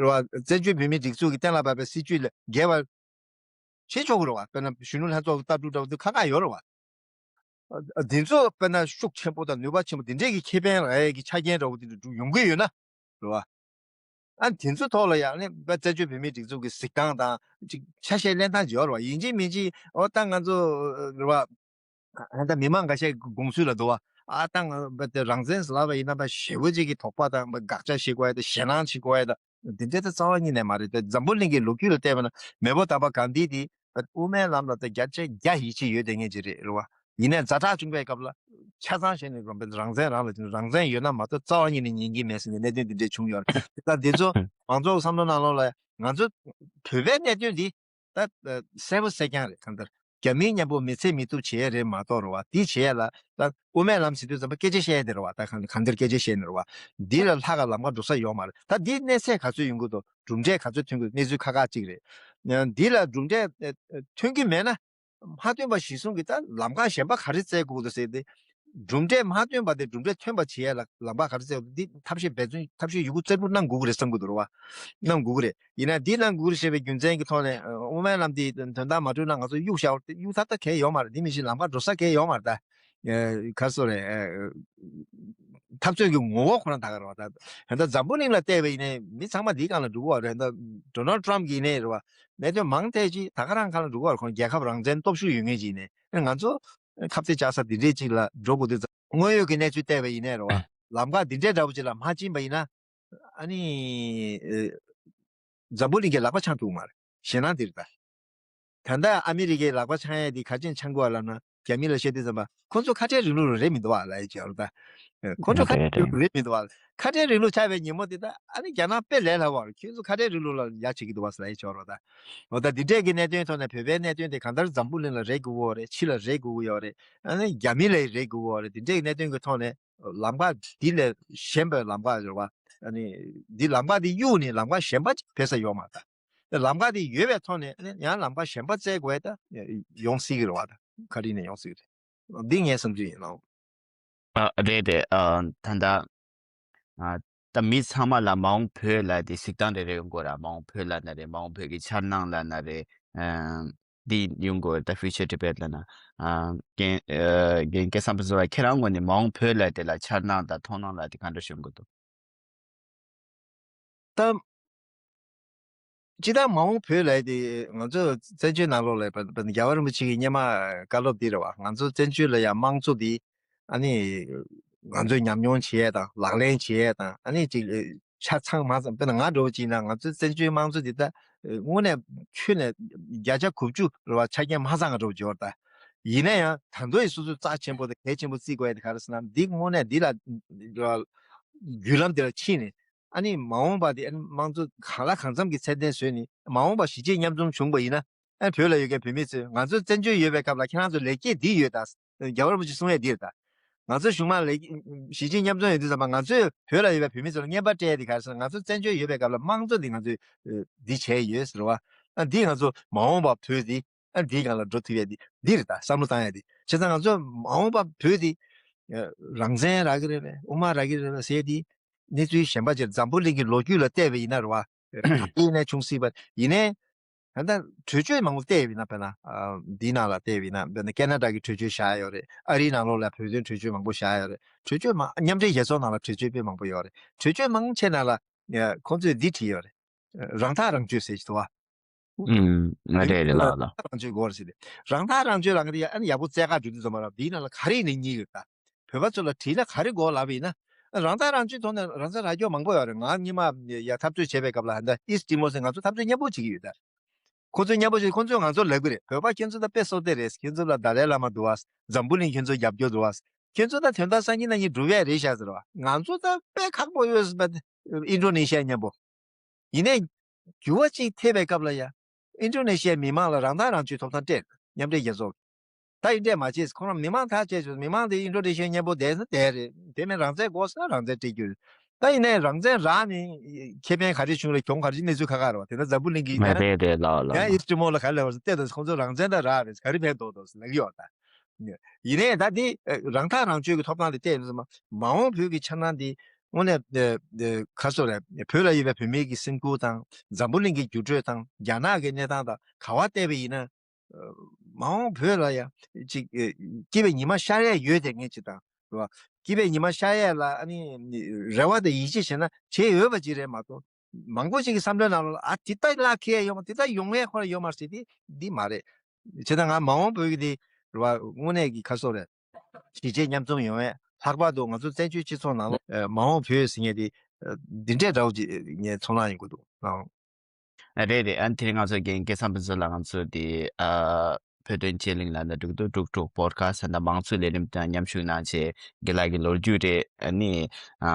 རེད་བ། བཙན་བྱོལ་བོད་མིའི་སྒྲིག་འཛུགས་ཀྱིས་གཏན་ལ་ཕབ་པའི་སྲིད་བྱུས་ལས་འགལ་བ་བྱེད་ཆོག་གི་རེད་བ། དཔེར་ན་གཞོན་ནུ་ལྷན་ཚོགས་ཀྱི་ལྟ་གྲུབ་འདྲ་བོ་དེ་ཁག་ཁག་ཡོད་རེད་བ། ཨ་འདི་ཚོ་དཔེར་ན་ཤུགས་ཆེན་པོ་དང་ནུས་པ་ཆེན་པོ་འདི་འདྲས་ཀྱི་ཁེ་ཕན་རག་ཡས་ཀྱི་ཆ་རྐྱེན་འདྲ་བོ་དེ་འདྲ་འདུག་ཡོང་གི་ཡོད་ན་རེད་བ། ཨ་དེ་ཚོ་ཐོག་ལ་ཡང་ནི་བཙན་བྱོལ་བོད་མིའི་སྒྲིག་འཛུགས་ཀྱི་གཟིགས་སྟངས་དང་ཅིག་ཆ་ཤས་ལེན་སྟངས་ཅིག་ཡོད་རེད་བ། ཡིན་གཅིག་མིན་གཅིག་ཨོ་ད་ང་ཚོ་རེད་བ། ཨ་ད་མི་མང་འགའ་ཤས་དགོངས་ཚུལ་ལ་འདུག་བ། ཨ་ད་ང་བ་དེ་རང་བཙན་ཟེར་ལབ་པ་ཡིན་ན་ད་ཞེ་པོ་ཅིག་གི་དོགས་པ་དང་དགག་བྱ་བྱེད་དགོས་ཡ་དང་ཞེད་སྣང་བྱེད་དགོས་ཡ་དང་འདི་འདྲ་ད་རྩ་བ་ཉིད་ནས་མ་རེད། ད་འཛམ་བུ་གླིང་གི་ལོ་རྒྱུས་ལ་བལྟས་པ་ན་མེས་པོ་དམ་པ་གྷན་དྷི་དེ་དབུ་མའི་ལམ་ལ་ད་བརྒྱ་ཆ་བརྒྱ་ཡིད་ཆེས་ཡོད་བསྡད་མཁན་ཅིག་རེད་རེད་བ། ཡིན་ནའི་ཛ་དྲག་བྱུང་བའི་སྐབས་ལ་ཆ་ཚང་བྱས་ནས་རང་བཙན་རང་ལ་རང་བཙན་ཡོད་ན་མ་གཏོགས་རྩ་བ་ཉིད་ནས་ཉན་གྱི་མེད་ཟེར་ནས་གནད་དོན་འདི་འདྲ་བྱུང་ཡོད་རེད། ད་འདི་ཚོ་མང་ཚོགས་བསམ་བློ་ནང་ལོགས་ལ་ང་ཚོ་བོད་པའི་གནད་དོན་འདི་ད་གསལ་པོ་གསལ་རྐྱང་རེད། གང་ལྟར་རྒྱ་མིའི་མཉམ་པོ་མི་ཚེ་མི་ཐུབ་བྱེད་ཡས་རེད་མ་གཏོགས་རེད་བ། དེ་བྱེད་ཡས་ལ་ད་དབུ་མའི་ལམ་ཟེར་དུས་ཙམ་པ་སྐད་ཆ་བཤད་ཡས་དེ་རེད་བ། ད་གང་གང་ལྟར་སྐད་ཆ་བཤད་ནས་རེད་བ། འདི་ལ་ལྷག་ག་ལམ་ཁ་འགྲོ་ས་ཡོད་མ་རེད། ད་འདི་གནས་ཚད་ག་ཚོད་ཡོང་གི་འདུག་གྲུབ་འབྲས་ག་ཚོད་ཐོན་གི་འདུག་གནས་ཚུལ་ཁག་ཁག་ཅིག་རེད། འདི་ལ་གྲུབ་འབྲས་ཐོན་གི་མེད་ན་མ་ཐོན་པ་གཞིར་བཟུང་གི་ད་ལམ་ཁ་གཞན་པ་ག་རེ་བཙལ་དགོས་འདུག་ཟེར་ཏེ། གྲུབ་འབྲས་མ་ཐོན་པ་དེ་གྲུབ་འབྲས་ཐོན་པ་བྱེད་ཡས་ལ་ལམ་ཁ་ག་རེ་བཙལ་དགོས་འདི་ཐབས་ཤེས་འབད་བརྩོན་ཐབས་ཤེས་ཡོད་རྒུ་རྩལ་པོ་གནང་དགོས་ཀྱི་རེད་བསམ་གྱི་འདུག་རེད་བ། གནང་དགོས་ཀྱི་རེད། ཡིན་ན་འདི་གནང་དགོས་ཀྱི་རེད་ཞེས་པའི་རྒྱུ་མཚན་གྱི་ཐོག་ནས་དབུ་མའི་ལམ་འདི་དོན་དག་མ་གྲུབ་ན་ང་ཚོ་གཡུག་བཞག་གཡུག་ཐབས་ད་གལ་ཡོད་མ་རེད། འདི་མི་ཤེས་ལམ་ཁ་འགྲོ་ས་གལ་ཡོད་མ་རེད་ད། ག་སོ་རེད། འཐབ་རྩོད་ཀྱི་ངོ་བོ་ཁོ་རང་ད་ག་རེད་བ། ད་ད་འཛམ་བུ་གླིང་ལ་བལྟས་པ་ཡིན་ནའི་མི་ཚང་མ་འདིའི་སྒང་ལ་འགྲོ་གི་ཡོད་རེད། ད་ཌོ་ནལ་ཊམ་གྱི་ཡིན་ནའི་རེད་བ། གནད་དོན་མང་ཐལ་ཅིག་ད་ག་རང་སྒང་ལ་འགྲོ་གི་ཡོད་རེད། ཁོང་རྒྱལ་ཁབ་རང་བཙན་སྟོབས་ཤུགས་ཡོད་མཁན་ཅིག་ཡིན་ནའི་ང་ཚོ་ཁ་གཏད་བཅག་ས་འདི་འདྲས་ཅིག་ལ་འགྲོ་དགོས་དུས་ཙང་དངོས་ཡོད་ཀྱི་གནས་ཚུལ་བལྟས་པ་ཡིན་ནའི་རེད་བ། ལམ་ཁ་འདི་འདྲས་འདྲ་པོ་ཅིག་ལ་མ་ཕྱིན་པ་ཡིན་ན་ཨ་ནི་འཛམ་བུ་གླིང་གི་ལག་པ་འཆང་ཐུབ་མ་རེད། ཞེད་སྣང་འདི་རེད་ད། ད་ལྟ་ཨ་མི་རི་ཀའི་ལག་པ་འཆང་ཡས་དེ་ག་ཅན་འཆང་དགོས་ལབ་ན་རྒྱ་མི་ལ་བཤད་དུས་ཙམ་པ་ཁོང་ཚོ་ཁ་བྲལ་རིང་ལུགས་རེད་མི་འདུག་བ་ལབ་ཡས་ཅིག་ཡོད་རེད་ད། ཁོང་ཚོ་ཁ་བྲལ་རིང་ལུགས་རེད་མི་འདུག་བ། ཁ་བྲལ་རིང་ལུགས་ཆགས་པའི་ཉིན་མོ་དེ་ད་ཨ་ནི་རྒྱ་ནག་དཔེ་ལས་སླ་བ་རེད། ཁྱོད་ཚོ་ཁ་བྲལ་རིང་ལུགས་ལ་ཡ་བྱེད་ཀྱི་འདུག་བ་ལབ་ཡས་ཅིག་ཡོད་རེད་ད། འོ་ད་འདི་འདྲས་ཀྱི་གནད་དོན་ཐོག་ནས་བོད་པའི་གནད་དོན་དེ་གང་ལྟར་འཛམ་བུ་གླིང་ལ་རེག་དགོས་ཀྱི་ཡོད་རེད། ཕྱི་ལ་རེག་དགོས་ཀྱི་ཡོད་རེད། ཨ་ནི་རྒྱ་མི་ལ་རེག་དགོས་ཀྱི་ཡོད་རེད། འདི་འདྲས་ཀྱི་གནད་དོན་གྱི་ཐོག་ནས་ལམ་ཁ་འདི་ལས་གཞན་པའི་ལམ་ཁ་རེད་བ། ཨ་ནི་འདི་ལམ་ཁ་འདི་གཡུག་ནས་ལམ་ཁ་གཞན་པ་ཅིག་ཕེབས་ས་ཡོད་མ་རེད་ད། ལམ་ཁ་འདི་ཡོད་པའི་ཐོག་ནས་ཨ་ནི་ཡང་ལམ་ཁ་གཞན་པ་བཙལ་དགོས་ད་ཡོང་སྲིད་ཀྱི་རེད་བ། ད་ག་རེ་ནས་ཡོང་སྲིད་ཀྱི་རེད། འདི་ངའི་བསམ་ཚུལ་ཡིན་ལགས། ཨ་རེད་རེད། ཨ་ད་ལྟ་ཨ་ད་མི་ཚང་མ་ལ་མ་འོངས་བོད་ལ་དེ་གཟིགས་སྟངས་རེ་རེ་ཡོང་གི་རེད། མ་འོངས་བོད་ལབ་ན་རེད། མ་འོངས་བོད་ཀྱི་འཆར་སྣང་ལབ་ན་རེད། ཨ་འདི་ཡོང་གི་རེད། ད་ཕིའུ་ཅར་ཊི་བེཊ་ལབ་ན། ཨ་རྒན་ཨ་རྒན་སྐལ་བཟང་ཕུན་ཚོགས་ལགས་ཁྱེད་རང་ངོས་ནས་མ་འོངས་བོད་ལ་དེ་ལ་འཆར་སྣང་དང་མཐོང་སྣང་ལ་དེ་ག་འདྲ་ཤོད་ཀྱི་འདུག་ད་སྤྱིར་བཏང་མ་འོངས་བོད་ལ་དེ་ང་ཚོ་བཙན་བྱོལ་ནང་ལོགས་ལ་རྒྱལ་བ་རིན་པོ་ཆེ་གི་སྔོན་མ་བཀའ་སློབ་འདི་རེད་བ། ང་ཚོ་བཙན་བྱོལ་ལ་ཡང་དམངས་གཙོ་འདི་ཨ་ནི་ང་ཚོས་ཉམས་མྱོང་བྱེད་ཡས་དང་ལག་ལེན་བྱེད་ཡས་དང་ཨ་ནི་ཅིག་ཆ་ཚང་མ་ཙམ། དཔེར་ན་ང་འདྲ་བོ་ཅིག་ཡིན་ན་ང་ཚོའི་བཙན་བྱོལ་དམངས་གཙོ་འདི་ད་དངོས་གནས་ཁྱོན་ནས་བརྒྱ་ཆ་དགུ་བཅུ་རེད་བ། ཆ་རྐྱེན་མ་ཚང་བ་འདྲ་བོ་ཅིག་ཡོད་རེད་ད། ཡིན་ན་ཡང་ད་དུང་ཡང་སོ་སོས་རྩ་ཆེན་པོ་དང་གལ་ཆེན་པོ་བརྩི་དགོས་ཡ་དེ་ག་རེ་ཟེར་ན་འདི་དངོས་གནས་འདི་ལ་བརྒྱུད་ལམ་འདི་ལ་ཕྱིན་ནས་ཨ་ནི་མ་འོངས་པ་དེ་ཨ་ནི་དམངས་གཙོ་གང་ལ་གང་འཚམ་གྱི་ཚད་ལྡན་བཟོས་ནས་མ་འོངས་པ་གཞིས་བྱེས་མཉམ་འཛོམས་བྱུང་བ་ཡིན་ན། ཨ་བོད་ལ་ཡོད་མཁན་བོད་མི་ཚོས་ང་ཚོ་བཙན་བྱོལ་ཡོད་པའི་སྐབས་ལ་ཁྱེད་རང་ཚོ་ལེགས་སྐྱེས་འདི་ཡོད་ད། རྒྱལ་བ་རིན་པོ་ཆེ་གསུང་ཡས་འདི་རེད་ད། ང་ཚོ་གཞུང་མང་ལེགས་གཞིས་བྱེས་མཉམ་འཛོམས་ཡོད་དུས་ཙམ་པ་ང་ཚོས་བོད་ལ་ཡོད་པའི་བོད་མི་ཚོ་ལ་རྔན་པ་སྤྲད་ཡས་འདི་ག་རེ་ཟེར་ན་ང་ཚོ་བཙན་བྱོལ་ཡོད་པའི་སྐབས་ལ་དམངས་གཙོ་འདི་ང་ཚོས་འདི་བྱས་ཡོད་ཟེར་བ། ཨ་འདི་ང་ཚོ་མ་འོངས་པ་བོད་འདི་ཨ་འདིའི་སྒང་ལ་འགྲོ་ཐུབ་ཡ་འདི་འདི་རེད། ད་བསམ་བློ་བཏང་ཡ་འདི་བྱས་ཙང་ང་ཚོ་མ་འོངས་པ་བོད་འདི་ཨ་རང་བཙན་རག་གི་རེད་པས། དབུ་མ་རག་གི་རེད་པས་ཟེར་འདི་གནས་ཚུལ་གཞན་པ་ཅིག་འཛམ་བུ་གླིང་གི་ལོ་རྒྱུས་ལ་བལྟས་པ་ཡིན་ན་རེད་བ། ད་ལྟའི་གནས་ཆུང་སྲིད་པ་ཡིན་ནའི། ད་ལྟ་གྲོས་ཆོད་མང་པོ་བལྟས་ཡོད་ན། དཔེར་ན་ཨ་འདིའི་ནང་ལ་བལྟས་ཡོད་ན། དཔེར་ན་ཁེ་ན་ཌ་གི་གྲོས་ཆོད་བཞག་ཡོད་རེད། ཨ་རིའི་ནང་ལོགས་ལ་བོད་དོན་གྲོས་ཆོད་མང་པོ་བཞག་ཡོད་རེད། གྲོས་ཆོད་མང་མཉམ་འབྲེལ་རྒྱལ་ཚོགས་ནང་ལ་གྲོས་ཆོད་དཔེ་མང་པོ་ཡོད་རེད། གྲོས་ཆོད་མང་ཆེ་ནང་ལ་ཨ་ཁོང་ཚོས་འདི་བྲིས་ཡོད་རེད། རང་ཐག་རང་གཅོད་ཟེར་གྱི་འདུག་བ། ཨུམ། ང་རེད་རེད་ལགས་ལགས། རང་ཐག་རང་གཅོད་དགོས་རེད་ཟེར་ཏེ། རང་ཐག་རང་གཅོད་ལབ་མཁན་དེ་ཡང་ཨ་ནི་ཡག་པོ་བཙལ་ག་འགྲོ་དུས་ཙམ་པ་ལ་འདིའི་ནང་ལ་ག་རེ་ཡིན་ནའི་གཉིས་ཡོད་ད། བོད་པ་ཚོ་ལ་དྲིས་ན་ག་རེ་དགོས་ལབ་པ་ཡིན་ན། རང་ཐག་རང་གཅོད་ཐོག་ནས་རང་བཙན་རག་རྒྱུ་མང་པོ་ཡོད་རེད། ང་སྔོན་མ་ཡ་འཐབ་རྩོད་བྱས་པའི་སྐབས་ལ་ད་ཨིསི་ཊི་ཊི་མོར་ཟེར་ང་ཚོ་འཐབ་རྩོད་མཉམ་པོ་བྱེད་ཀྱི་ཡོད་ད། ཁོ་ཚོས་མཉམ་པོ་བྱེད། ཁོ་ཚོས་ང་ཚོར་ལབ་ཀྱི་རེད། བོད་པ་ཁྱེད་ཚོ་ད་དཔེ་བསོད་བདེ་རེད། ཁྱེད་ཚོ་ལ་ཏཱ་ལའི་བླ་མ་འདུག་བ། འཛམ་བུ་གླིང་ཁྱེད་ཚོ་རྒྱབ་སྐྱོར་འདུག་བ། ཁྱེད་ཚོ་ད་དོན་དག་སང་ཉིན་གནངས་ཉིན་འགྲུབ་ཡས་རེད་ཤག་ཟེར་བ། ང་ཚོ་ད་དཔེ་ཁག་པོ་ཡོད་ཟེར་བ། ཨིན་ཌོ་ནེ་ཤི་ཡ་མཉམ་པོ། ཡིན་ནའི་འགྱུར་བ་གཅིག་ཐེབས་པའི་སྐབས་ལ་ཡ། ཨིན་ཌོ་ནེ་ཤི་ཡའི་མི་མང་ལ་རང་ཐག་རང་གཅོད་ཐོབ་ཐང་སྤྲད། མཉམ་འབྲེལ་རྒྱལ་ཚོགས་ཀྱིས། ད་ཡིན་འདྲས་མ་བྱས། ཁོ་རང་མི་མང་ཐག་བཅད་བྱས། མི་མང་དེ་ཨིན་ཌོ་ནེ་ཤི་ཡ་མཉམ་པོ་བསྡད་ན་བསྡད་རེད། དེ་མིན་རང་བཙན་དགོས་ཟེར་ན་རང་བཙན་སྤྲད་རྒྱུ་རེད། ད་ཡིན་ནའི་རང་བཙན་རག་ནས་ཁེ་ཕན་ག་རེ་བྱུང་རེད། གྱོང་ག་རེ། གནས་ཚུལ་ཁག་ཁག་རེད་བ། དེ་ལྟར་འཛམ་བུ་གླིང་གི་ཡང་ཡང་ཨིསི་ཊི་ཊི་མོར་ལ་ག་རེ་ལབ་པ་རེད་ཟེར་ན། བལྟས་དང་ཁོང་ཚོ་རང་བཙན་ད་རག་རེད། ག་རེ་ཕན་ཐོགས་འདུག་ཟེར་ལབ་ཀྱི་ཡོད་ད། ཡིན་ནའི་ད་འདི་རང་ཐག་རང་གཅོད་ཀྱི་ཐོབ་ཐང་དེ་བལྟས་ཡོང་དུས་ཙམ་པ། མ་འོངས་བོད་ཀྱི་འཆར་སྣང་འདི་དངོས་གནས་ག་རེ་ཟེར་དགོས་རེད། བོད་ལ་ཡོད་པའི་བོད་མི་གི་སེམས་ཁུར་དང་། འཛམ་བུ་གླིང་གི་འགྱུར་འགྲོས་དང་། རྒྱ་ནག་གི་གནས་སྟངས་དང་ག་པར་བལྟས་པ་ཡིན་ན། མ་འོངས་བོད་ལ་ཡང་ཅིག་སྐྱིད་པའི་ཉི་མ་ཤར་ཡས་ཡོད་དེ་ངེས་ཅིག་དང་། རེད་བ། སྐྱིད་པའི་ཉི་མ་ཤར་ཡས་ལ་ཨ་ནི་རེ་བ་དང་ཡིད་ཆེས་བྱས་ན་བྱེད་འོས་པ་ཅིག་རེད་མ་གཏོགས། མང་པོ་ཞིག་གི་བསམ་བློའི་ནང་ལ་ཨ་དེ་ལྟ་ལ་ཁེལ་ཡོང་། དེ་ལྟ་ཡོང་ཡས་ཁོ་རང་ཡོད་མ་རེད་ཟེར་དེ་འདི་མ་རེད། བྱས་ཙང་ང་མ་འོངས་བོད་ཀྱི་དེ་རེད་བ། དངོས་གནས་ཀྱི་ག་རེ་ཟེར་དགོས་རེད། གཞིས་བྱེས་མཉམ་འཛོམས་ཡོང་བས། ལྷག་པར་དུ་ང་ཚོ་བཙན་བྱོལ་སྤྱི་ཚོགས་ནང་ལ་མ་འོངས་བོད་ཟེར་མཁན་དེ་འདི་འདྲའི་འདྲ་བོ་ཅིག་ངས་ཚོར་སྣང་ཡོང་གི་འདུག་ཨང་། རེད་རེད། ཨ་ནི་དེ་རིང་ང་ཚོ་རྒན་སྐལ་བཟང་ཕུན་ཚོགས་ལགས་ང་ཚོ་དེ་ཨ་Phedon Chelling ལ་ནི་འབྲུག་རྡོ་འབྲུག་གྲོགས་པོ་ཌི་ཁ་སི་ཊི་དང་མང་གཙོའི་ལས་རིམ་དང་མཉམ་ཞུགས་གནང་བྱས་རྒན་ལགས་ཀྱི་ལོ་རྒྱུས་རེད། ཨ་ནི་ཨ་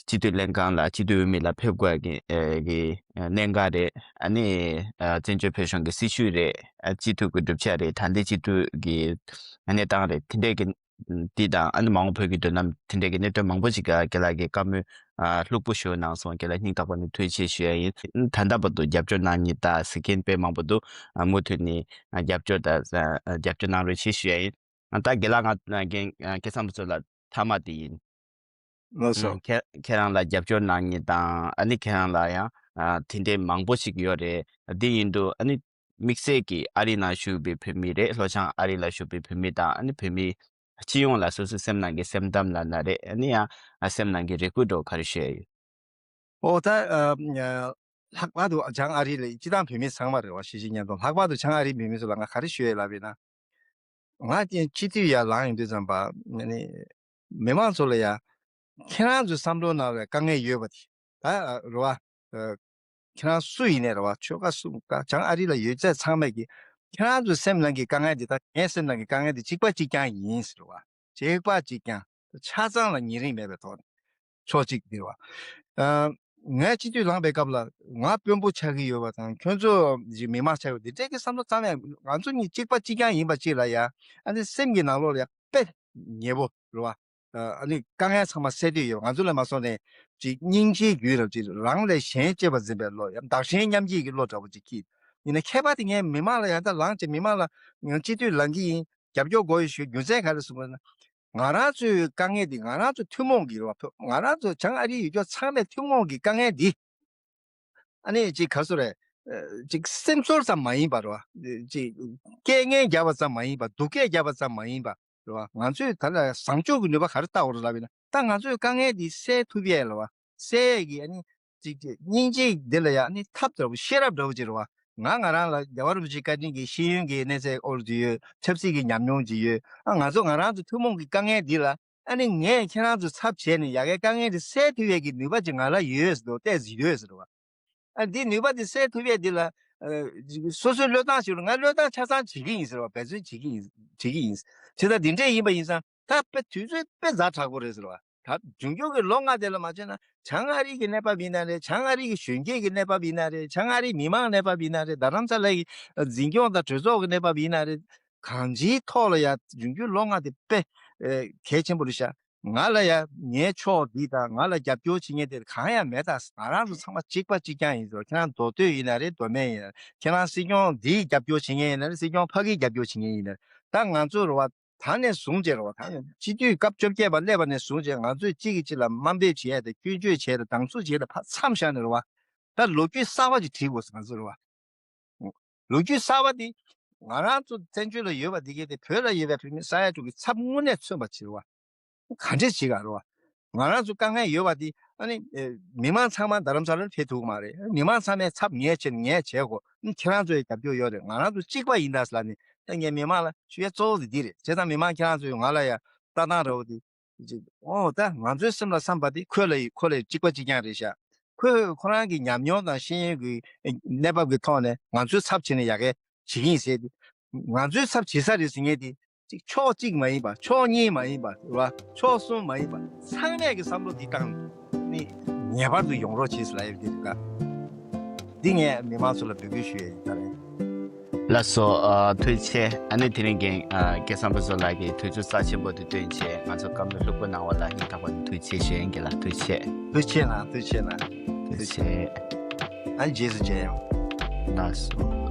སྤྱི་འཐུས་ལྷན་ཁང་ལ་སྤྱི་འཐུས་འོས་མི་ལ་ཕེབས་དགོས་ཀྱི་ཨ་གི་གནད་འགག་རེད། ཨ་ནི་ཨ་བཙན་བྱོལ་བོད་གཞུང་གི་སྲིད་བྱུས་རེད། ཨ་སྤྱི་འཐུས་ཀྱི་གྲུབ་ཆ་རེད། ད་ལྟའི་སྤྱི་འཐུས་ཀྱི་གནས་སྟངས་རེད། དེ་འདྲས་ཀྱི་འདི་དང་ཨ་ནི་མ་འོངས་བོད་ཀྱི་མདུན་ལམ་དེ་འདྲས་ཀྱི་གནད་དོན་མང་པོ་ཞིག་ག་རྒན་ལགས་ཀྱིས་བཀའ་མོལ་ཨ་ལྷུག་པོ་ཞུས་གནང་སོང་། རྒན་ལགས་སྙིང་ཐག་པ་ནས་ཐུགས་རྗེ་ཆེ་ཞུ་ཡ་ཡིན། ད་ལྟ་བར་དུ་རྒྱབ་སྐྱོར་གནང་མཁན་དང་གཟིགས་མཁན་དཔེ་མང་པོ་འདུག་ཨ་མུ་མཐུད་ནས་ཨ་རྒྱབ་སྐྱོར་དང་ཨ་རྒྱབ་སྐྱོར་གནང་རོགས་བྱེད་ཞུ་ཡ་ཡིན། ཨ་ད་རྒན་ལགས་ང་རྒན་ཨ་སྐལ་བཟང་ཕུན་ཚོགས་ལགས་མཐའ་མ་དེ་ཡིན། ལགས་སོ། ཨ་ཁྱེད་ཁྱེད་རང་ལ་རྒྱབ་སྐྱོར་གནང་མཁན་དང་ཨ་ནི་ཁྱེད་རང་ལ་ཡང་ཨ་དེ་འདྲའི་མང་པོ་ཞིག་ཡོད་རེད། དེ་ཡིན་དུས་ཨ་ནི་དམིགས་བསལ་གྱིས་ཨ་རི་ནང་བཞུགས་པའི་བོད་མི་རེད། ལྷོ་བྱང་ཨ་རི་ལ་བཞུགས་པའི་བོད་མི་དང་ཨ་ནི་བོད་མི་སྤྱི་ཡོངས་ལ་སོ་སོའི་སེམས་ནང་གི་སེམས་གཏམ་ལབ་ན་རེད། ཨ་ནི་ཡང་ཨ་སེམས་ནང་གི་རེ་སྐུལ་འདྲ་བོ་ག་རེ་ཞུ་ཡ་ཡོད། ཨོ་ད་ཨ་ཨ་ལྷག་པར་དུ་བྱང་ཨ་རི་ལ་སྤྱིར་བཏང་བོད་མི་ཚང་མ་རེད་བ། ཤེས་བཞིན་མཉམ་དུ་ལྷག་པར་དུ་བྱང་ཨ་རིའི་བོད་མི་ཚོ་ལ་ང་ག་རེ་ཞུ་ཡས་ལབ་ཡིན་ན། ང་ཀྱང་སྤྱི་འཐུས་ཡར་ལངས་ཡོང་དུས་ཙམ་པ་ནི་མི་མང་ཚོ་ལ་ཡ་ཁྱེད་རང་ཚོའི་བསམ་བློ་ནང་ལ་དཀའ་ངལ་ཡོད་པ་དེ་ད་རེད་བ། ཁྱེད་རང་སུ་ཡིན་ནའི་རེད་བ། ཆོལ་ཁ་སུ་ད་བྱང་ཨ་རི་ལ་ཡོད་ཚད་ཚང་མས་ཀྱི་ཁྱེད་རང་ཚོའི་སེམས་ནང་གི་དཀའ་ངལ་འདི་དང་ངའི་སེམས་ནང་གི་དཀའ་ངལ་འདི་གཅིག་པ་གཅིག་རྐྱང་ཡིན་ཟེར་བ། གཅིག་པ་གཅིག་རྐྱང་ཆ་ཚང་ལ་ཉེ་རིང་མེད་པའི་ཐོག་ནས་ཕྱོགས་གཅིག་འདིར་བ། ཨ་ངས་སྤྱི་འཐུས་ལངས་པའི་སྐབས་ལ་ང་དཔོན་པོ་ཆགས་ཀྱི་ཡོད་པ་དང་། ཁྱོད་ཚོ་ཡི་མི་མང་ཆགས་ཡོད། འདི་འདྲའི་གི་བསམ་བློ་ཙམ་ཡང་། ང་ཚོ་གཉིས་གཅིག་པ་གཅིག་རྐྱང་ཡིན་པ་གཅིག་ལ་ཡ་ཨ་ནི་སེམས་ཀྱི་ནང་ལོགས་ལ་ཡ་དཔེ་ཉེ་པོ་རེད་བ། ཨ་ནི་དཀའ་ངལ་ཚང་མ་སེལ་འདོད་ཡོད། ང་ཚོ་ལ་མ་སོང་ནས་ཅིག་སྙིང་རྗེའི་རྒྱུན་རབ་ཅིག་རང་ལས་གཞན་གཅེས་པར་འཛིན་པའི་བློ། ཡང་བདག་གཞན་མཉམ་བརྗེའི་གི་བློ་འདྲ་པོ་ཅིག་སྐྱེས། ཡིན་ན་ཁྱད་པར་དེ་ངས་མི་མང་ལ་ཡང་ད་ལངས་བྱས་མི་མང་ལ་ང་སྤྱི་འཐུས་ལངས་ཀྱི་ཡིན། རྒྱབ་སྐྱོར་དགོས་ཡོད་ཞུ་རྒྱུ་མཚན་ག་རེ་གསུངས་པ་ན། ང་རང་ཚོའི་དཀའ་ངལ་འདི་ང་རང་ཚོ་ཐུན་མོང་གི་རེད་བ། ང་རང་ཚོ་བྱང་ཨ་རིའི་ཡུལ་ཕྱོགས་ཚང་མའི་ཐུན་མོང་གི་དཀའ་ངལ་འདི། ཨ་ནི་ཅིག་ག་རེ་ཟེར་དགོས་རེད། ཅིག་སེམས་ཚོར་ཙམ་མ་ཡིན་པ་རེད་བ། ཅིག་སྐད་ངན་རྒྱབ་པ་ཙམ་མ་ཡིན་པ། སྡུག་སྐད་རྒྱབ་པ་ཙམ་མ་ཡིན་པ་རེད་བ། ང་ཚོས་ད་ལ་བཟང་ཕྱོགས་ཀྱི་ནུས་པ་ག་རེ་བཏགས་དགོས་རེད་ལབ་ཡིན་ན། ད་ང་ཚོའི་དཀའ་ངལ་འདི་སེལ་ཐུབ་ཡས་རེད་བ། སེལ་ཡས་ཀྱི་ཨ་ནི་ཅིག་ཅིག་སྙིང་རྗེ་འདི་ལ་ཡ་ཨ་ནི་ཐབས་འདྲ་པོ་ཤེས་རབ་འདྲ་པོ་ཅིག་རེད་བ། ང་ང་རང་ལ་རྒྱལ་བ་རིན་པོ་ཆེའི་བཀའ་དྲིན་གྱིས་ཤེས་ཡོན་གྱི་གནས་ཚད་ཨོལ་ཅིག་ཡོད། ཆབ་སྲིད་ཀྱི་ཉམས་མྱོང་ཅིག་ཡོད། ཨ་ང་ཚོ་ང་རང་ཚོ་ཐུན་མོང་གི་དཀའ་ངལ་འདི་ལ་ཨ་ནི་ངས་ཁྱེད་རང་ཚོ་ཚབ་བྱས་ནས་ཡ་གའི་དཀའ་ངལ་འདི་སེལ་ཐུབ་ཡས་ཀྱི་ནུས་པ་ཅིག་ང་ལ་ཡོད་ཟེར་དུས་ཏོག་ཙམ་ཡོད་ཟེར་བ། ཨ་འདི་ནུས་པ་འདི་སེལ་ཐུབ་ཡས་འདི་ལ་ཨ་ཅིག་སོ་སོའི་བློས་བཏང་ཞིག་ལ་ང་བློས་བཏང་ཆ་ཚང་བྱེད་ཀྱི་ཡིན་ཟེར་བ། འབད་བརྩོན་བྱེད་ཀྱི་ཡིན། བྱེད་ཀྱི་ཡིན། བྱས་ཙང་འདི་འདྲས་ཡིན་པ་ཡིན་ཙང་། ད་དཔེ་དུས་ཚོད་དཔེ་ཛ་དྲག་པོ་རེད་ཟེར་བ། ད་འབྱུང་འགྱུར་གྱི་ལོ་ལྔ་དེ་ལ་མ་བྱས་ན། བྱང་ཨ་རི་གི་གནས་བབ་ཡིན་ན་རེད། བྱང་ཨ་རི་གི་གཞོན་སྐྱེས་ཀྱི་གནས་བབ་ཡིན་ན་རེད། བྱང་ཨ་རིའི་མི་མང་གནས་བབ་ཡིན་ན་རེད། རྡ་རམ་ས་ལའི་འཛིན་སྐྱོང་དང་གྲོས་ཚོགས་ཀྱི་གནས་བབ་ཡིན་ན་རེད། གང་ཅིའི་ཐོག་ལ་ཡ་འབྱུང་འགྱུར་ལོ་ལྔ་དེ་དཔེ་ཨེ་གལ་ཆེན་པོ་རེད་ཤག་ང་ལ་ཡ་ངའི་ཕྱོགས་འདི་དང་ང་ལ་རྒྱབ་སྐྱོར་བྱེད་མཁན་དེ་གང་ཡང་མེད། ད་ང་རང་ཚོ་ཚང་མ་གཅིག་པ་གཅིག་རྐྱང་ཡིན་ཟེར། ཁྱེད་རང་མདོ་སྟོད་ཡིན་ན་རེད། མདོ་སྨད་ཡིན་ན་རེད། ཁྱེད་རང་སྲིད་སྐྱོང་འདིའི་རྒྱབ་སྐྱོར་བྱེད་མཁན་ཡིན་ན་རེད། སྲིད་སྐྱོང་ཕ་གིའི་རྒྱབ་སྐྱོར་བྱེད་མཁན་ཡིན་ན་རེད། ད་ང་ཚོ་རེད་བ། ད་ནས་བཟུང་བྱས་རེད་བ། ད་ནས་སྤྱི་འཐུས་སྐབས་བཅོ་བརྒྱད་པ་སླེབས་པ་ནས་བཟུང་བྱས་ང་ཚོས་གཅིག་གིས་གཅིག་ལ་དམའ་འབེབས་བྱེད་ཡ་དང་སྐྱོན་བརྗོད་བྱེད་ཡ་དང་སྡང་ཟུག་བྱེད་ཡ་དང་ཕར་མཚམས་བཞག་ནས་རེད་བ། ད་ལོ་རྒྱུས་གསར་བ་ཅིག་བྲིས་དགོས་ང་ཚོ་རེད་བ། ལོ་རྒྱུས་གསར་བ་འདི་ང་རང་ཚོ་བཙན་བྱོལ་ལ་ཡོད་པ་འདི་གས་དེ་བོད་ལ་ཡོད་པའི་བོད་མི་ས་ཡ་དྲུག་གི་ཚབ་དངོས་གནས་མཚོན་པ་བྱེད་རེད་བ། ག་འདྲས་བྱེད་ག་རེད་བ། ང་རང་ཚོ་དཀའ་ངལ་ཡོད་པ་འདི་ཨ་ནི་ཨེ་མི་མང་ཚང་མ་རྡ་རམ་ས་ལར་ཕེབས་ཐུབ་ཀྱི་མ་རེད། མི་མང་ཚང་མས་ཚབ་ངས་བྱས་ནས་ངས་བྱས་གོ་ཨ་ནི་ཁྱེད་རང་ཚོའི་རྒྱབ་སྐྱོར་ཡོད་རེད། ང་རང་ཚོ་གཅིག་པ་ཡིན་ད་ཟེར་ལ་ནི་ད་ངས་མི་མང་ལ་ཞུ་ཡ་གཙོ་བོ་དེ་འདི་རེད། བྱས་ཙང་མི་མང་ཁྱེད་རང་ཚོས་ང་ལ་ཡ་ལྟ་སྟངས་རེད་བ་འདི། ཅིག་ཨོ་ད་ང་ཚོའི་སེམས་ལ་བསམ་པ་དེ་ཁོས་ལ་ཡི་ཁོ་ལ་ཡི་གཅིག་པ་གཅིག་རྐྱང་རེད་ཤག་ཁོས་ཁོ་རང་གི་ཉམས་མྱོང་དང་ཤེས་ཡོན་གྱི་གནས་བབ་ཀྱི་ཐོག་ནས་ང་ཚོའི་ཚབ་བྱས་ནས་ཡ་གས་བྱེད་ཀྱི་ཡིན་ཟེར་ཏེ། ང་ཚོའི་ཚབ་བྱེད་ས་རེད་ཟེར་མཁན་དེ་ཅིག་ཕྱོགས་གཅིག་མ་ཡིན་པ། ཕྱོགས་གཉིས་མ་ཡིན་པ་རེད་བ། ཕྱོགས་གསུམ་མ་ཡིན་པ། ཚང་མས་ཀྱི་བསམ་བློ་འདི་བཏང་ནས་ངེས་པར་དུ་ཡོང་རོགས་བྱེད་ཟེར་ལབ་ཡོད་འདི་རེད་ཀ་འདི་ངས་མི་མང་ཚོ་ལ་འབོད་སྐུལ་ཞུ་ཡས་ཡིན་ད་རེད། ལགས་སོ། ཨ། ཐུགས་རྗེ་ཆེ། ཨ་ནི་དེ་རིང་རྒན། ཨ། སྐལ་བཟང་ཕུན་ཚོགས་ལགས་ཀྱིས་དུས་ཚོད་རྩ་ཆེན་པོ་དེ་བཏོན་བྱས་ང་ཚོ་བཀའ་མོལ་ལྷུག་པོ་གནང་བ་ལ་སྙིང་ཐག་པ་ནས་ཐུགས་རྗེ་ཆེ་ཞུ་ཡིན། རྒན་ལགས་ཐུགས་རྗེ་ཆེ། ཐུགས་རྗེ་ཆེ་གནང་། ཐུགས་རྗེ་ཆེ་གནང་། ཐུགས་རྗེ་ཆེ། ཨ་ནི་རྗེས་སུ་མཇལ་ཡོང་། ལགས་སོ།